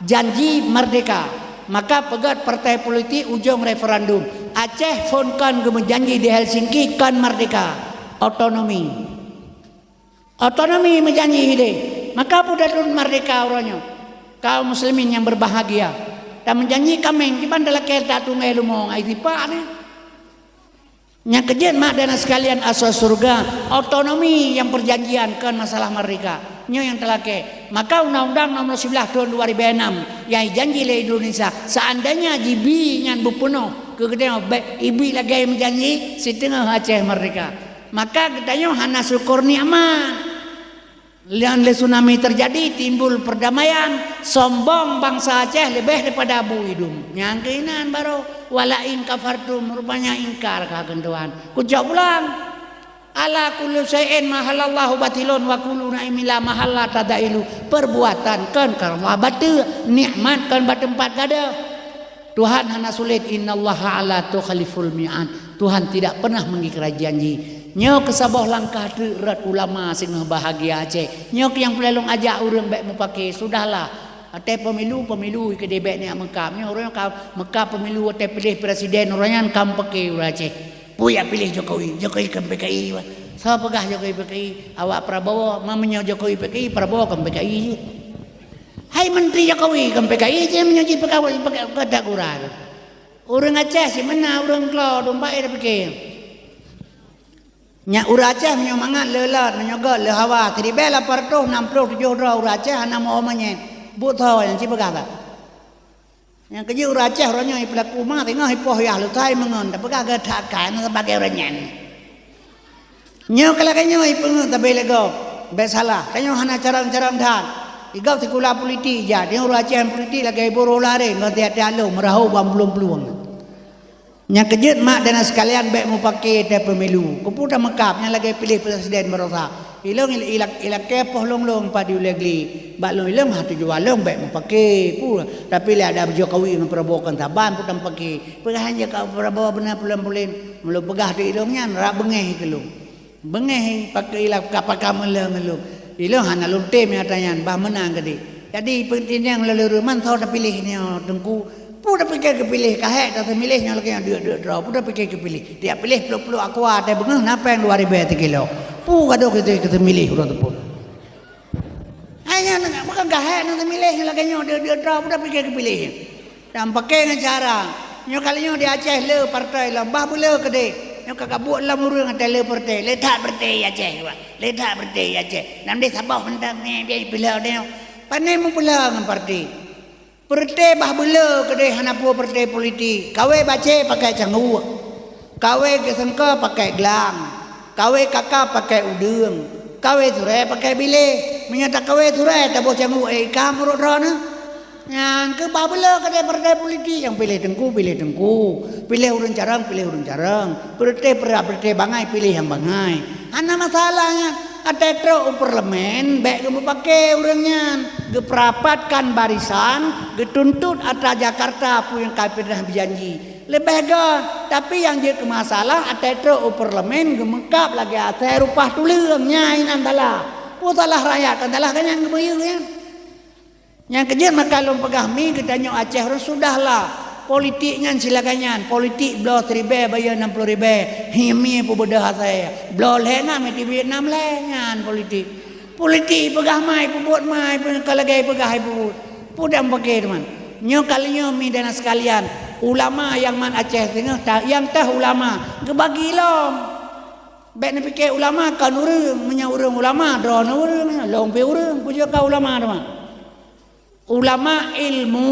Janji merdeka. Maka peugét partai politik ujong referendum. Aceh phon kon geumeujanji di Helsinki kon merdeka. Otonomi. Otonomi meujanji ideh. Maka peue that lôn merdeka uroe nyoe. Kaum muslimin nyang berbahagia. Tameujanji kaméng, kiban talakée that tungai leumo ngai sipak ni. Nyang keujeuet mak dan sekalian asoe syeuruga, otonomi nyang perjanjian kon masalah merdeka. Nyoe nyang talakée. Maka Undang-Undang Nomor Siblaih tahun dua ribu enam nyang ijanji lé Indonesia, seandainya jibi nyan beupeunoh keu geutanyoe, bék ibi lagée meujanji siteungoh Aceh merdeka. Maka geutanyoe hana syukur nikmat. Lé, lé tsunami teujadi, timbul perdamaian, sombong bansa Aceh leubeh daripada bu idum. Nyang keuinan barô, "Wala in kafartum," rupanya ingkar ka kheun Tuhan. Kucok pulang. "Ala kullu syai'in mahallallahu batilun wa kullu na'imin la mahalla tadailu." Perbuatan kon karena bateue, nikmat kon bak teumpat gadoh. Tuhan hana sulet, "Innallaha la tukhliful mi'ad." Tuhan tidak pernah mengingkari janji. Nyoe keusaboh langkah teuk rot ulama singoh bahagia Aceh. Nyoe keuh nyang peureulée lôn ajak ureuëng bék mupake, sudahlah. Watée pemilu, pemilu keudeh bék neujak meukab. Nyoe ureuëng ka meukab pemilu watée piléh presiden, ureuëng nyan ka mupake ureuëng Aceh. Peue jak piléh Jokowi, Jokowi kon P K I. Soe peugah Jokowi P K I? Awak Prabowo, ma meunyoe Jokowi P K I, Prabowo kon P K I. Hai menteri Jokowi kon P K I, cit meunyoe jih P K I, P K I, kata gura tu. Ureuëng Aceh cit meunan, ureuëng klo, dum bae tapike. Nyak ureuëng Aceh meunyoe mangat le lot, meunyoe göt le hawa, siribée lapan ratus nam ploh tujoh droe ureuëng Aceh hana meu manyét. Buet tho nyang ci peugah that. Nyang keujeuet ureuëng Aceh uroe nyoe ipeulaku ma teungoh ipoh yah leutai meungon, tapeugah geutak kai na sebagai ureuëng nyan. Nyoe keu lagée nyoe ipeungeut tabe lé gob, bék salah. Tanyoe hana carông-carông that. Igob sikula politik ijak, nyoe ureuëng Aceh politik lagée iboh lari ngon tiat-tiat lôn meurahô bak plueng-plueng. Nyang keujeuet mak dan sekalian bék mupake teuh pemilu. Keupeue tameukab nyang lagée piléh presiden barosa. Ilong il-, ilak-, ilakée poh lôn-lôn pat di ulée gli. Bak lôn ilong hana tujuan lôn bék mupake. Peue, tapi lé ada Jokowi ngon Prabowo kon saban peue tamupake. Peugah han jak ka Prabowo beuna pulan-pulen. Meulôn peugah teuh ilong nyan rab beungéh keu lôn. Beungéh pakai ilah kapaka meuleueng lôn. Ilong hana lôn tem nyata nyan bah meunang geude. Jadi peutineng lôn leuruman soe tapiléh nyoe teungku. Peue tapike keupiléh ka hék taseumileh nyoe lagée nyoe deuk-deuk droe. Peue tapike keupiléh. Tiap piléh ploh-ploh aqua teuh beungoh na péng dua ribée sikilo. Peue gadoh keu keuseumileh uroe teupeu. Hai nyan, bukan gahek nang teumileh lagée nyoe, dia, dia droe, udah pike keupiléh. Dan pakai ngon cara. Nyoe kali nyoe di Aceh le partai lom, bah beule keudeh. Nyoe ka kabuet lom ureuëng até le partai, le that partai Aceh, le that partai Aceh. Nam deh saboh mantong ni, biar pila dia. Pane meupeula ngon partai. Partai bah beule keudeh hana peue partai politik. Kawé bacé pakai cangguek. Kawé geuseungko pakai glang. Kawé kaka pakai udeueng. Kawé surée pakai biléh. Meunyoe takawé surée taboh cangguek, eh, ikam ureuëng droeneuh. Nyan keuh bah beule keudeh partai politik nyang piléh teungku, piléh teungku. Piléh ureuëng carông, piléh ureuëng carông. Partai pera-, partai bangai, piléh nyang bangai. Hana masalah nyan. Até trok u parlemen, bék geumupake ureuëng nyan. Geuperapatkan barisan, geutuntot atra Jakarta peue nyang ka pernah beujanji. Leubeh göt, tapi nyang jeuet keu masalah, até trok u parlemen, geumeukab lagée asai rupah tuleueng, nyan inan salah. Peue salah rakyat, kan salah geuh nyan geumeuyue nyan. Nyang keujeuet maka lôn peugah mi geutanyoe Aceh rot sudahlah. Politik nyan silagée nyan, politik bloe siribée bayeue nam ploh ribée, hi mi peubeudoh asai. Bloe lhée na mi di Vietnam lhée nyan politik. Politik peugah mai, peubuet mai, peu-, ka lagée peugah hai peubuet. Peue dan bage teuma. Nyoe kali nyoe mi dan sekalian, ulama nyang mat Aceh singoh ta-, nyang tah ulama geubagi lom. Bék neupike ulama kon ureuëng, meunyoe ureuëng ulama, droeneuh ureuëng, lôn pih ureuëng, peue jeuet ka ulama teuma. Ulama ilmu,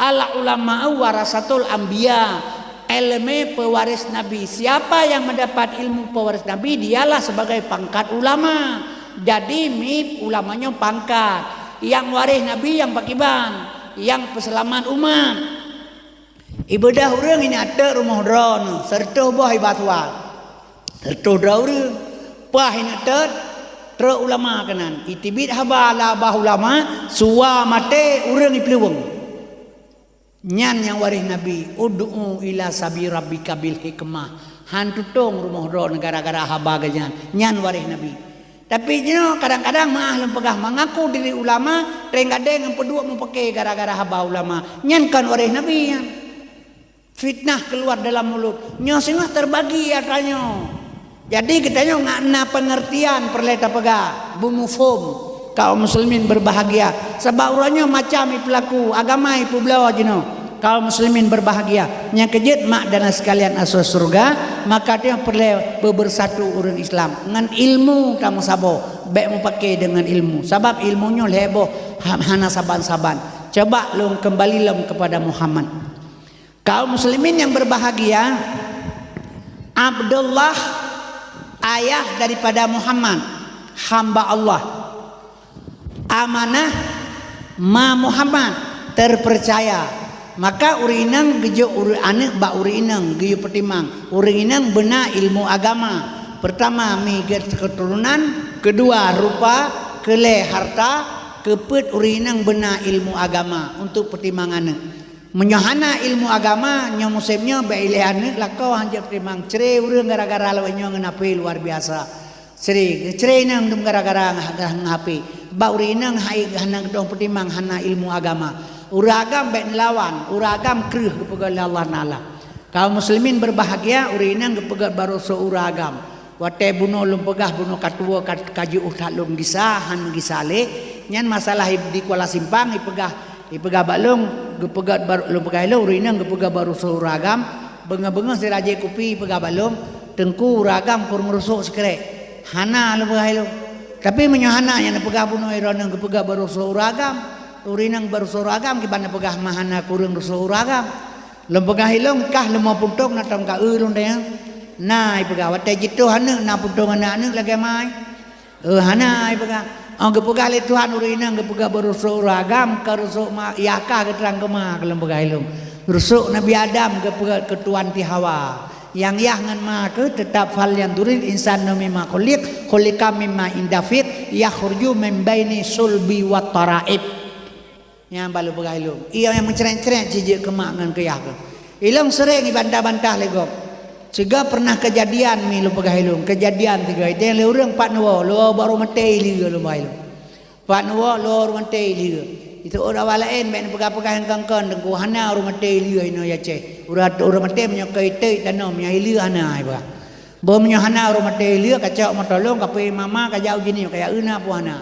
al ulama warasatul anbiya, ilmu pewaris Nabi. Siapa yang mendapat ilmu pewaris Nabi, dialah sebagai pangkat ulama. Jadi mit ulamanya pangkat. Yang waris Nabi yang pakiban, yang peuselamat umat. Ibadah ureuëng ingat teuk rumoh droeneuh, seureutoh boh iba suwa. Seureutoh droe ureuëng, paih ingat teuk, trok ulama keunan. Itibit haba lam babah ulama, suwa maté ureuëng iplueng. Nyan nyang waréh Nabi, "Ud'u ila sabi rabbika bil hikmah." Han tutong rumoh droeneuh gara-gara haba geuh nyan. Nyan waréh Nabi. Tapi jinoe kadang-kadang meuah lôn peugah mengaku diri ulama, teueng gadeng ngon peuduek mupake gara-gara haba ulama. Nyan kon waréh Nabi nyan. Fitnah keluar dalam mulut. Nyoe singoh terbagi atra nyoe. Jadi geutanyoe ngat na pengertian peureulée tapeugah, beumufhom. Kaum muslimin berbahagia. Sabab uroe nyoe macam ipeulaku, agama ipeubloe jinoe. Kaum muslimin berbahagia. Nyang keujeuet mak dan sekalian asoe syurga, maka teuh peureulée beubersatu ureuëng Islam ngon ilmu tameusaboh. Bék mupake deungon ilmu. Sabab ilmu nyoe lhée boh ha-, hana saban-saban. Coba lôn kembali lom kepada Muhammad. Kaum muslimin yang berbahagia, Abdullah, ayah daripada Muhammad, hamba Allah. Amanah, ma Muhammad, terpercaya. Maka ureuëng inong geujok ureuëng aneuëk bak ureuëng inong geuyue peutimang. Ureuëng inong beuna ilmu agama. Pertama, mi gét keuturonan, keudua, rupa, keulhée, harta, keupeuet ureuëng inong beuna ilmu agama untuk peutimang aneuëk. Meunyoe hana ilmu agama, nyoe musém nyoe bék ilée aneuëk lakoe hanjeuet peutimang. Cre ureuëng gara-gara lawét nyoe ngon H P luar biasa. Cre, cre inong dum gara-gara ngah-, ngah-, ngah H P. Bak ureuëng inong hai hana geudong peutimang, hana ilmu agama. Ureuëng agam bék neulawan, ureuëng agam kreueh geupeugah lé Allah Taala. Kaum muslimin berbahagia, ureuëng inong geupeugah baroe soe ureuëng agam. Watée bunoe lôn peugah bunoe ka tuwoe ka, ka jiôh that lôn gisa, han gisa lé. Nyan masalah di Kuala Simpang ipeugah, ipeugah bak lôn, geupeugah baroe, lôn peugah ilôn, ureuëng inong geupeugah baroe soe ureuëng agam, beungoh-beungoh sira jép kupi ipeugah bak lôn, "Teungku, ureuëng agam kureueng rusok sikrek." Hana lôn peugah ilôn. Tapi meunyoe hana nyang neupeugah bunoe droeneuh geupeugah baroe soe ureuëng agam, ureuëng inong baroe soe ureuëng agam kiban neupeugah meuhana kureueng rusok ureuëng agam. Lôn peugah ilôn kah leumo puntông na tom ka eu lôn deh. Na ipeugah watée jitoh aneuëk na puntông aneuëk-aneuëk lagée mai. Eh, hana ipeugah. Oh, geupeugah lé Tuhan ureuëng inong geupeugah baroe soe ureuëng agam, ka rusok ma, yah kah geutrang keuma, ka lôn peugah ilôn. Rusok Nabi Adam geupeugah keu tuan ti Hawa. Nyang yah ngon ma keuh teutab falyanzuril insanu mimma khuliq, khuliqa mimma indafiq, yakhruju min baini sulbi wa taraib. Nyang balu peugah ilôn. Iya nyang meucrek-crek cijeuek keu mak ngon keu yah keuh. Ilôn seuréng ibantah-bantah lé gob. Sigoe pernah keujadian mi lôn peugah ilôn, keujadian sigoe ideng lé ureuëng pat neuwoe, lôn baroe maté ileue lôn peugah ilôn. Pat neuwoe lôn ureuëng maté ileue. Itu ureuëng awak laén bék neupeugah-peugah nyang kon-kon deungku hana ureuëng maté ileue inoe Aceh. Ureuëng, ureuëng maté meunyoe ka iték tanom nyang ileue hana ipeugah. Boh meunyoe hana ureuëng maté ileue kacok meuto lôn kapé mama kajak uji nyoe kajak euna pun hana.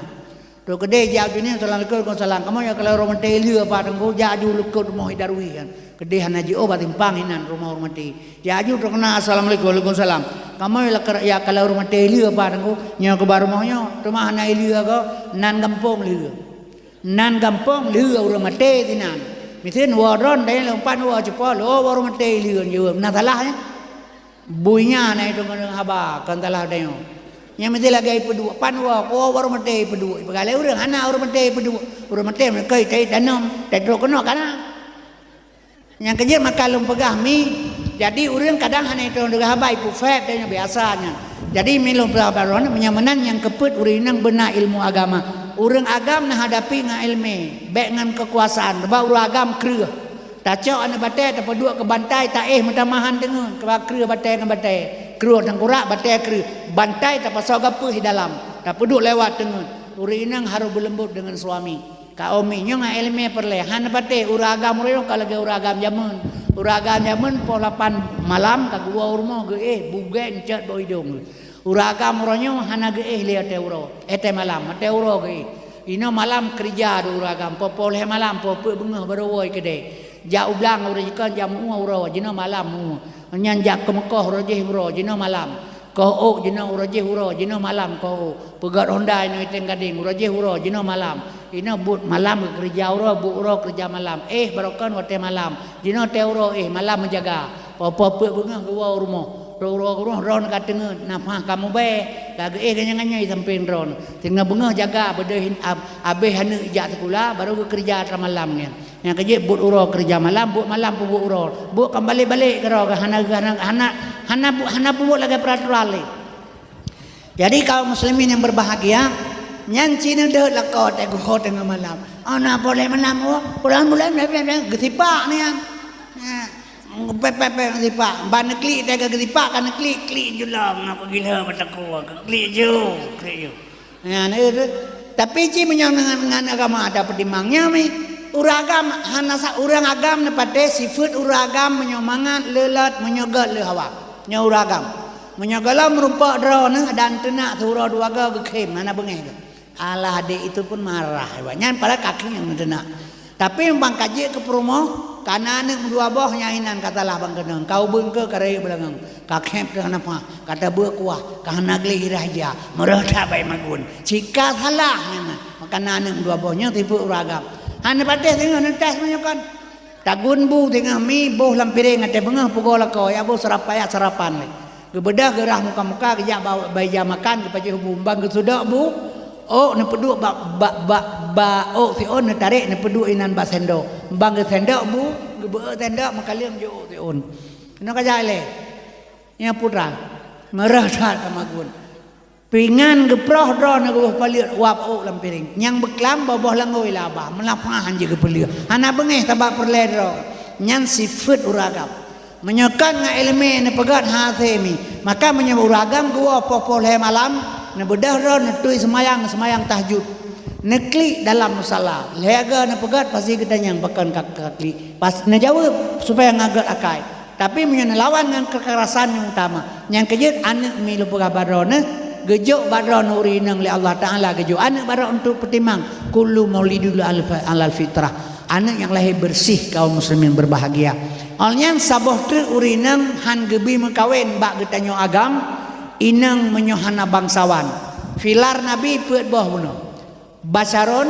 Trok keudeh jak uji nyoe salam alaikum, waalaikumsalam. Kamoe ya kalau ureuëng maté ileue apa teungku jak aju lukot rumoh idarwi kan. Keudeh hana jiôh bak timpang inan rumoh ureuëng maté. Jak aju trok keunan assalamualaikum, waalaikumsalam. Kamoe ya kalau ureuëng maté ileue apa teungku nyoe keuba rumoh nyoe. Teuma hana ileue ko nan gampông leue. Nan gampông leue ureuëng maté sinan. Miseue woe droen deh lompat woe ceupok lo ureuëng maté ileue jeuem. Na salah nyan. Bui nyan na itu ngon haba kon salah tanyoe. Nyang meusti lagée ipeuduek pan woe ko ureuëng maté ipeuduek. Ipeugah lé ureuëng hana ureuëng maté ipeuduek. Ureuëng maté meukeu itai tanom, tai trok keunoe kana. Nyang keujeuet maka lôn peugah mi. Jadi ureuëng kadang hana itu deungon haba ipeuphét tanyoe biasa nyan. Jadi mi lôn peugah baroe meunyoe meunan nyang keupeuet ureuëng inong beuna ilmu agama. Ureuëng agam neuhadapi ngon ilmu, bék ngon keukuasaan. Sebab ureuëng agam kreueh. Tacok aneuëk batée tapeuduek keu bantai taéh meutamahan teungeut keu kreueh batée ngon batée. Kreueh tangkurak batée kreueh. Bantai tapasoe gapeuh di dalam. Tapeuduek lewat teungeut. Ureuëng inong harôh beuleumbot deungon suami. Kaum mi nyoe ngon ilmu peureulée. Hana patéh ureuëng agam ureuëng ka lagée ureuëng agam jameun. Ureuëng agam jameun poh lapan malam ka geuwoe u rumoh geuéh bugée encet bak idong. Ureuëng agam uroe nyoe hana geuéh lé watée uroe, watée malam, watée uroe geuéh. Inoe malam keurija di ureuëng agam, poh-poh lhée malam, poh peuet beungoh barô woe keudeh. Jak u blang ureuëng jikon jak meu-ue uroe, jinoe malam meu-ue. Nyan jak keu meukoh uroe jih uroe, jinoe malam. Koh ôk jinoe uroe jih uroe, jinoe malam koh ôk. Peugét honda inoe iteng gadeng, uroe jih uroe, jinoe malam. Jinoe buet malam geukeureuja uroe, buet uroe keureuja malam. Éh barokon watée malam. Jinoe tée uroe éh, malam meujaga. Po-po peuet beungoh geuwoe u rumoh. Rot uroe u rumoh droeneuh ka teungeut, nafah ka mubée, ka geuéh ganyang-ganyang sampéng droeneuh. Teungoh beungoh jaga, beudôh hin-, ab-, abéh aneuëk jak sikula, barô geukeureuja atra malam nyan. Nyang keujeuet buet uroe keureuja malam, buet malam peubuet uroe. Buet kon balek-balek keudroe, hana, hana, hana, hana bu-, hana peubuet lagée peuraturan lé. Jadi kaum muslimin yang berbahagia, nyan cit neudeuh lakoe teuh geuho teungoh malam. Ana boleh malam, oh, bulan-bulan, geusipak nyan. Nah, pep-pep-pep geusipak. Ban neuklik teuh geusipak, ka neuklik, klik julong, apa gila mata ku, klik ju, klik ju. Nyan, eh, tu. Tapi cit meunyoe ngon, ngon agama ada peutimang nyan mi. Ureuëng agam hana sa-, ureuëng agam neupatéh sifeuet ureuëng agam meunyoe mangat le lot, meunyoe gét le hawa. Nyoe ureuëng agam. Meunyoe gohlom meurumpok droeneuh dan teunak siuroe dua go geukhém, hana beungéh geuh. Alah, adik itu pun marah. Nyan padahal kaki nyang teunak. Tapi ban ka jeuet keu peurumoh, ka na aneuëk meudua boh, nyan inan ka salah ban keunong. Ka ubeuen keu ka rayeuk beulangong. Ka khép teuh nafah, ka tabeuek kuah, ka hana gleh irah ija, meureuh that bak ié magun. Cit ka salah nyan. Maka na aneuëk meudua boh, nyoe sifeuet ureuëng agam. Hana patéh singoh neutes meunyoe kon. Tagun bu teungoh mi boh lam piréng, watée beungoh peugoe lakoe, ya boh sarapan, ya sarapan lé. Geubeudôh geurah muka-muka, geujak ba, ba ija makan, geupajoh bu, ban geusudok bu, ôk neupeuduek bak, bak, bak, bak ôk siôn, neutarek neupeuduek inan bak sendok. Ban geusendok bu, geubeuek sendok, meukaleuem jok ôk siôn. Keunoe ka jak ilée. Nyan putra. Meureuh that ka magun. Pingan geuproh droeneuh geuboh paleuet wab ôk lam piréng. Nyang beuklam boh-boh langôi laba, meulapah han jeuet geupeuleueh. Hana beungéh sabab peureulée droe. Nyan sifeuet ureuëng agam. Meunyoe kon ngon iéleumé neupeugét hase mi, maka meunyoe ureuëng agam geuwoe poh-poh lhée malam, neubeudôh droe neutui seumayang, seumayang tahajud. Neuklik dalam musala. Lhée goe neupeugét pasi geutanyong pakon ka, ka klik. Pas neujaweueb supaya ngon gét akai. Tapi meunyoe neulawan ngon keukerasan nyang utama, nyang keujeuet aneuëk mi lôn peugah bak droeneuh, geujok bak droeneuh ureuëng inong lé Allah Taala geujok aneuëk bak droeneuh untuk peutimang, kullu maulidin alal fitrah, aneuëk nyang lahé beureuséh kaum muslimin berbahagia. Óh lheueh nyan saboh treuk ureuëng inong han geubi meukawen bak geutanyoe agam, inong meunyoe hana bangsawan. Filar Nabi peuet boh bunoe. Basyarun,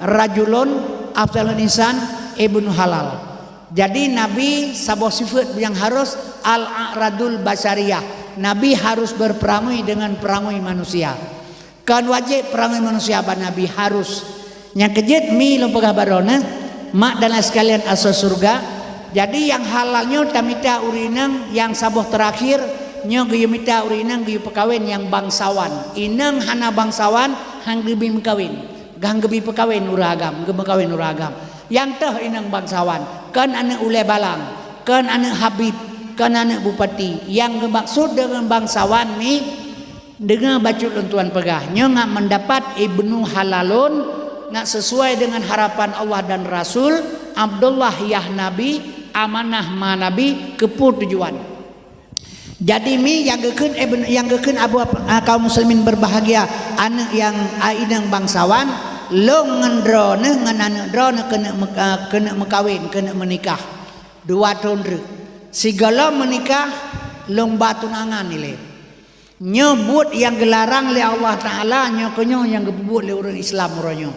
rajulun, afdalun insan, ibnu halal. Jadi Nabi saboh sifeuet nyang harus al-a'radul basyariyah. Nabi harus berperangui dengan perangui manusia. Kon wajéb perangui manusia bak Nabi, harus. Nyang keujeuet mi lôn peugah bak droeneuh, mak dan ayah sekalian asoe syeuruga. Jadi nyang halal nyoe tamita ureuëng inong nyang saboh teurakhir, nyoe geuyue mita ureuëng inong geuyue peukawen nyang bangsawan. Inong hana bangsawan, han geubi meukawen. Han geubi peukawen ureuëng agam, geumeukawen ureuëng agam. Nyang toh inong bangsawan, kon aneuëk ulée balang, kon aneuëk habib, kon aneuëk bupati. Nyang geumaksud deungon bangsawan mi, deungoe bacut lôn tuan peugah. Nyoe ngat meudapat ibnu halalun, ngat sisuai deungon harapan Allah dan Rasul, Abdullah yah Nabi, amanah ma Nabi, keupeue tujuan. Jadi mi nyang geukheun, eh, ben-, nyang geukheun Abu, ah, kaum muslimin berbahagia, aneuëk nyang, ah, inong bangsawan, lôn ngon droeneuh ngon aneuëk droeneuh keuneuk meuka-, keuneuk meukawen, keuneuk meunikah. Dua thon treuk. Sigohlom meunikah, lôn ba tunangan ilée. Nyoe buet nyang geularang lé Allah Taala, nyoe keunyoe nyang geupeubuet lé ureuëng Islam uroe nyoe.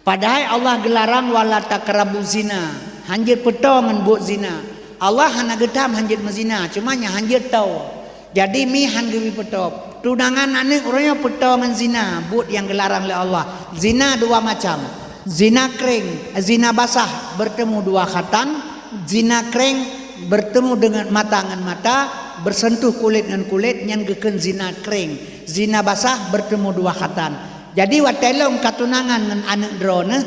Padahai Allah geularang, "Wala taqrabu zina." Hanjeuet peutoe ngon buet zina. Allah hana geutam hanjeuet meuzina, cuma nyang hanjeuet toe. Jadi mi han geubi peutoe. Tunangan aneuëk uroe nyoe peutoe ngon zina, buet nyang geularang lé Allah. Zina dua macam. Zina kring, zina basah bertemu dua khatan, zina kring bertemu dengan mata ngon mata, bersentuh kulit ngon kulit, nyan geukheun zina kring. Zina basah bertemu dua khatan. Jadi watée lôn ka tunangan ngon aneuëk droeneuh,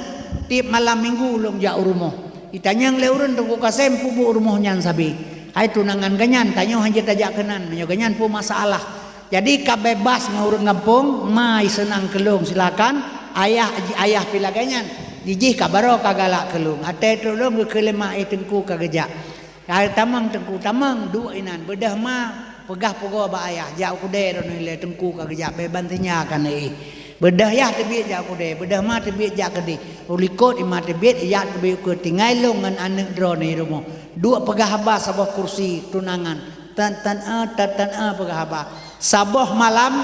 tieb malam minggu lôn jak u rumoh. Itanyong lé ureuëng, "Teungku Kasem, peue buet u rumoh nyan sabe?" "Hai tunangan geuhnyan, tanyoe hanjeuet tajak keunan, meunyoe geuhnyan peue masalah." Jadi ka bebas ngon ureuëng gampông, "Ma, seunang keu lôn, silakan. Ayah, ayah pih lagée nyan. Jijih ka barô ka galak keu lôn." Watée trok lôn geukheun lé ma, "Eh, Teungku ka geujak." "Hai tamong Teungku, tamong, duek inan. Beudôh ma, peugah peugoe bak ayah, jak u keudée droeneuh ilée, Teungku ka geujak, bék ban sinya ka neuéh. Beudôh yah teubiet jak u keudée, beudôh ma teubiet jak keudeh. U likot i ma teubiet, yah teubiet u keue, tinggai lôn ngon aneuëk droeneuh i rumoh. Duek peugah haba saboh kursi tunangan. Tan, tan, a, tan, tan, a, peugah haba." Saboh malam,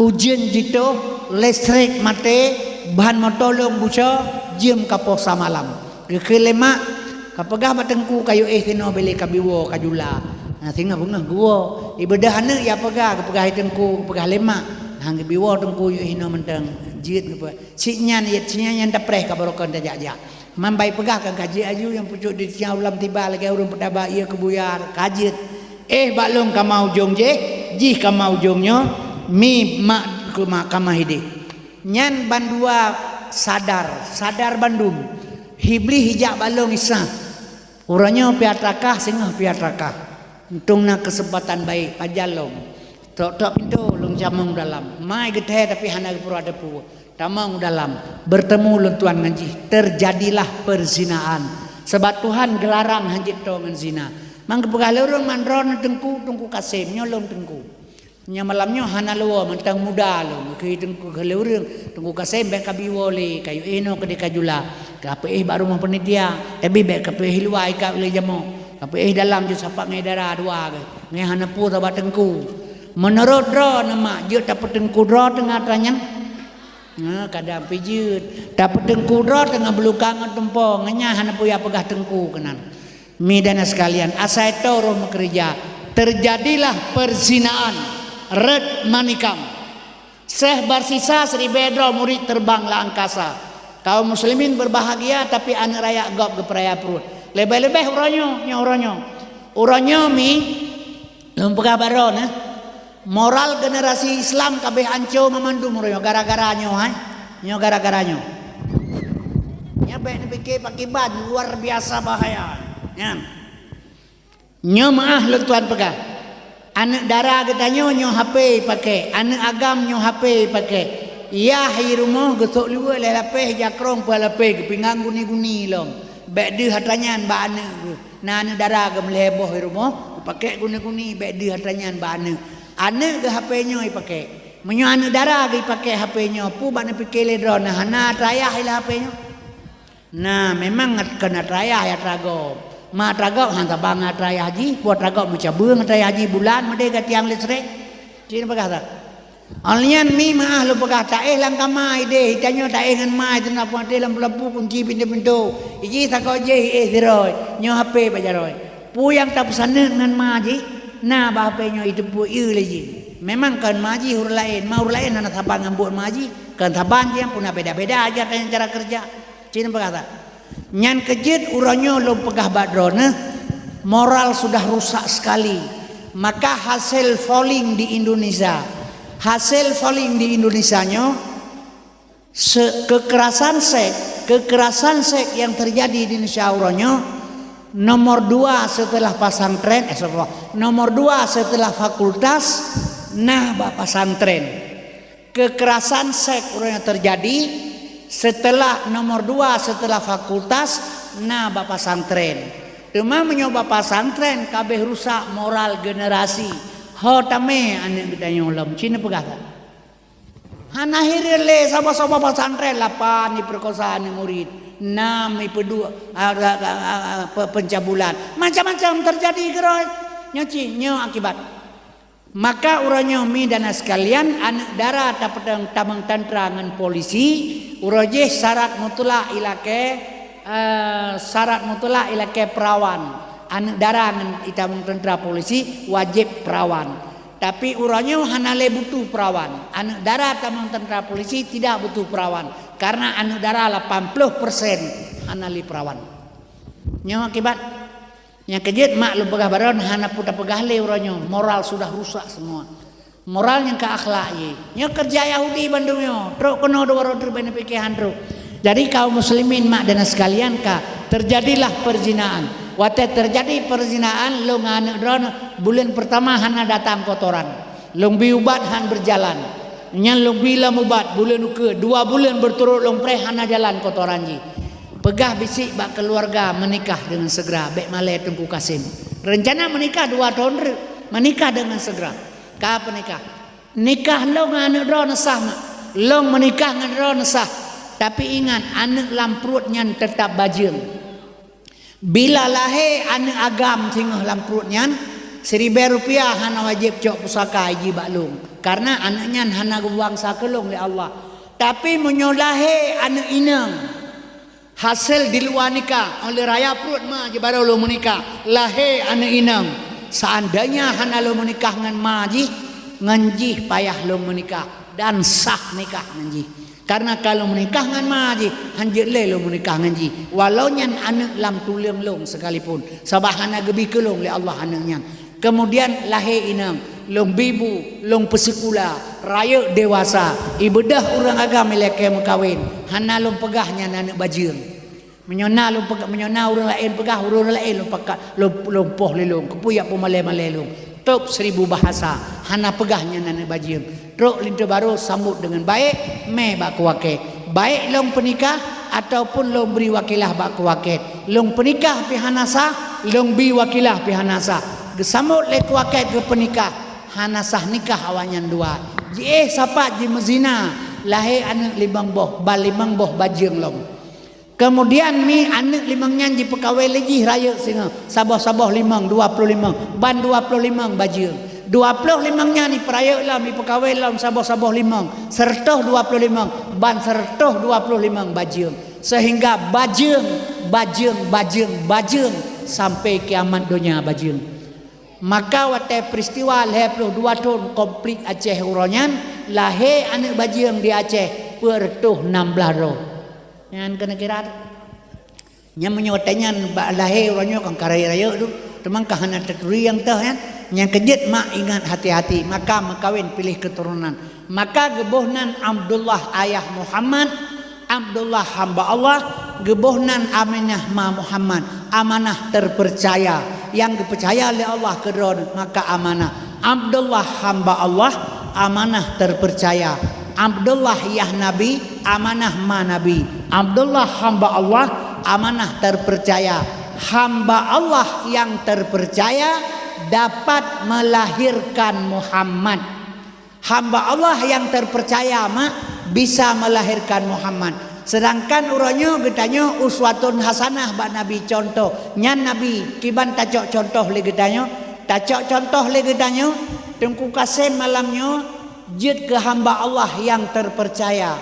ujeuen jitoh, listrik maté, Ban moto lôn buco, jeuem ka poh samalam. Geukheun lé mak, "Ka peugah bak teungku kayue éh sinoe bèk lé kabiwoe kajula." Nah, singoh beungoh geuwoe. Ibeudôh aneuk ya peugah, geupeugah lé teungku, geupeugah lé mak. Hana geubiwoe teungku yue éh sinoe mantong. Jeuet geupeugah. Cit nyan, iet cit nyan, nyan tapreh ka barokon tajak-jak. Man bai peugah kan ka jeuet aju nyang pucok di tiang ulam tiba lagèe ureueng peutaba ié keu buya ka jeuet. Éh bak lôn kama ujong jéh, jih kama ujong nyoe, mi mak keu mak kama hidéh. Nyan bandua sadar, sadar bandum. Iblih ijak bak lôn Isa. Uroe nyoe pih atra kah, singoh pih atra kah. Untông na keuseumpatan baik, pajan lom. Trok-trok pintoe lôn jamong dalam. Mai geuthèe tapi hana geupeuruwa teupeu. Tamong dalam. Beurteumé lôn tuan ngon jih. Teujadilah peuzinaan. Sabab Tuhan geularang hanjeuet toe ngon zina. Man geupeugah lé ureueng, "Man droeneuh teungku, Teungku Kasem, nyoe lôn teungku." Nyoe malam nyoe hana luwoe mantong muda lôn. Geukheun teungku, geukheun lé ureueng, "Teungku Kasem bèk kabiwoe lé, kayue éh noe keudéh kajula. Kapeuéh bak rumoh panitia, tapi bèk kapeuéh luwa ikat lé jamok. Kapeuéh dalam jeuet sapat ngon dara dua geuh. Ngon hana peue sabab teungku." Meunurot droeneuh mak, jeuet tapeuteungku droe teungoh atra nyan? Nah, kadang pih jeuet. Tapeuteungku droe teungoh beuluka ngon tumpông, ngon nyan hana peue ya peugah teungku keunan. Mi dan sekalian, asai toe roh meukeureuja, teujadilah peuzinaan, rhët manikam. Syekh Barsisa siribèe droe murit teureubang lam angkasa. Kaum muslimin beubahgia, tapi aneuk rakyat gob geupeuraya pruet. Leubeh-leubeh uroe nyoe, nyoe uroe nyoe. Uroe nyoe mi, lôn peugah bak droeneuh, moral generasi Islam ka abéh anco meumandum uroe nyoe gara-gara nyoe, hai. Nyoe gara-gara nyoe. Nyan bèk neupike pakiban luar biasa bahaya. Nyan. Nyoe meu'ah lôn tuan peugah. Aneuk dara geutanyoe nyoe H P ipakè, aneuk agam nyoe H P ipakè. Yah i rumoh geusok luweue lhèe lapèh, jakrong peuet lapèh, geupingang guni-guni lom. Bèk deuh atra nyan bak aneuk geuh. Na aneuk dara geuh meulhèe boh i rumoh, geupakè guni-guni, bèk deuh atra nyan bak aneuk. Aneuk geuh H P nyoe ipakè. Meunyoe aneuk dara geuh ipakè H P nyoe, peue bak neupike lé droeneuh, na hana atra yah i lam H P nyoe? Nah, memang kon atra yah, atra gob. Ma atra gob han saban ngon atra yah jih, peue atra gob meucabeueng atra yah jih bulan meudeh gatiang listrik. Cit neupeugah that. Óh lheueh nyan mi meu'ah lôn peugah taéh lam kama idéh, tanyoe taéh ngon ma, teungoh putéh lampu-lampu, kunci pintoe-pintoe. Ijih sagoe jéh iéh sidroe, nyoe H P bak jaroe. Peue nyang tapeusaneut ngon ma jih, na bak H P nyoe iteupeue ié lé jih. Memang kon ma jih ureueng laén, ma ureueng laén hana saban ngon buet ma jih, kon saban jih nyang puna beda-beda aja cara keureuja. Cit neupeugah that. Nyan keuh jeuet uroe nyoe lôn peugah bak droeneuh, moral sudah rusak sekali. Maka hasil polling di Indonesia, hasil polling di Indonesia nyoe, se-, kekerasan seks, kekerasan seks yang terjadi di Indonesia uroe nyoe, nomor dua setelah pesantren, eh, astagfirullah, nomor dua setelah fakultas, nah bak pesantren. Kekerasan seks uroe nyoe teujadi seuteulah nomor dua seuteulah fakultas na bak pesantren. Teuma meunyoe bak pesantren ka abéh rusak moral generasi, ho tamè aneuk geutanyoe lom. Cit neupeugah that. Hana hireuen lé saboh-saboh pesantren, lapan ipeukosa aneuk murit, nam ipeuduek, a, a, a, a, pe-, pencabulan. Macam-macam teujadi keudroe. Nyoe cit, nyoe akibat. Maka uroe nyoe mi dan sekalian, aneuk dara tapeutang tamong tantra ngon polisi, uroe jih syarat mutlak ilakèe, eh, syarat mutlak ilakèe peurawan. Aneuk dara ngon itamong tantra polisi wajéb peurawan. Tapi uroe nyoe hana lé butuh peurawan. Aneuk dara tamong tantra polisi tidak butuh peurawan, karena aneuk dara lapan ploh persen hana lé peurawan. Nyoe akibat. Nyang keujeuet mak lôn peugah baroe hana peue tapeugah lé uroe nyoe, moral sudah rusak semua. Moral nyang ka akhlak jih. Nyoe keureuja Yahudi bandum nyoe, trok keunoe dua droe teuk bak neupike han trok. Jadi kaum muslimin mak dan sekalian ka, terjadilah perzinaan. Watèe terjadi perzinaan, lôn ngon aneuk droeneuh buleuen peurtama hana datang kotoran. Lôn bi ubat han beujalan. Nyan lôn bi lom ubat buleuen ukeue, dua buleuen beuturot lôn preh hana jalan kotoran jih. Peugah bisék bak keuluwarga meunikah deungon seugera, bèk malèe Teungku Kasem. Reuncana meunikah dua thôn reuek, meunikah deungon seugera. Ka peunikah. Nikah lôn ngon aneuk droeneuh sah mak. Lôn meunikah ngon droeneuh sah. Tapi ingat, aneuk lam pruet nyan teutab bajeueng. Bila lahé aneuk agam singoh lam pruet nyan, siribèe rupiah hana wajéb cok pusaka iji bak lôn, kareuna aneuk nyan hana geubuang sa keu lôn lé Allah. Tapi meunyoe lahé aneuëk inong, hasé di luwa nikah, óh lheueh raya pruet ma jih barô lôn meunikah, lahé aneuëk inong, seandainya hana lôn meunikah ngon ma jih, ngon jih payah lôn meunikah dan sah nikah ngon jih. Karena ka lôn meunikah ngon ma jih, hanjeuet lé lôn meunikah ngon jih, walau nyan aneuëk lam tuleueng lôn sekalipun, sabab hana geubi keu lôn lé Allah aneuëk nyan. Keumudian lahé inong, lôn bi bu, lôn peusikula, rayeuk dewasa, ibeudôh ureuëng agam ilakée meukawen, hana lôn peugah nyan aneuëk bajeueng. Meunyoe na lôn peugah, meunyoe na ureuëng laén peugah, ureuëng laén lôn pakat, lôn, lôn poh lé lôn, keupeue jak peumalée-malée lôn. Tôb seribu bahasa, hana peugah nyan aneuëk bajeueng. Trok linto barô sambot deungon baék, mé bak keu wakét. Baék lôn peunikah ataupun lôn bri wakilah bak keu wakét. Lôn peunikah pih hana sah, lôn bi wakilah pih hana sah. Geusambot lé keu wakét geupeunikah, hana sah nikah awaknyan dua. Jiéh sapat jimeuzina, lahé aneuëk limong boh, ban limong boh bajeueng lom. Keumudian mi aneuëk limong nyan jipeukawén lé jih rayeuk singoh, saboh-saboh limong, dua ploh limong, ban dua ploh limong bajeueng. Dua ploh limong nyan ipeurayeuk lom, ipeukawén lom saboh-saboh limong, seureutôh dua ploh limong, ban seureutôh dua ploh limong bajeueng. Seuhingga bajeueng, bajeueng, bajeueng, bajeueng, sampai kiamat donya bajeueng. Maka watée peuristiwa lhée ploh dua thon konflik Aceh uroe nyan, lahé aneuëk bajeueng di Aceh peuet reutôh nam blaih droe. Nyan keuneuk kira. Nyan meunyoe watée nyan bak lahé uroe nyoe kan ka rayeuk-rayeuk tu, teuma ka hana taturi nyang teuh nyan. Nyang keujeuet mak ingat hati-hati, maka meukawen piléh keuturonan. Maka geuboh nan Abdullah ayah Muhammad, Abdullah hamba Allah, geuboh nan Aminah ma Muhammad, amanah terpercaya, nyang geupeucaya lé Allah keu droeneuh, maka amanah. Abdullah hamba Allah, amanah terpercaya. Abdullah yah Nabi, amanah ma Nabi. Abdullah hamba Allah, amanah terpercaya. Hamba Allah yang terpercaya dapat melahirkan Muhammad. Hamba Allah yang terpercaya mak bisa melahirkan Muhammad. Sedangkan uroe nyoe geutanyoe uswatun hasanah bak Nabi, contoh. Nyan Nabi, kiban tacok contoh lé geutanyoe? Tacok contoh lé geutanyoe, Teungku Kasem malam nyoe jeuet keu hamba Allah yang terpercaya.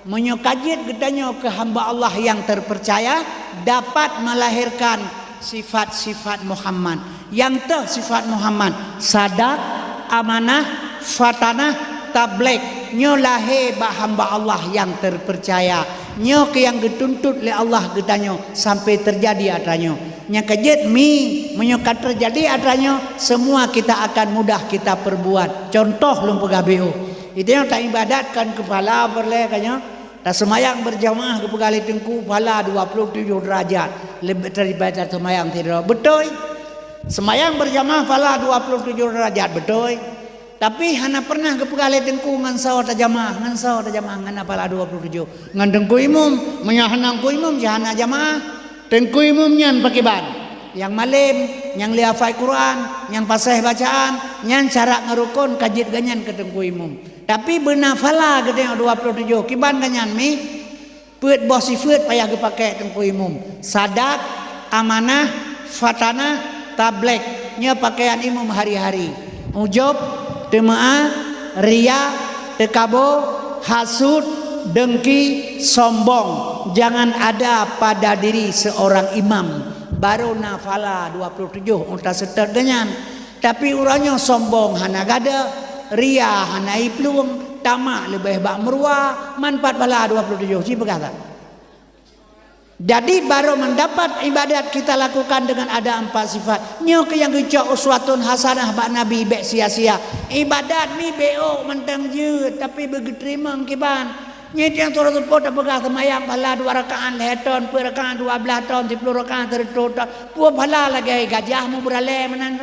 Meunyoe ka jeuet geutanyoe keu hamba Allah nyang teupeurcaya, dapat meulahérkan sifat-sifat Muhammad. Nyang teuh sifat Muhammad, sadak, amanah, fatanah, tablék. Nyoe lahé bak hamba Allah nyang teupeurcaya. Nyoe keuh nyang geutuntot lé Allah geutanyoe sampai teujadi atra nyoe. Nyang ka jeuet mi, meunyoe ka teujadi atra nyoe, semua kita akan mudah kita perbuat. Contoh lôn peugah beuh. Geutanyoe taibadat kon keu phala peureulée ka nyoe. Taseumayang beurjamaah geupeugah lé Teungku phala dua ploh tujoh deurajat leubeh daripada taseumayang sidroe. Beutôi? Seumayang beurjamaah phala dua ploh tujoh deurajat, beutôi? Tapi hana peureunah geupeugah lé Teungku ngon soe tajamaah, ngon soe tajamaah ngon phala dua ploh tujoh. Ngon Teungku Imum, meunyoe hana Teungku Imum, jih hana jamaah. Teungku Imum nyan pakriban? Nyang malém, nyang lé hafai Quran, nyang paséh bacaan, nyan syarat ngon rukon ka jeuet geuh nyan keu Teungku Imum. Tapi beuna phala geutanyoe dua ploh tujoh, kiban geuh nyan mi? Peuet boh sifeuet payah geupaké Teungku Imum. Sadak, amanah, fatanah, tablék. Nyoe pakaian imum hari-hari. Ujub, teumeu'ah, riya, teukabo, hasut, deungki, sombong. Jangan ada pada diri seorang imam. Barô na phala dua ploh tujoh, uta seutôt geuh nyan. Tapi uroe nyoe sombong hana gadôh, ria hana iplueng, tamak leubeh bak meuruwa, manfaat phala dua ploh tujoh, ci peugah that. Jadi, barô mendapat ibadat kita lakukan dengan ada empat sifat. Nyoe keuh nyang geucok uswatun hasanah bak Nabi, bék sia-sia. Ibadat ni bék ôk mantong jeuet, tapi beugeuteurimong kiban. Nyoe nyang surah seupôt tapeugah seumayang phala dua rakaat lhée thon, peuet rakaat dua blaih thon, siploh rakaat sireutoh thon. Peue phala lagée gajah meubeuralée meunan.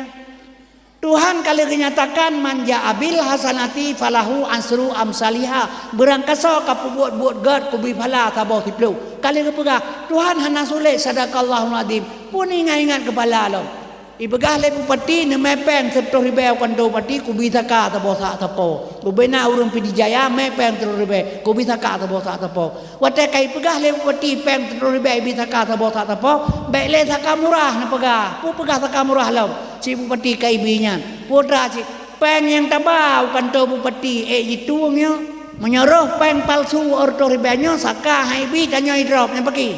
Tuhan ka lheueh geunyatakan, "Man jaa bil hasanati falahu asyru amsaliha." Beurangkasoe ka peubuet buet gét, kubri phala saboh siploh. Ka lheueh geupeugah, Tuhan hana sulet, sadaqallahul adzim. Pun ingat-ingat keu phala lom. Ipeugah lé bupati, neumé péng sireutoh ribée u kantô bupati, kubri saka saboh sak sapo. Gubena ureuëng Pidie Jaya mé péng sireutoh ribée, kubri saka saboh sak sapo. Watée ka ipeugah lé bupati péng sireutoh ribée ibi saka saboh sak sapo, bék lé saka murah neupeugah. Peue peugah saka murah lom? Si bupati ka ibi nyan. Peue atra cit? Péng nyang taba u kantô bupati ék jitueng nyoe. Meunyoe roh péng palsu, ortoh ribèe nyoe saka hai bi tanyoe idrop nyan paki.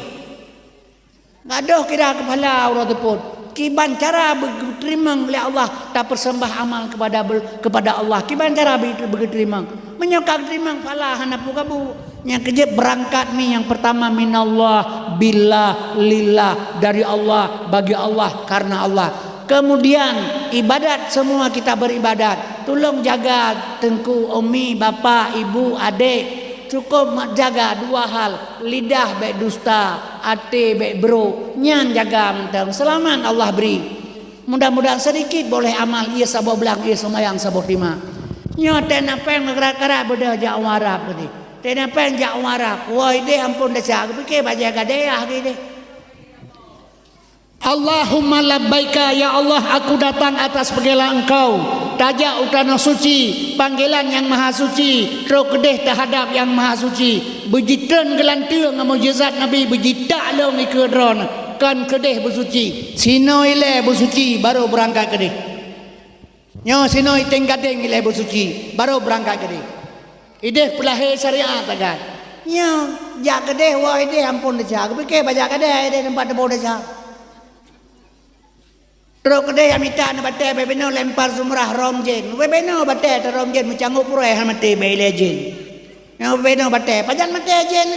Gadôh kira keupala uroe teupôt. Kiban cara beuteurimong lé Allah tapeuseumbah amal kepada, kepada Allah. Kiban cara beuteurimong. Meunyoe ka geuteurimong phala hana peue kabu. Nyang keujeuet beurangkat mi nyang peurtama minallah, billah, lillah, dari Allah, bagi Allah, karena Allah. Kemudian ibadat, semua kita beribadat. Tulông jaga teungku, umi, bapak, ibu, adék. Cukôp mat jaga dua hal, lidah bèk dusta, até bèk brôk. Nyan jaga mantong, seulamat Allah bri. Mudah-mudahan sedikit boleh amal, ié saboh blang, ié seumayang saboh teuma. Nyoe tena péng meukarat-karat beudôh jak u Arab tadi. Tena péng jak u Arab, woe idéh amphon desya, geupike bajèe gadéh ah geudéh. Allahumma labbaika, ya Allah, aku datang atas panggilan Engkau. Tajak u tanoh suci, panggilan Nyang Maha Suci, trôk keudéh teuhadap Nyang Maha Suci. Beujitreun geulanteue ngon mukjizat Nabi, beujitak lôn ikeue droeneuh, kon keudéh beusuci. Sinoe ilèe beusuci, barô beurangkat keudéh. Nyoe sinoe iténg gadéng ilèe beusuci, barô beurangkat keudéh. Idéh peulahé syariat tagat. Nyoe, jak keudéh, woe idéh amphon desya. Geupike bajèe gadéh idéh teumpat teuboh desya. Trôk keudéh jak mita neubatèe, bèk binoe lempar jumrah rom jén. Bèk binoe batèe teurom jén, meucangôk puroe hana maté bèk ilèe jén. Nyoe bèk binoe batèe, pajan maté jén.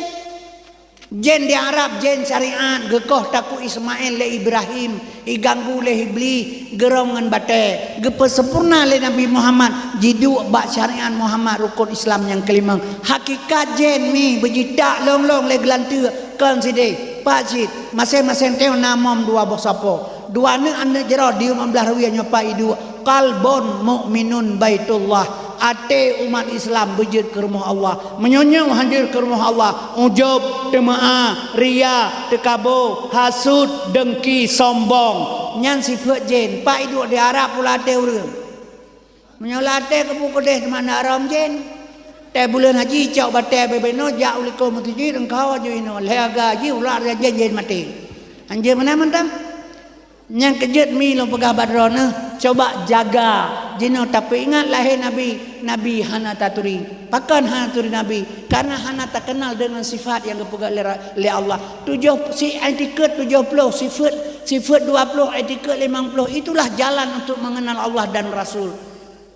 Jén di Arab, jén syariat, geukoh takue Ismail lé Ibrahim, iganggu lé Iblis, geurong ngon batèe, geupeusempurna lé Nabi Muhammad, jiduek bak syariat Muhammad rukon Islam nyang keulimong. Hakikat jén mi beujitak lôn-lôn lé geulanteue, kon sidéh, pat cit, maséng-maséng teuk na mom dua boh sapo. Dua aneuk, aneuk jaroe di limong blaih rue nyoe pat iduek, qalbun mukminun baitullah, até umat Islam beujeuet keu rumoh Allah. Meunyoe nyoe han jeuet keu rumoh Allah, ujub, teumeu'ah, ria, teukabo, hasut, deungki, sombong. Nyan sifeuet jén. Pat iduek di Arab pula até ureueng. Meunyoe lam até keubu keudéh teuma na rom jén. Teuh buleuen haji cok batèe bèk binoe jak u likôt meuseujid, eungkau aju inoe. Lhèe aga haji ulat jén-jén maté. Han jeuet meunan mantong. Nyang keujeuet mi lôn peugah bak droeneuh, coba jaga. Jinoe tapeuingat lahé Nabi, Nabi hana taturi. Pakon hana taturi Nabi? Karena hana takeunal deungon sifat nyang geupeugah lé ra-, lé Allah. Tujoh, si etikeuet tujoh ploh, sifeuet, sifeuet dua ploh, etikeuet limong ploh. Itulah jalan untuk mengenal Allah dan Rasul.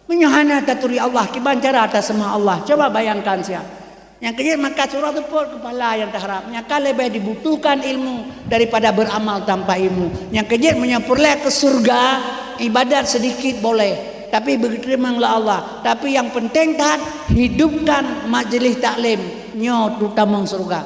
Meunyoe hana taturi Allah, kiban cara taseumah Allah? Coba bayangkan siat. Nyang keujeuet maka surah teupot keupala nyang taharap. Nyang ka leubeh dibutuhkan ilmu daripada beramal tanpa ilmu. Nyang keujeuet meunyoe peureulèe keu syeuruga, ibadat sedikit boleh, tapi beuteurimong lé Allah. Tapi nyang penting that, hidupkan majlis taklim. Nyoe tu tamong syeuruga.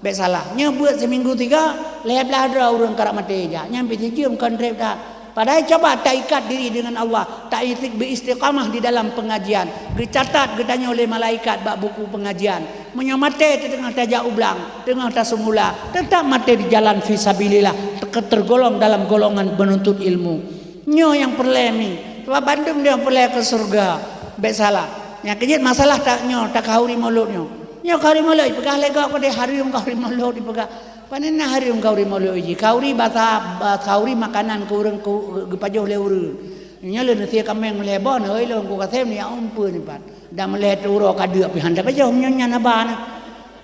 Bèk salah. Nyoe beuet siminggu tiga, lhèe blaih droe ureueng karap maté jak. Nyan pih sijeuem kon trép that. Padahai coba taikat diri deungon Allah, taistiq-, beuistiqamah di dalam pengajian. Geucatat geutanyoe lé malaikat bak buku pengajian. Meunyoe maté teuteungoh tajak u blang, teungoh taseumeula, teutap maté di jalan fi sabilillah, te-, tergolong dalam golongan penuntut ilmu. Nyoe nyang peureulèe mi. Sabab bandum nyoe peureulèe keu syeuruga. Bèk salah. Nyang keujeuet masalah ta-, nyoe takhauri mulod nyoe. Nyoe khauri mulod ipeugah lé gob keudéh, hareuem khauri mulod ipeugah. Pane na hareuem khauri mulod jih? Khauri basa, ba-, khauri makanan keu ureueng, keu, geupajoh lé ureueng. Nyoe lôn sie kaméng meulhèe boh, neuhôi lôn ku kasém neujak umpeuen ipat. Dan meulhèe uroe ka deuk pih han tapajoh, nyoe nyan haba na.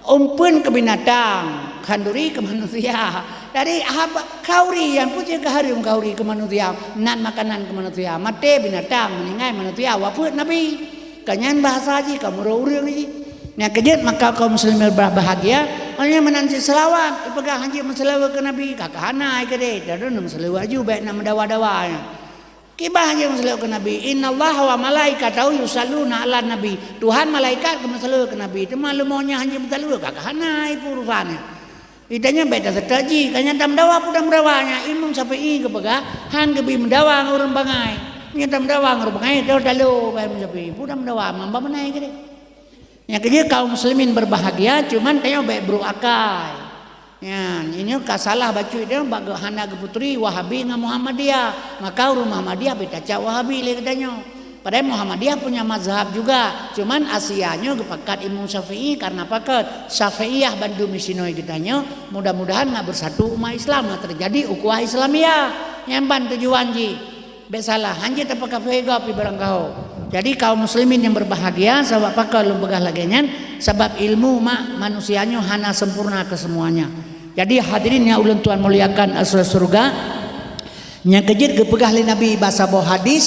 Umpeuen keu binatang, khanduri keu manusia. Jadi haba khauri nyan peue cit keu hareuem khauri keu manusia, nan makanan keu manusia. Maté binatang, meuninggai manusia, wafeuet Nabi. Ka nyan bahasa jih, ka meurok ureueng jih. Nyang keujeuet maka kaum muslimin berbahagia, hanya meunan cit seulaweuet, ipeugah han jeuet meuseulaweuet keu Nabi, ka keuhana ai keudéh, dan meuseulaweuet aju bèk na meudawa-dawa nyan. Kiban han jeuet meuseulaweuet keu Nabi, "Innallaha wa malaikatahu yusalluna 'alan nabi." Tuhan malaikat geumeuseulaweuet keu Nabi, teuma leumo nyan han jeuet meuseulaweuet, ka keuhana ai peue urusan nyan. Geutanyoe bèk taseutôt jih, ka nyan tameudawa peue tameudawa nyan, Imam Syafi'i geupeugah, han geubri meudawa ngon ureueng bangai. Nyan tameudawa ngon ureueng bangai, toh talo bak Imam Syafi'i, peue tameudawa, mamba meunan keudéh. Nyang keujeuet kaum muslimin berbahagia, cuman tanyoe bèk brôk akai. Nyan, inyoe ka salah bacut nyoe bak geu-, hana geuputuri Wahabi ngon Muhammadiyah. Maka ureueng Muhammadiyah bèk tacap Wahabi lé geutanyoe. Padahai Muhammadiyah punya mazhab juga, cuman Asia nyoe geupakat Imam Syafi'i karena pakat Syafi'iyah bandum di sinoe geutanyoe, mudah-mudahan na beusatu umat Islam, na teujadi ukhuwah Islamiyah. Nyan ban tujuan jih. Bèk salah, han jeuet tapeukafé gob ibarang kaho. Jadi kaum muslimin yang berbahagia, sabab pakon lôn peugah lagée nyan, sabab ilmu mak manusia nyoe hana sempurna keusemuanya. Jadi hadirin yang ulôn tuan muliakan, ahli syurga, nyang keujeuet geupeugah lé Nabi bak saboh hadis,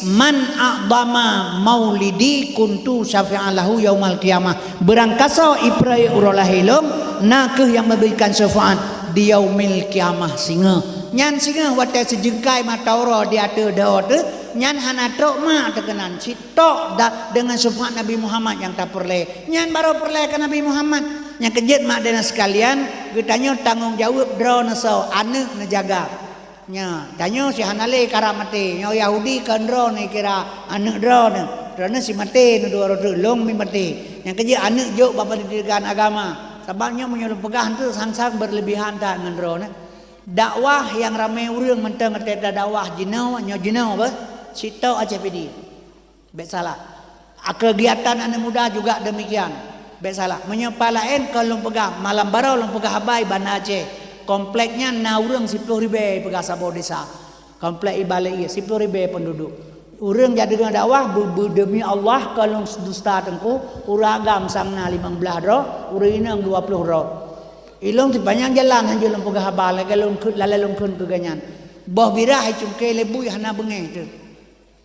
"Man a'dama maulidi kuntu syafi'an lahu yaumal qiyamah." Beurangkasoe ipreh uroe lahé lôn, na kheueh nyang meuberikan syafaat di yaumil qiyamah singoh. Nyan singoh watée sijeungkai mata uroe di ateueh doe teuh, nyan hana trok mak teuh keunan, cit tok dah deungon syafaat Nabi Muhammad nyang tapeureulée. Nyan barô peureulée keu Nabi Muhammad. Nyang keujeuet mak dan sekalian, geutanyoe tanggong jaweueb droeneuh soe, aneuëk neujaga. Nya, tanyoe si hana lé kara maté. Nyoe Yahudi kon droeneuh kira aneuëk droeneuh. Droeneuh si maté, neudua droe lôn mi maté. Nyang keujeuet aneuëk jok bak pendidikan agama. Sabab nyoe meunyoe lôn peugah tu sang-sang berlebihan that ngon droeneuh. Dakwah nyang ramé ureuëng mantong teuka dakwah jinoe, nyoe jinoe beh, sitok Aceh Pidie. Bék salah. Kegiatan aneuk muda juga demikian. Bék salah. Meunyoe pat laén kon lôn peugah, malam baroe lôn peugah haba i Banda Aceh. Komplek nyan na ureuëng siploh ribée peugah saboh desa. Komplek Ibalee siploh ribée penduduk. Ureuëng jak deungoe dakwah, beu-, beu-, demi Allah, kon lôn dusta teungku, ureuëng agam sang na limong blaih droe, ureuëng inong dua ploh droe. Ilong sipanyang jalan hanjeuet lôn peugah haba, lagée lôn kheun, lalée lôn kheun keu geuhnyan. Boh birah cungke lé bui hana beungéh teuh.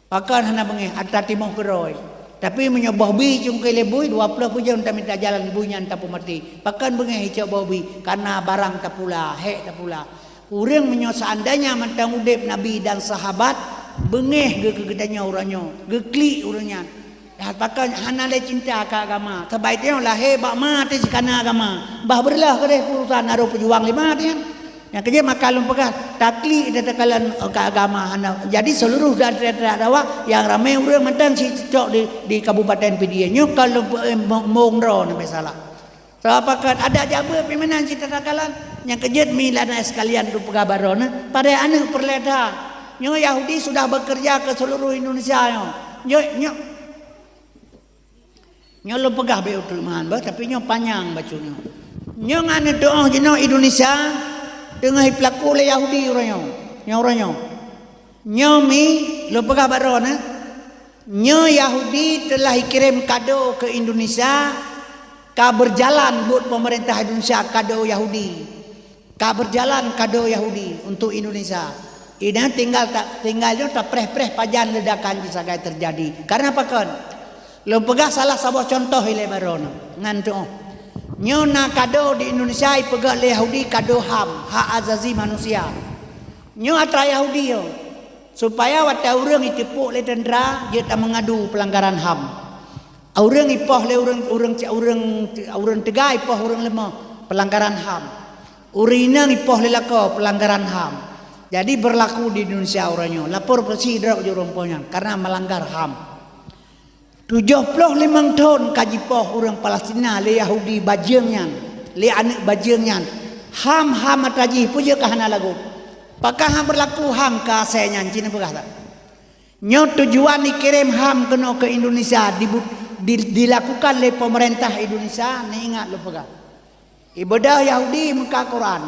Pakon hana beungéh, atra timoh keudroe. Tapi meunyoe boh bi cungke lé bui, dua ploh peujon tamita jalan bui nyan tapeumaté. Pakon beungéh icok boh bi? Karena barang tapula, hék tapula. Ureuëng meunyoe seandainya mantong udeb Nabi dan sahabat, beungéh geu-, geu-, geutanyoe uroe nyoe, geuklik ureuëng nyan. Pakon hana lé cinta keu agama. Sabab tanyoe lahé bak ma teuh sikana agama. Bah beureuloh keudeh urusan harôh peujuang lé ma teuh nyan. Nyang keujeuet maka lôn peugah, taklik teuh takalon keu agama hana. Jadi seluruh daerah-daerah dakwah nyang ramé ureuëng mantong sicok di, di Kabupaten Pidie. Nyoe kon lôn peu-, eh, mo-, mong droe neuh bék salah. Sabab pakon adak jak beuet pih meunan cit takalon. Nyang keujeuet mi lana sekalian lôn peugah baroe neuh, padahai aneuëk peureulée that. Nyoe Yahudi sudah bekerja ke seluruh Indonesia nyoe. Nyoe, nyoe. Nyoe lôn peugah bék uteuk meuhan bah, tapi nyoe panyang bacut nyoe. Nyoe ngon neutuoh jinoe Indonesia teungoh jipeulaku lé Yahudi uroe nyoe. Nyoe uroe nyoe. Nyoe mi lôn peugah baroe neuh. Nyoe Yahudi telah jikirém kado keu Indonesia, ka berjalan buet pemerintah Indonesia kado Yahudi. Ka berjalan kado Yahudi untuk Indonesia. Ina tinggal ta-, tinggal nyoe tapreh-preh pajan ledakan jih sagai terjadi. Karena pakon? Lôn peugah salah saboh contoh ilée baroe nyoe. Ngan tuoh. Nyoe na kado di Indonesia ipeugét lé Yahudi kado HAM, hak azazi manusia. Nyoe atra Yahudi nyoe. Supaya watée ureuëng jiteupok lé tentara, jeuet tameungadu pelanggaran HAM. Ureuëng ipoh lé ureuëng, ureuëng, ureuëng, ureuëng teuga ipoh ureuëng leumoh, pelanggaran HAM. Ureuëng inong ipoh lé lakoe, pelanggaran HAM. Jadi berlaku di Indonesia uroe nyoe. Lapor polisi droe jurong po nyan karena melanggar HAM. Tujoh ploh limong thon ka jipoh ureuëng Palestina lé Yahudi bajeueng nyan, lé aneuëk bajeueng nyan. HAM, HAM atra jih peue jeuet ka hana lagot. Pakon hana berlaku HAM keu asée nyan, ci neupeugah that. Nyoe tujuan jikirém HAM keunoe keu Indonesia dibu-, di-, dilakukan lé pemerintah Indonesia, neuingat lôn peugah. Ibeudôh Yahudi meuka Quran.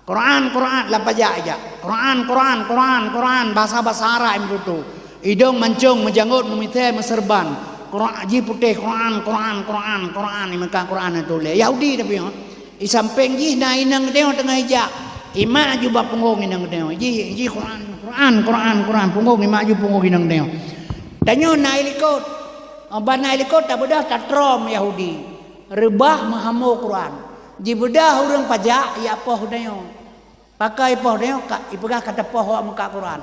Quran, Quran, lam pajak ijak. Quran, Quran, Quran, Quran, bahasa-bahasa Arab meututoe. Idong mancong, meujanggot, meumithée, meuseurban. Quran, jih putéh, Quran, Quran, Quran, Quran, meuka Quran tuléh. Yahudi tapi nyoe. Di sampéng jih na inong geutanyoe teungoh ijak. Imak aju bak punggong inong geutanyoe. Jih, jih Quran, Quran, Quran, Quran. Punggong imak aju punggong inong geutanyoe. Tanyoe na i likot. Ban na i likot tabeudôh tatrom Yahudi. Reubah meuhamo Quran. Jibeudôh ureuëng pajak jak poh geutanyoe. Pakon ipoh geutanyoe ka, ipeugah ka tapoh awak meuka Quran.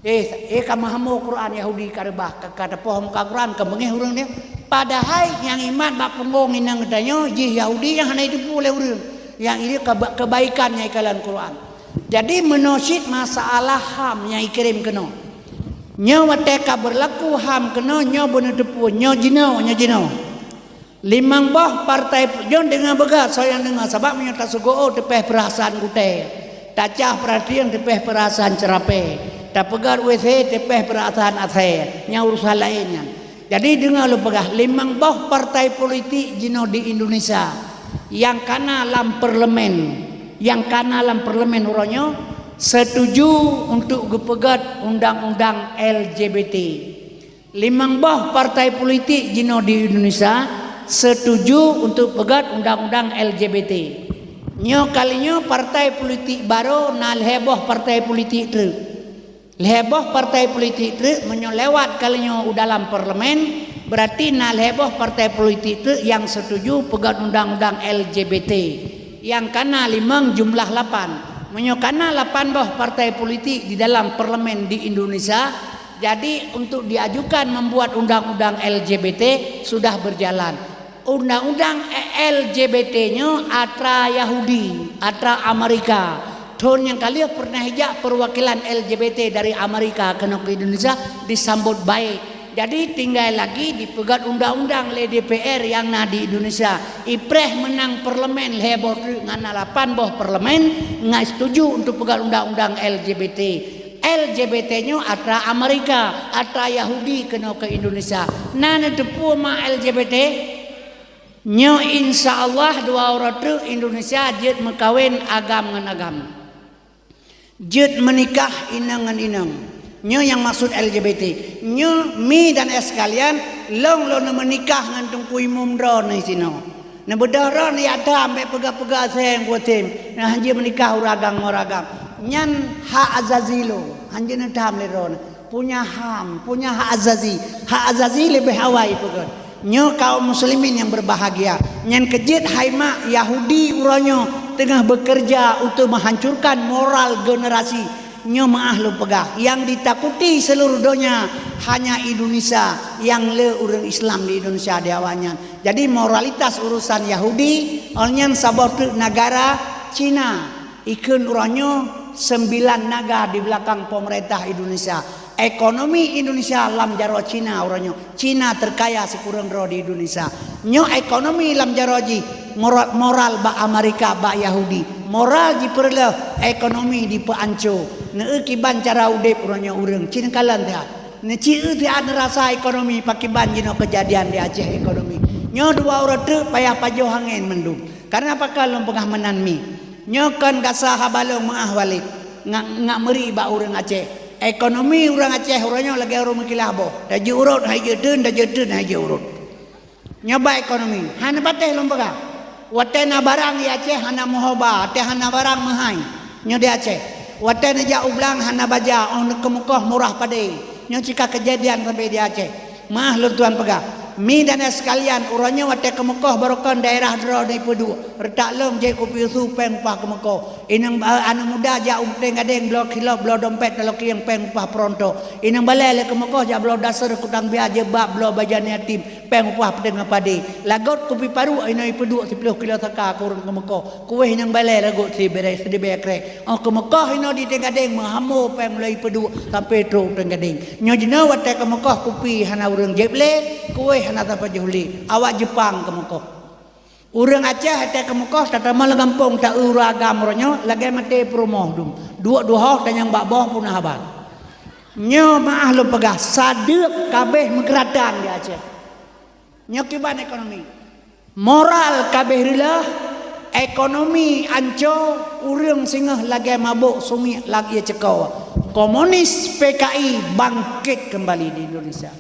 Eh, eh ka meuhamo Quran Yahudi ka reubah, ka, ka tapoh meuka Quran, ka beungéh ureuëng nyoe. Padahai nyang imat bak punggong inong geutanyoe jih Yahudi nyang hana jiteupeue lé ureuëng. Nyang ini keba-, kebaikan nyang ikalon Quran. Jadi meunoe cit masalah HAM nyang jikirém keunoe. Nyoe watée ka berlaku HAM keunoe, nyoe beuneuteupeu, nyoe jinoe, nyoe jinoe. Limong boh partai pu-, jon deungoe beugét, soe nyang deungoe, sabab meunyoe tasugoe teupeh peurasaan gutée, tacah peuratieng teupeh peurasaan ceurapée, tapeugét WC teupeh peurasaan asée, nyan urusan laén nyan. Jadi deungoe lôn peugah, limong boh partai politik jinoe di Indonesia nyang kana lam parlemen, nyang kana lam parlemen uroe nyoe setuju untuk geupeugét undang-undang L G B T. Limong boh partai politik jinoe di Indonesia setuju untuk peugét undang-undang L G B T. Nyoe kali nyoe partai politik barô na lhée boh partai politik treuk. Lhée boh partai politik treuk meunyoe lewat kali nyoe u dalam parlemen, berarti na lhée boh partai politik treuk nyang setuju peugét undang-undang L G B T. Nyang kana limong jumlah lapan. Meunyoe kana lapan boh partai politik di dalam parlemen di Indonesia, jadi untuk diajukan membuat undang-undang L G B T sudah berjalan. Undang-undang L G B T nyoe atra Yahudi, atra Amerika. Thon nyang ka lheueh pernah ijak perwakilan L G B T dari Amerika keunoe ke Indonesia disambot baik. Jadi tinggai lagi dipeugét undang-undang lé D P R nyang na di Indonesia. Ipreh meunang parlemen lhée boh treuk ngon na lapan boh parlemen ngai setuju untuk peugét undang-undang L G B T. L G B T nyoe atra Amerika, atra Yahudi keunoe ke Indonesia. Na neuteupeue ma L G B T? Nyoe insya Allah dua uroe treuk Indonesia jeuet meukawen agam ngon agam. Jeuet meunikah inong ngon inong. Nyoe nyang maksud L G B T. Nyoe mi dan eh sekalian, lôn lôn meunikah ngon Teungku Imum droeneuh sinoe. Neubeudôh droeneuh jak tham bék peugah-peugah seng kutem. Nah, hanjeuet meunikah ureueng agam ngon ureueng agam. Nyan hak azazi lôn. Hanjeuet neutham lé droeneuh. Punya ham, punya hak azazi. Hak azazi leubeh awai peugét. Nyoe kaum muslimin nyang berbahagia. Nyan keujeuet hai mak Yahudi uroe nyoe teungoh bekerja untuk menghancurkan moral generasi. Nyoe meuah lôn peugah, nyang ditakuti seluruh donya hanya Indonesia, nyang le ureueng Islam di Indonesia di awaknyan. Jadi moralitas urusan Yahudi, awaknyan saboh treuk negara Cina. Ikheun uroe nyoe sembilan naga di belakang pemerintah Indonesia. Ekonomi Indonesia lam jaroe Cina uroe nyoe. Cina terkaya sikureueng droe di Indonesia. Nyoe ekonomi lam jaroe jih moral, moral bak Amerika, bak Yahudi. Moral jipeureuleueh, ekonomi dipeuanco. Neueu kiban cara udeb uroe nyoe ureueng. Cit neukalon siat. Neucieu siat neurasa ekonomi pakiban jinoe keujadian di Aceh ekonomi. Nyoe dua uroe treuk payah pajoh angén mandum. Karena pakon lôn peugah meunan mi? Nyoe kon gasa haba lôn meuah walek, ngak, ngak meuri bak ureueng Aceh. Ekonomi ureueng Aceh uroe nyoe lagée ureueng meukilah boh. Tajeuet urot hai jeuet teun, tajeuet teun hai jeuet urot. Nyoe ba ekonomi. Hana patéh lôn peugah. Watée na barang di Aceh hana meuhoba, watée hana barang meuhai. Nyoe di Aceh. Watée neujak u blang hana baja, óh neukeumeukoh murah padé. Nyoe cit ka keujadian sabe di Aceh. Meuah lôn tuan peugah, mi dan eh sekalian, uroe nyoe watée keumeukoh barokon daerah droe di Peuduek, reutak lom jeuet kupi su péng upah keumeukoh. Inong, eh, aneuk muda jak u Peuteung Gadeng bloe kilop, bloe dompet talokieng péng upah peuronto. Inong balée lé keumeukoh jak bloe dasar kutang bia jilbab bloe bajan yatim péng upah peuteungoh padé. Lagot kupi paruek inong ipeuduek siploh kilo saka keu ureueng keumeukoh. Kuweh inong balée lagot sibirée sidibée krek. Óh keumeukoh inoe di Peuteung Gadeng meuhamo péng mulai ipeuduek sampoe trok u Peuteung Gadeng. Nyoe jinoe watée keumeukoh kupi hana ureueng jieb lé, kuweh hana sapeue jih lé, awak Jeupang keumeukoh. Ureueng Aceh watée keumeukoh tatamong lam gampông ta-eu ureueng agam uroe nyoe lagée maté peurumoh dum. Duek duhoh tanyong bak boh puna haba. Nyoe meuah lôn peugah, sadeueb kabeh meukeuratan di Aceh. Nyoe kiban ekonomi. Moral kabeh reuleueh, ekonomi anco, ureueng singoh lagée mabök sumiek lam ié ceuko. Komunis P K I bangkit kembali di Indonesia.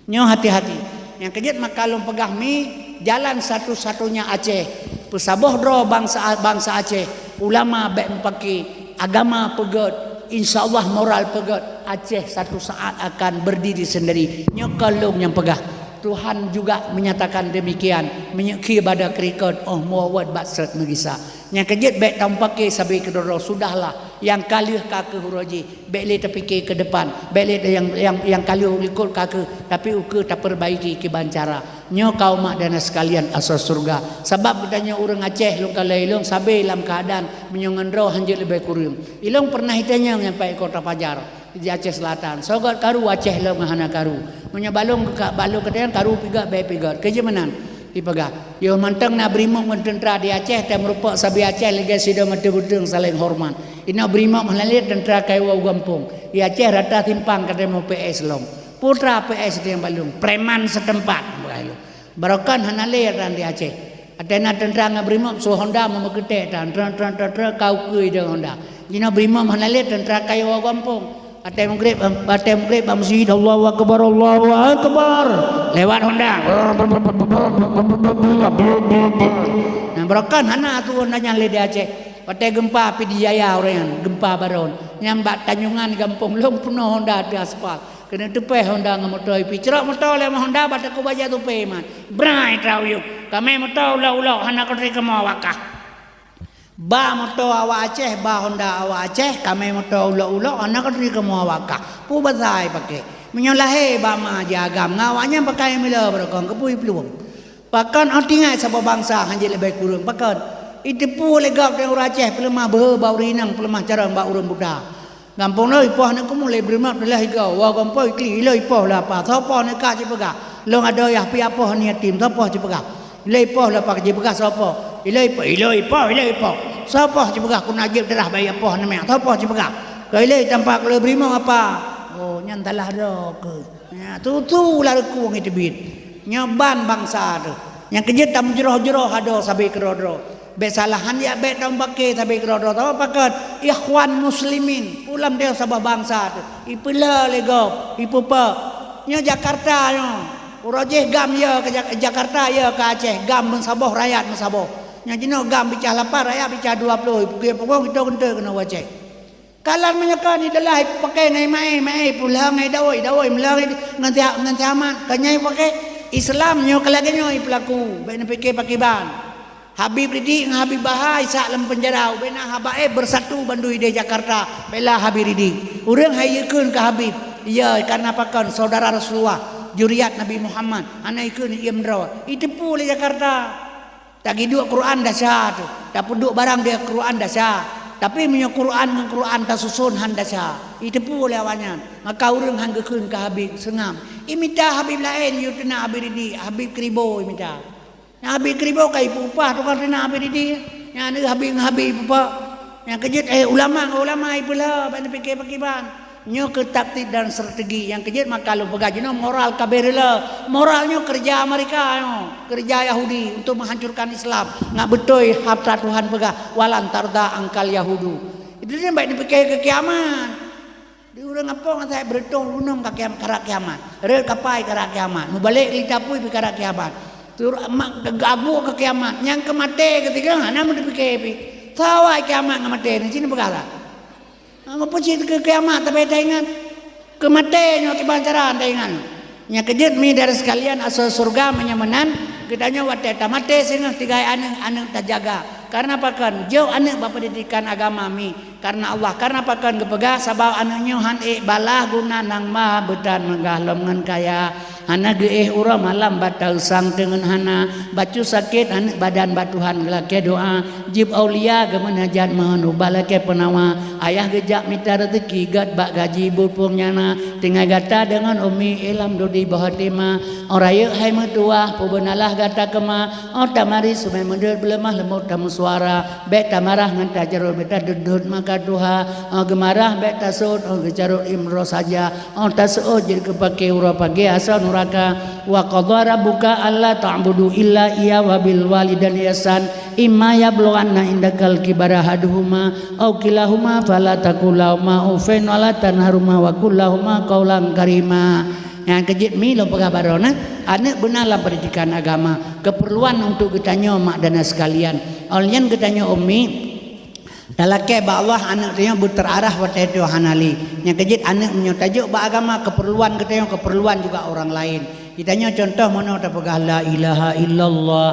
Nyoe hati-hati. Nyang keujeuet maka lôn peugah mi, jalan satu-satunya Aceh. Peusaboh droe bansa, bansa Aceh, ulama bék meupaké, agama peugét, insya Allah moral peugét, Aceh satu saat akan berdiri sendiri. Nyoe kon lôn nyang peugah. Tuhan juga menyatakan demikian, meunyoe khie bada keurikot, óh muwawat bak srot meugisa. Nyang keujeuet bék tameupaké sabe keudroe-droe, sudahlah, nyang ka lheueh ka kheueh uroe jih, bék lé tapike keu depan, bék lé nyang, nyang, nyang ka lheueh likot ka kheueh, tapi ukeue tapeurbaiki kiban cara. Nyoe kaum mak dan sekalian asoe syeuruga. Sabab geutanyoe ureueng Aceh lôn kalon ilong sabe lam keuadaan meunyoe ngon droe hanjeuet leubeh kureueng. Ilong pernah itanyong nyang paih kota pajar. Di Aceh Selatan. Soe göt karu Aceh lom hana karu. Meunyoe balong ka, balong keudeh karu pigat, bèe pigat. Keujeuet meunan. Ipeugah, yoh mantong na brimop ngon teuntra di Aceh, teumeurupok sabe Aceh lagèe sidroe meuteubeuteung saléng horeumat. Inoe brimop hana lé teuntra kayue u gampông. Di Aceh rata simpang ka teumeung P S lom. Peue teuma P S di nyang balong, preman setempat. Barokon hana lé ran di Aceh. Watèe na teuntra ngon brimop su honda meumeukeutek tan, tron, tron, tron, tron, ka ukeue idong honda. Jinoe brimop hana lé teuntra kayue u gampông. Watèe meugreb, watèe meugreb bak meuseujid, "Allahu Akbar, Allahu Akbar." Lewat honda. Nah, beureukan hana atu honda nyan lé di Aceh. Watèe geumpa Pidie Jaya ureueng nyan, geumpa baron. Nyan bak Tanjungan gampông lôn peunoh honda di aspal. Keuneuk teupèh honda ngon moto ipi. Crok moto lé honda bak Teungku Bajèe Tupé man. Brai trau yub. Kamé moto ulok-ulok hana keuturi kamoe wakah. Ba moto awak Aceh, ba honda awak Aceh, kamé moto ulok-ulok hana keuturi kamoe wakah. Peue basa ipaké? Meunyoe lahé bak ma jiagam, ngon awak nyan pakai milo beureukan keupeue iplueng. Pakon 'oh tinggai saboh bansa han jeuet leubeh kureueng? Pakon? Iteupeue lé gob teuh ureueng Aceh peuleumah beuhe bak ureueng inong, peuleumah carông bak ureueng buta. Gampông lôn ipoh aneuk keumu lé beurimot lé higa, woe gampông ikli ilôn ipoh lé apa? Soe poh aneuk ka sipeugah? Lôn adoe yah pih apoh aneuk yatim, soe poh sipeugah? Ilôn ipoh lé apa? Jipeugah soe poh? Ilôn ipoh, ilôn ipoh, ilôn ipoh. Soe poh sipeugah? Keuneuk jeuet darah bayi apoh aneuk miet, soe poh sipeugah? Keu ilôn tampak lé beurimot apa? Oh, nyan salah droe keuh. Nyan, tutu lam reukung iteubiet. Nyoe ban bansa teuh. Nyang keujeuet tameujroh-jroh adoe sabé keudroe-droe. Bèk salah han jak bèk tameupakè sabé keudroe-droe. Sabab pakon? Ikhwan muslimin. Peue lam deuh saboh bansa teuh. Ipeulheueh lé gob, ipeupeue. Nyoe Jakarta nyoe. Uroe jéh gam yö keu Jak-, Jakarta yö keu Aceh. Gam meusaboh, rakyat meusaboh. Nyang jinoe gam bicah lapan, rakyat bicah dua ploh. Ipeugöt pukon geuto-geuto keunoe u Aceh. Kalon meunyoe ka di dalah ipaké ngon maé, maé ipeulheueh ngon dawai, dawai imeulheueh ngon sia-, ngon siaman. Ka nyan ipaké Islam nyoe ka lagèe nyoe ipeulaku, bèk neupiké pakriban. Habib Ridik ngon Habib Bahar isak lam peunjara, ubé na haba éh beusatu bandum idéh Jakarta bela Habib Ridik. Ureueng hai ikheun keu Habib, iya, karena pakon? Saudara Rasulullah, juriat Nabi Muhammad, hana ikheun iem droe. Iteupeue lé Jakarta. Tagiduek Quran desya teuh, tapeuduek barang di Quran desya. Tapi meunyoe Quran ngon Quran tasuson han desya, iteupeue lé awaknyan. Maka ureueng han geukheun keu Habib seungab. Imita Habib laén, yue teunak Habib Ridik, Habib Kribo imita. Nyang Habib Kribo ka ipeuupah tukang teunak Habib Ridik. Nyang aneuk Habib ngon Habib ipeupak. Nyang keujeuet, eh, ulama ngon ulama ipeulheueh, bèk neupiké pakriban. Nyoe keuh taktik dan strategi nyang keujeuet maka lôn peugah jinoe moral ka beu rila. Moral nyoe keureuja Amerika nyoe, keureuja Yahudi untuk menghancurkan Islam. Ngat beutôi hareuta Tuhan peugah, "Walan tarda angkal Yahudu." Itu nyan bèk neupiké keu kiamat. Di ureueng apong asai beureutoh gunong ka kiam-, karab kiamat. Rot kapai karab kiamat. Mubalek lita pui pih karab kiamat. Sur-, ma-, gabuk keu kiamat. Nyang keu maté keutika hana meuteupike pih. Sawai kiamat ngon maté nyoe, ci neupeugah lah. Meupeucit keu kiamat, tapi taingat keu maté nyoe kiban cara taingat. Nyang keujeuet mi dari sekalian, asoe syeuruga meunyoe meunan, geutanyoe watèe tamaté singoh tinggai aneuk-aneuk tajaga. Karena pakon? Jok aneuk bak pendidikan agama mi. Karena Allah, karena pakon geupeugah, sabab aneuk nyoe han ék balah guna nang ma beutan meugah lom ngon kaya. Hana geuéh uroe malam bak taeusang teungeut hana, bacut sakét aneuk badan bak Tuhan geulakèe doa, jieb aulia geumeunajat meuhon ubat lakèe peunawa, ayah geujak mita reuzeki gèt bak gaji bupông nyana, tinggai gata deungon umi ilham dudi boh até ma, oh rayeuk hai meutuwah peubeuna lah gata keuma, oh tamari sumé meudeuet beuleumah leumbot tameusuara, bèk tamarah ngon tajarôt bèk tadot-dot maka tuha, oh geumarah bèk tasot, oh geucarôt imroh saja, oh taseuôt jeuet keupaké uroe pagèe asoe nuraka. Wa qadha rabbuka alla ta'budu illa iyyahu wa bil walidaini ihsan, imma yablughanna indakal kibara ahaduhuma aw kilahuma fala taqul lahuma uffin wa la tanharhuma wa qul lahuma qaulan karima. Nyang keujeuet mi lôn peugah baroe na, aneuk beuna lam pendidikan agama, keperluan untuk geutanyoe mak dan sekalian. Awai nyan geutanyoe umi, talakèe bak Allah aneuk tanyoe beuteurarah watèe tanyoe hana lé. Nyang keujeuet aneuk meunyoe tajok bak agama, keperluan geutanyoe, keperluan juga orang lain. Geutanyoe contoh meunoe tapeugah la ilaha illallah,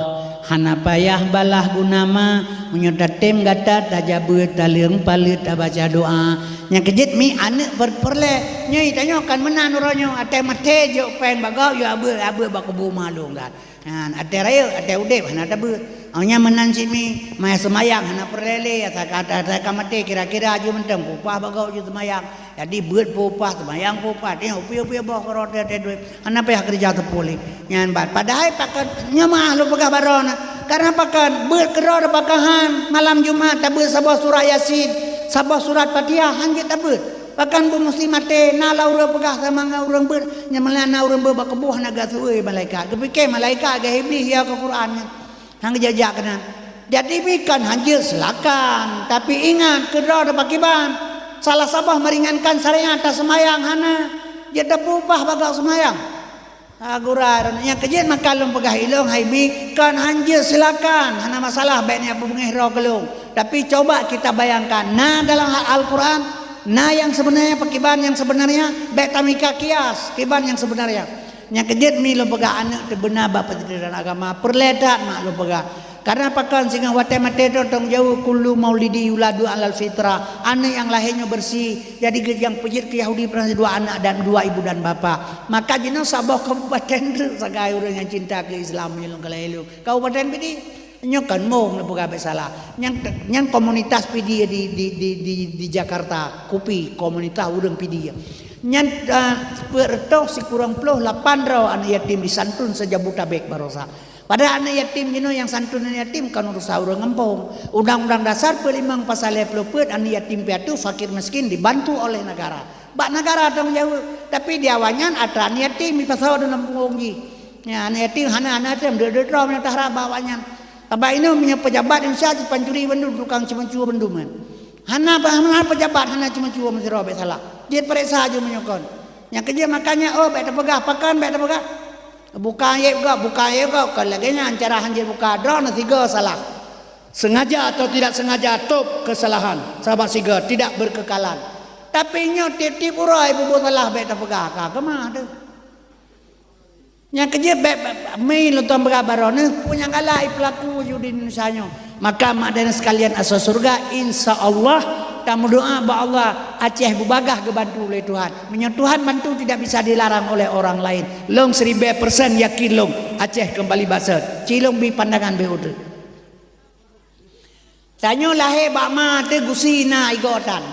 hana payah balah guna ma, meunyoe tatem gata tajak beuet taleueng paleuet tabaca doa. Nyang keujeuet mi aneuk per-, peureulèe. Nyoe tanyoe kan meunan uroe nyoe, watèe maté jok pèng bak gob, yue abeuet-abeuet bak kubu ma lôn kan. Nyan, watèe rayeuk, watèe udép hana tabeuet. Awai nyan meunan cit mi, maya seumayang hana peureulèe lé, asai ka, asai ka maté kira-kira jih mantong peupah bak gob jih seumayang. Jadi beuet peupah, seumayang peupah, teuh upi-upi boh keudroe teuh udép. Hana payah keureuja teupeu lé. Nyan ban. Padahai pakon nyoe meuah lôn peugah baroe na. Karena pakon beuet keudroe tapakahan malam Jumat tabeuet saboh surat Yasin, saboh surat Fatihah han jeuet tabeuet. Bahkan beuet musti maté, na lam ureueng peugah sama ngon ureueng beuet, nyang meunan na ureueng beuet bak kubu hana geuateueh malaikat. Geupiké malaikat geuh Iblih ya keu Quran nyan. Han geujak-jak keunan. Jadi bukon hana jeuet seulakan, tapi ingat keudroe tapakriban. Salah saboh meringankan syariat, taseumayang hana, jeuet tapeuupah bak seumayang. Ah, gura, nyang keujeuet maka lôn peugah ilôn, hai mi, kon hanjeuet, silakan, hana masalah, bèk neubeungéh droe keu lôn. Tapi coba kita bayangkan, na dalam Al-Quran, na nyang sebenarnya, pakiban nyang sebenarnya, bèk tamika kias, kiban nyang sebenarnya. Nyang keujeuet mi lôn peugah aneuk teuh beuna bak peujeuderan agama, peureulèe that mak lôn peugah. Karena pakon singoh watèe maté droe tong jaweueb, kullu maulidi yuladu alal fitrah. Aneuk nyang lahé nyoe beureusi, jadi geujang peujeuet keu Yahudi pernah dua anak dan dua ibu dan bapa. Maka jinoe saboh kabupaten treuk sagai ureueng nyang cinta keu Islam meunyoe lôn kalheuh ilôn. Kabupaten Pidie. Nyoe kan mong lôn peugah bèk salah. Nyang, nyang komunitas Pidie di, di, di, di, di Jakarta, kupi komunitas ureueng Pidie. Nyan, eh, peuet reutôh sikureueng ploh lapan droe aneuk yatim disantun se-Jabodetabek barosa. Padahai aneuk yatim jinoe nyang santun aneuk yatim kon urusan ureueng gampông. Undang-undang Dasar peuet limong pasal lhèe ploh peuet aneuk yatim piatu fakir miskin dibantu oleh negara. Bak negara tanggung jaweueb. Tapi di awaknyan atra aneuk yatim dipasoe dalam punggong jih. Nyan aneuk yatim hana, hana tem, deuek-deuek droe meunyoe taharap bak awaknyan. Sabab inoe meunyoe pejabat Indonesia sipancuri bandum, tukang ceumeucue bandum kan. Hana, hana pejabat hana ceumeucue meusidroe bèk salah. Jeuet pareksa aju meunyoe kon. Nyang keujeuet makanya, oh, bèk tapeugah, pakon bèk tapeugah. Buka aib gob, buka aib gob, kon lagèe nyan cara hanjeuet buka. Droeneuh sigoe salah. Sengaja atau tidak sengaja top kesalahan. Sabab sigoe tidak berkekalan. Tapi nyoe tiep-tiep uroe peubuet salah bèk tapeugah, ka keumah teuh. Nyang keujeuet bèk, bèk, mi lôn tuan peugah baroe neuh, peue nyang galak pelaku ju di Indonesia nyoe. Maka mak dan sekalian asoe syeuruga, insya Allah tameudoa bak Allah, Aceh beubagaih geubantu lé Tuhan. Meunyoe Tuhan bantu tidak bisa dilarang oleh orang lain. Lôn siribèe persen yakin lôn, Aceh keumbali bak sot. Ci lôn bi pandangan beuh uteuk. Tanyoe lahé bak ma teuh gusi na igoe tan.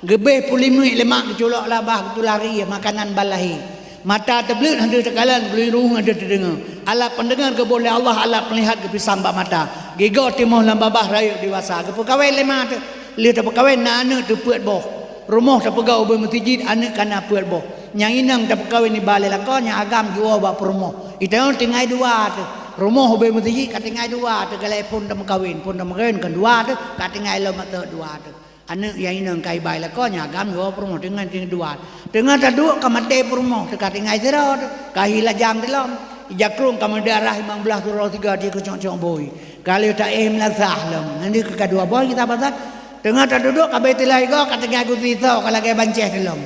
Geubeh pulimuek lemak geuculok labah geutulah ri makanan ban lahé. Mata teubleuet hana teukalon, buluwi ruhueng hana teudeungoe. Alat pendengar geuboh lé Allah, alat penglihat geupisang bak mata. Gigoe timoh lam babah rayeuk dewasa. Geupeukawen lé ma teuh. Lheueh teupeukawen na aneuk teuh peuet boh. Rumoh tapeugah ubé meuseujid, aneuk ka na peuet boh. Nyang inong tapeukawen iba lé lakoe, nyang agam jiwoe bak peurumoh. Itanyoe tinggai dua teuh. Rumoh ubé meuseujid ka tinggai dua teuh, galai phon tameukawen. Phon tameukawen kon dua teuh, ka tinggai lom ateueh dua teuh. Aneuk nyang inong ka iba lé lakoe, nyang agam jiwoe peurumoh, tinggai, tinggai dua. Teungoh taduek ka maté peurumoh, teuka tinggai sidroe teuh, ka hi lajang teuh lom. Ija krueng ka meudarah limong blaih uroe sigoe, di keucok-cok bui. Ka lheueh taéh meulasah lom. Nyan di keu ka dua boh kita pasal. Teungoh taduduek ka beuteulai goe ka tinggai gusi soe ka lagèe bancéh teuh lom.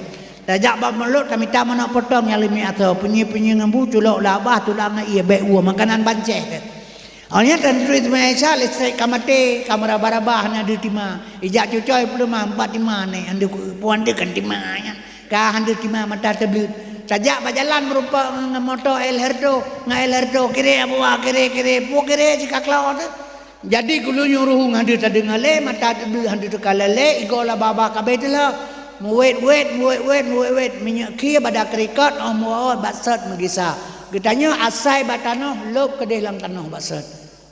Tajak bak mulod tamita manok potong nyang leumiek asoe, peunyeue-peunyeue ngon bu culok labah tulang ngon ié bèk ueh makanan bancéh teuh. Awaknyan tan turi teuma Isa listrik ka maté, ka meuraba-raba hana deuh tima. Ijak cucoe peuleumah empat tima nèk, hana deuh puan deuh kan tima nyan. Ka hana deuh tima mata teubleuet. Tajak bak jalan meurumpok ngon moto El Herto, ngon El Herto kiri Abu Wa kiri, kiri, pu kiri sikaklong teuh. Jadi geulinyueng ruhueng hana deuh tadeungoe lé, mata teubleuet hana deuh teukalon lé, igoe labah-babah ka abéh teuh lom. Meuwét-wét, meuwét-wét, meuwét-wét, minyeuk khie bada keurikot, óh meuwoe bak sot meugisa. Geutanyoe asai bak tanoh, lôb keudeh lam tanoh bak sot.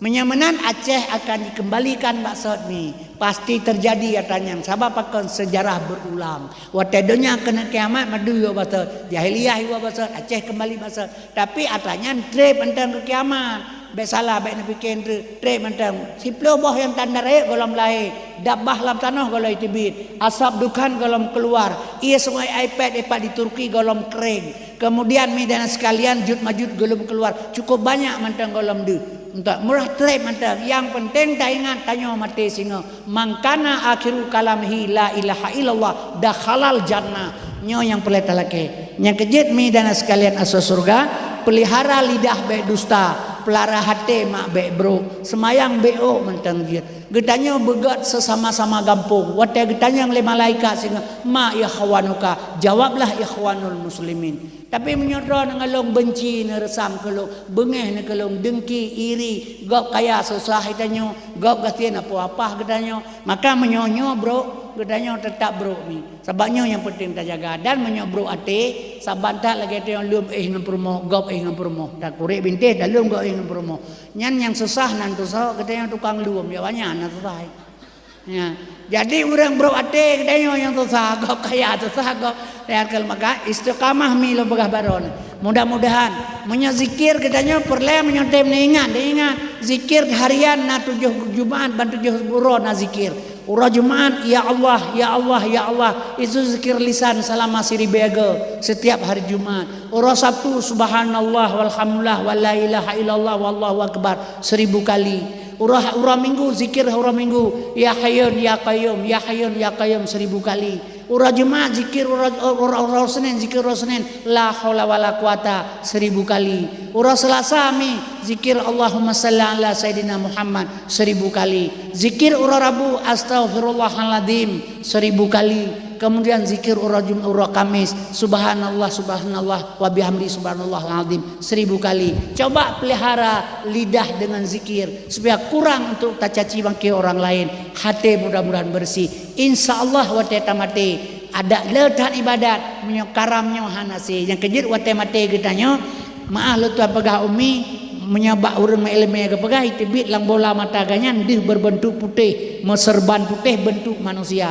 Meunyoe meunan Aceh akan dikeumbalikan bak sot mi. Pasti teujadi atra nyan, sabab pakon seujarah beurulang. Watèe donya keuneuk kiamat, Madura bak sot, jahiliyah iwoe bak sot, Aceh keumbali bak sot. Tapi atra nyan trép mantong keu kiamat. Bèk salah, bèk neupike treuk, trép mantong. Siploh boh nyang tanda rayeuk gohlom lahé, dabah lam tanoh gohlom teubiet, asap dukhan gohlom keuluar, ié sungai Aipet ipat di Turki gohlom kering. Keumudian, mi dan sekalian, Jud Majud gohlom keuluar, cukup banyak mantong gohlom deuh. Untuk murah trép mantong. Nyang peunteng taingat, tanyoe maté singoh. Man kana akhiru kalamihi la ilaha illallah dakhalal jannah. Nyoe nyang peureulèe talakèe. Nyang keujeuet mi dan sekalian asoe syeuruga, peulihara lidah bèk dusta, peulara até mak bèk brok, seumayang bèk ôk mantong jeuet. Geutanyoe beugèt seusama-sama gampông. Watèe geutanyong lé malaikat singoh, "Ma ikhwanuka?" Jawablah, "Ikhwanul muslimin." Tapi meunyoe droeneuh ngon lôn beunci, neureusam keu lôn, beungéh neuh keu lôn, deungki, iri, gob kaya susah geutanyoe, gob gasien apoh apah geutanyoe, maka meunyoe nyoe brok, geutanyoe teutap brok mi. Sabab nyoe nyang peunteng tajaga. Dan meunyoe brok até, saban that lagèe tanyoe lôn éh ngon peurumoh, gob éh ngon peurumoh. Takurek bintéh, dan lôn gob éh ngon peurumoh. Nyan nyang susah nan tusoe, geutanyoe tukang lom, ya banyak nan susah. Ya. Jadi ureueng brok até geutanyoe nyang susah, gob kaya susah, gob sehat keu maka istiqamah mi lôn peugah baroe nyoe. Mudah-mudahan meunyoe zikir geutanyoe peureulèe meunyoe tem neuingat, neuingat zikir harian na tujoh Jumat ban tujoh uroe na zikir. Uroe Jumat, "Ya Allah, ya Allah, ya Allah." Itu zikir lisan selama siribèe go setiap hari Jumat. Uroe Sabtu, "Subhanallah walhamdulillah wa la ilaha illallah wallahu akbar," seribu kali. Uroe, uroe Minggu, zikir uroe Minggu, "Ya Hayyun ya Qayyum, ya Hayyun ya Qayyum," seribu kali. Uroe Jumat zikir, uroe, uroe, uroe Senin zikir uroe Senin, "La haula wala quwata," seribu kali. Uroe Selasa mi zikir, "Allahumma salli ala Sayyidina Muhammad," seribu kali. Zikir uroe Rabu, "Astaghfirullahaladzim," seribu kali. Kemudian zikir uroe Jum-, uroe Kamis, "Subhanallah, subhanallah, wa bihamdi subhanallahal azim," seribu kali. Coba pelihara lidah dengan zikir supaya kurang untuk tacaci maki orang lain. Hati mudah-mudahan bersih. Insya Allah watèe tamaté, adak le that ibadat, meunyoe karam nyoe hana sé. Nyang keujeuet watèe maté geutanyoe, maah lôn tuan peugah umi, meunyoe bak ureueng meuileumèe geupeugah, iteubiet lam bola mata geuh nyan deuh berbentuk putéh, meuseurban putéh bentuk manusia.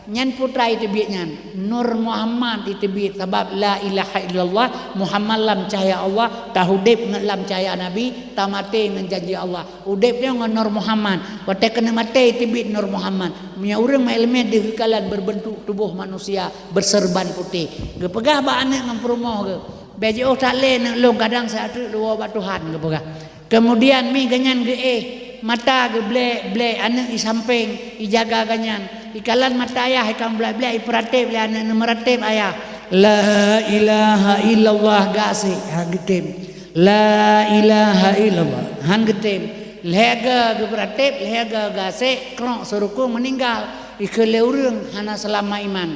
Nyan peue treuk iteubiet nyan, Nur Muhammad iteubiet, sabab la ilaha illallah, Muhammad lam cahya Allah, taudép ngon lam cahya Nabi, tamaté ngon janji Allah. Udép nyoe ngon Nur Muhammad. Watèe keuneuk maté teubiet Nur Muhammad. Meunyoe ureueng meuileumèe deuh geukalon berbentuk tuboh manusia, berseurban putéh. Geupeugah bak aneuk ngon peurumoh geuh, "Bèk jiôh that lé aneuk lôn, kadang siat teuk lôn woe bak Tuhan," geupeugah. Kemudian mi geuh nyan geuéh, mata geublek-blek, aneuk i sampéng, ijaga geuh nyan. Ikalon mata ayah, ikang blek-blek, ipeuratéb lé aneuk, neumeuratéb ayah. "La ilaha illallah," gasek, ha geutem. "La ilaha illallah," han geutem. Lhèe geuh geupeuratéb, lhèe geuh gasek, krok seurukong meuninggai. Ikheun lé ureueng hana seulamat iman.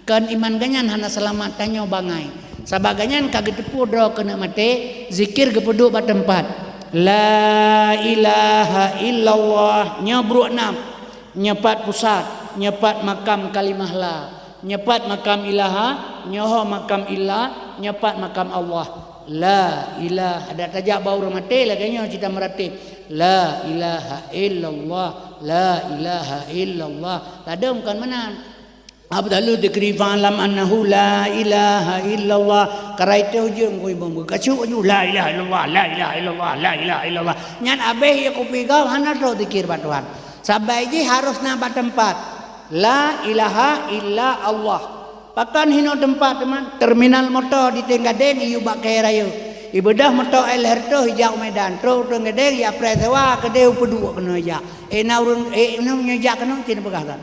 Kon iman geuh nyan hana seulamat, tanyoe bangai. Sabab geuh nyan ka geuteupeue droe keuneuk maté, zikir geupeuduek bak teumpat. "La ilaha illallah," nyoe brôk nam. Nyoe pat pusat, nyoe pat makam kalimah la, nyoe pat makam ilaha, nyoe ho makam illa, nyoe pat makam Allah. La ilaha, adak tajak bak ureueng maté lagèe nyoe cit tameurateb. La ilaha illallah, la ilaha illallah. Ladôm kon meunan. Abdalu dzikri fa'lam annahu la ilaha illallah. Karai teuh ujong kui bông beukacu aju, "La ilaha illallah, la ilaha illallah, la ilaha illallah." Nyan abéh ya kupi gau hana trok dzikir bak Tuhan. Sabai jih harus na bak teumpat. La ilaha illa Allah. Pakon hinoe teumpat teuma? Terminal moto di Tenggadeng iyue bak kayèe rayeuk. Ibeudôh moto L R toh ijak u Medan. Trok u Tenggadeng ya preh sewa keudeh u Peuduek keunoe ijak. Eh na ureueng, eh na meunyoe jak keunoe cit peugah kan.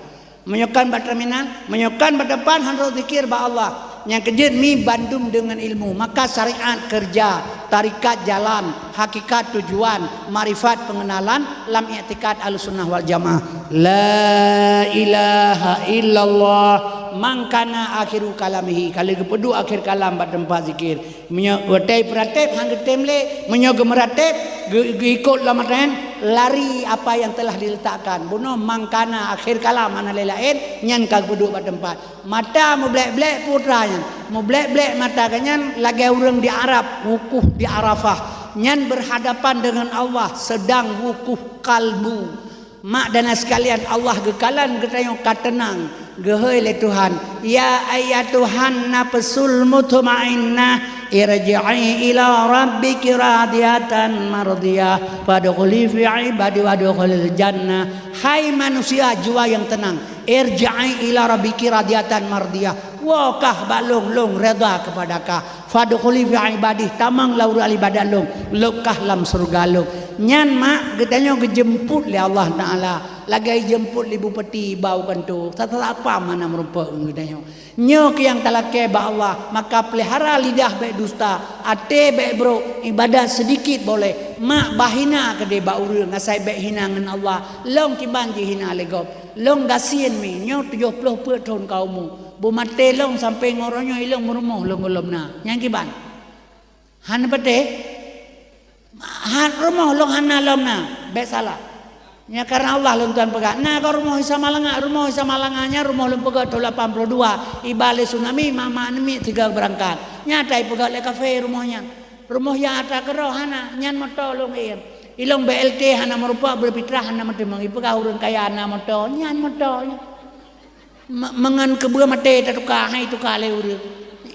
Meunyoe kon bak terminal, meunyoe kon bak teumpat han trok zikir bak Allah. Nyang keujeuet mi bandum deungon ilmu, maka syariat keureuja, tarekat jalan, hakikat tujuan, makrifat pengenalan lam iktikad Ahlussunnah wal Jamaah. La ilaha illallah, man kana akhiru kalamihi, ka lheueh geupeuduek akhir kalam bak teumpat zikir. Meunyoe watèe ipeuratéb han geutem lé, meunyoe geumeurateb, geu-, geuikot lam atra nyan, lari apa yang telah diletakkan. Bunoe man kana akhir kalam hana lé laén, nyan ka geupeuduek bak teumpat. Mata mublek-blek peue treuk nyan. Mublek-blek mata geuh nyan lagèe ureueng di Arab, wukuf di Arafah. Nyan berhadapan dengan Allah, sedang wukuf kalbu. Mak dan ayah sekalian, Allah geukalon geutanyoe ka teunang, geuhôi lé Tuhan, "Ya ayyatuhan nafsul mutmainnah, irji'i ila rabbiki radiyatan mardiyah, fadkhuli fi ibadi wadkhulil jannah." Hai manusia jiwa nyang teunang, "Irji'i ila rabbiki radiyatan mardiyah." Woe kah bak Lôn, Lôn redha keupada kah. "Fadkhuli fi ibadi," tamong lam ureueng ibadat Lôn, lôb kah lam syeuruga Lôn. Nyan mak geutanyoe geujeumpot lé Allah Taala, lagèe jeumpot lé bupati bak u kantô. Sat-sat apam hana meurumpok ngon geutanyoe. Nyoe keuh nyang talakèe bak Allah, maka peulihara lidah bèk dusta, até bèk brôk, ibadat seudikit boleh. Mak bah hina keudeh bak ureueng, asai bèk hina ngon Allah. Lôn kiban jihina lé gob. Lôn gasien mi, nyoe tujoh ploh peuet thôn ka umu. Beumaté lôn sampoe ngon uroe nyoe ilôn meurumoh lôn gohlom na. Nyang kiban. Hana patéh? Han rumoh lôn hana lom na. Bèk salah. Nyan kareuna Allah lôn tuan peugah. Na ka rumoh Isa Malanga, rumoh Isa Malanga nyan rumoh lôn peugah thôn lapan puluh dua. Iba lé tsunami, mak-mak aneuk miet tiga beurangkat. Nyan ata ipeugah lé kafé rumoh nyan. Rumoh nyang ata keudroe hana, nyan moto lôn iem. Ilôn B L T hana meurumpok, beupitrah hana meuteumong. Ipeugah ureueng kaya na moto, nyan moto nyan. Me-, meungon keubeue maté tatuka, hai tuka lé ureueng.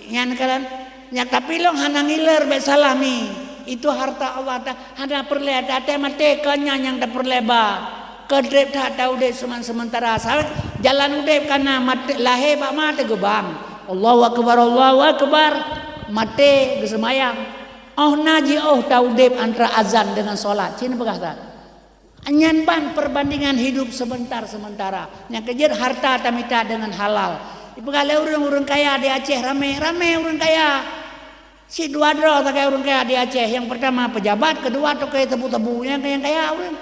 Nyan kan? Nyan, tapi lôn hana ngiler bèk salah mi. Itu harta Allah ta-, hana peureulèe, até maté kon nyan nyang tapeureulèe ba. Kon treb that taudeb seuman-, seumeuntara. Sa-, jalan udeb ka na, maté, lahé bak ma teugeubang. Allahu Akbar, Allahu Akbar. Maté geuseumayang. Óh na jiôh taudeb antara azan deungon solat. Cit neupeugah that. Nyan ban perbandingan hidup sebentar sementara. Nyang keujeuet harta tamita deungon halal. Ipeugah lé ureuëng, ureuëng kaya di Aceh ramé, ramé ureuëng kaya. Cit dua droe sagai ureuëng kaya di Aceh. Nyang peurtama pejabat, keudua toke tebu-tebu. Nyang, nyang kaya ureuëng.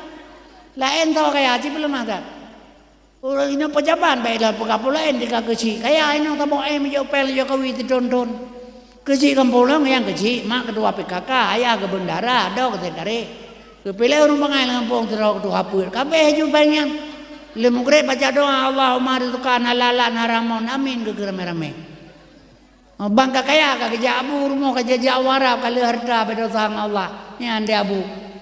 Laén soe kaya, cit peuleumah that. Ureuëng inong pejabat, bèk lôn peugah peue laén, di ka keuchik kaya inong, saboh èm jijok péng, jijok kawi teuthon-thon. Keuchik gampông lôn nyang keuchik, mak ketua P K K, ayah keu bendara, adoe keu sekretaris. Geupiléh ureuëng bangai lam gampông sidroe ketua peuet, kabéh ju péng nyan. Lheueh meugreb baca doa, "Allahumma rizqana halalan haraman, amin," geukheun ramé-ramé. Bang ka kaya, ka geujak abu rumoh, ka jijak u Arab, ka le harta, bèk desya ngon Allah. Nyan di abu.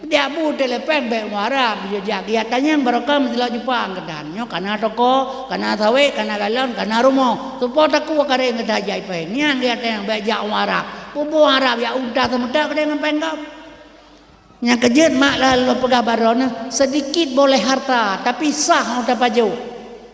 Di abu telepon bèk u Arab, jijak geujak tanyong, barokon meusilap jumpa angkeutan. Nyoe kana toko, kana sawét, kana galon, kana rumoh. Soe po takue kareng geutanyoe jak ipèng. Nyan geujak tanyong, bèk jak u Arab. Peue buet Arab, jak unta seumeutak keudéh ngon péng gob. Nyang keujeuet mak lôn peugah bak droeneuh, seudikit boleh harta, tapi sah ngon tapajoh.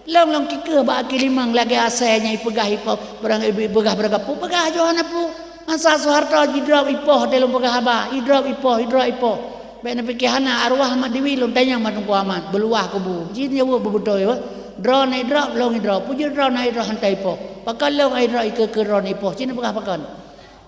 Lôn, lôn kikeuh bak aki limong lagèe asèe nyang ipeugah ipoh, barang ipeugah barang peue, peugah jih hana peue. Masa Soeharto jidrop ipoh, teuh lôn peugah haba, idrop ipoh, idrop ipoh. Bèk neupiké hana, arwah Ahmad Dewi lôn tanyong bak Teungku Ahmad, beuluwah kubu. Jih jaweueb beubeutôi, bah. Droeneuh idrop, lôn idrop. Peue jeuet droeneuh idrop hana ipoh? Pakon lôn idrop ikeue-keue droeneuh ipoh? Cit neupeugah pakon?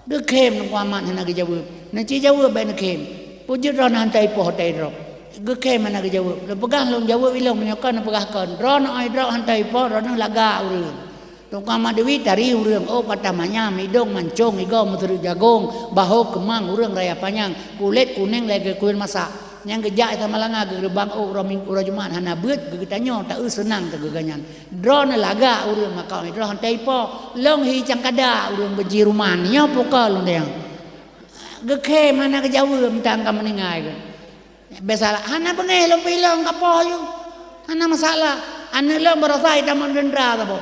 Geukheun Teungku Ahmad hana geujaweueb. Neuci jaweueb bèk neukheun. Peue jeuet droeneuh hana ipoh ata idrop? Geukheun hana geujaweueb. Lôn peugah lôn jaweueb ilôn, meunyoe kon neupeugah kon. Droeneuh idrop hana ipoh, droeneuh lagak ureuëng. Teungku Ahmad Dewi tari ureuëng, ôk patah manyam, idong mancong, igoe meuteureuek jagong, bahô keumang ureuëng raya panyang, kulét kunéng lagèe kulét masak. Nyang geujak i Samalanga geureubang ôk uroe Ming-, uroe Jumat hana beuet, geutanyoe taeu seunang teugeuganyan. Droeneuh lagak ureuëng maka droeneuh hana ipoh. Lôn hi cangkada ureuëng beuji ruman. Nyoe pukon lôn dayang. Geukheun hana geujaweueb, mantong ka meuninggai keuh. Biasalah, hana beungéh lôn pih lôn ka poh yue. Hana masalah. Aneuk lôn baroesa itamong teuntara saboh.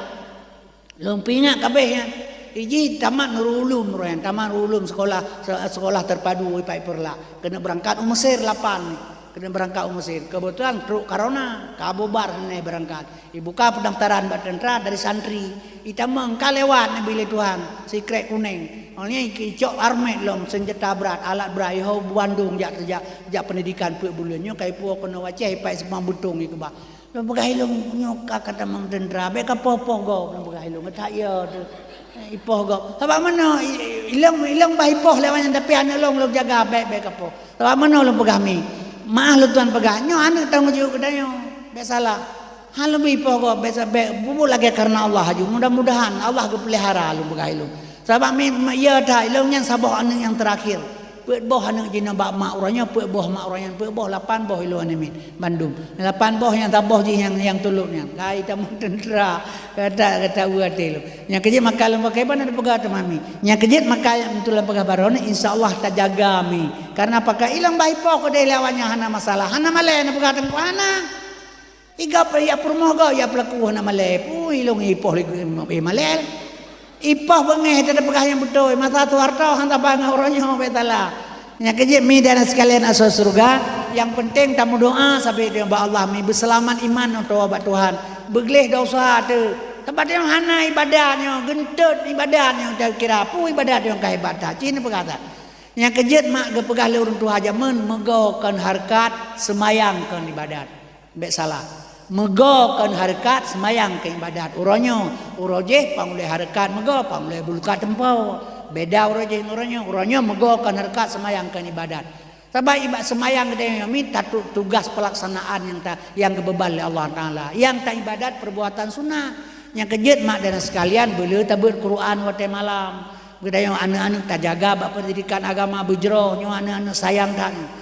Lôn peuingat kabéh nyan. Ijih tamat Nurul Ulum roh nyan, tamat Nurul Ulum sekolah, se-, sekolah terpadu ipat Peureulak. Keuneuk beurangkat u Mesir lapan. Keuneuk beurangkat u Mesir. Keubeutulan trok corona, ka bubar hana beurangkat. Ibuka peundaftaran bak teuntara dari santri. Itamong ka lewat neubi lé Tuhan, sikrek kunéng. Awaknyan icok armet lom, seunjata brat, alat brat, iho bandum jak teujak, jak peundidikan peuet buleuen. Nyoe ka ipuwoe keunoe u Aceh, ipat seumang beutong ikeubah. Lôn peugah ilôn nyoe ka, ka tamong teuntara, bèk ka poh-poh gob, lôn peugah ilôn, geutak yo teuh. Ipoh gob. Sabab meunoe, i-, ilôn, ilôn bah ipoh lé awaknyan, tapi aneuk lôn, lôn jaga, bèk, bèk ka poh. Sabab meunoe lôn peugah mi. Meu'ah lôn tuan peugah, nyoe aneuk tanggong jaweueb geutanyoe. Bèk salah. Han lôn bri ipoh gob, bèk sa-, bèk, bubuet lagèe kareuna Allah aju. Mudah-mudahan Allah geupeulihara lôn peugah ilôn. Sabab mi, mi, ya that, ilôn nyan saboh aneuk nyang teurakhir. Peuet boh aneuk jinoe bak mak uroe nyoe, peuet boh mak uroe nyan, peuet boh, lapan boh ilôn aneuk miet bandum. Lapan boh nyang saboh jih nyang, nyang tulok nyan. Ka itamong teuntara, gata, gata ueh até lôn. Nyang keujeuet maka lôn pakai ban neupeugah teuma mi. Nyang keujeuet maka nyang beutôi lôn peugah baroe nyoe, insya Allah tajaga mi. Kareuna pakon ilôn bah ipoh keudéh lé awaknyan hana masalah. Hana malèe neupeugah teungku hana. Iga pe-, ya peurumoh gob, ya peulaku hana malèe. Pui ilôn ipoh lé, eh, malèe. Ipoh beungéh teupeugah nyang beutôi. Masa Soeharto han saban ngon uroe nyoe bèk salah. Nyang keujeuet mi dan sekalian asoe syeuruga, nyang peunteng tameudoa sabe teuh bak Allah mi beuseulamat iman atau bak Tuhan. Beugleh dosa teuh. Sabab teuh hana ibadat nyoe, geunteut ibadat nyoe, takira peue ibadat nyang ka hebat that. Cit neupeugah that. Nyang keujeuet mak geupeugah lé ureuëng tuha jameun, meugoe kon hareukat, seumayang kon ibadat. Bèk salah. Meugoe kon hareukat, seumayang kon ibadat. Uroe nyoe, uroe jéh pang ulèe hareukat meugoe, pang ulèe beulukat teumpo. Beda uroe jéh ngon uroe nyoe. Uroe nyoe meugoe kon hareukat, seumayang kon ibadat. Sabab iba-, seumayang geutanyoe nyoe mi tatu-, tugas peulaksanaan nyang ta-, nyang geubeuban lé Allah Taala. Nyang ta ibadat perbuatan sunat. Nyang keujeuet mak dan sekalian, beuleu tabeuet Quran watèe malam. Geutanyoe aneuk-aneuk tajaga bak peundidikan agama beujroh, nyoe aneuk-aneuk sayang that nyoe.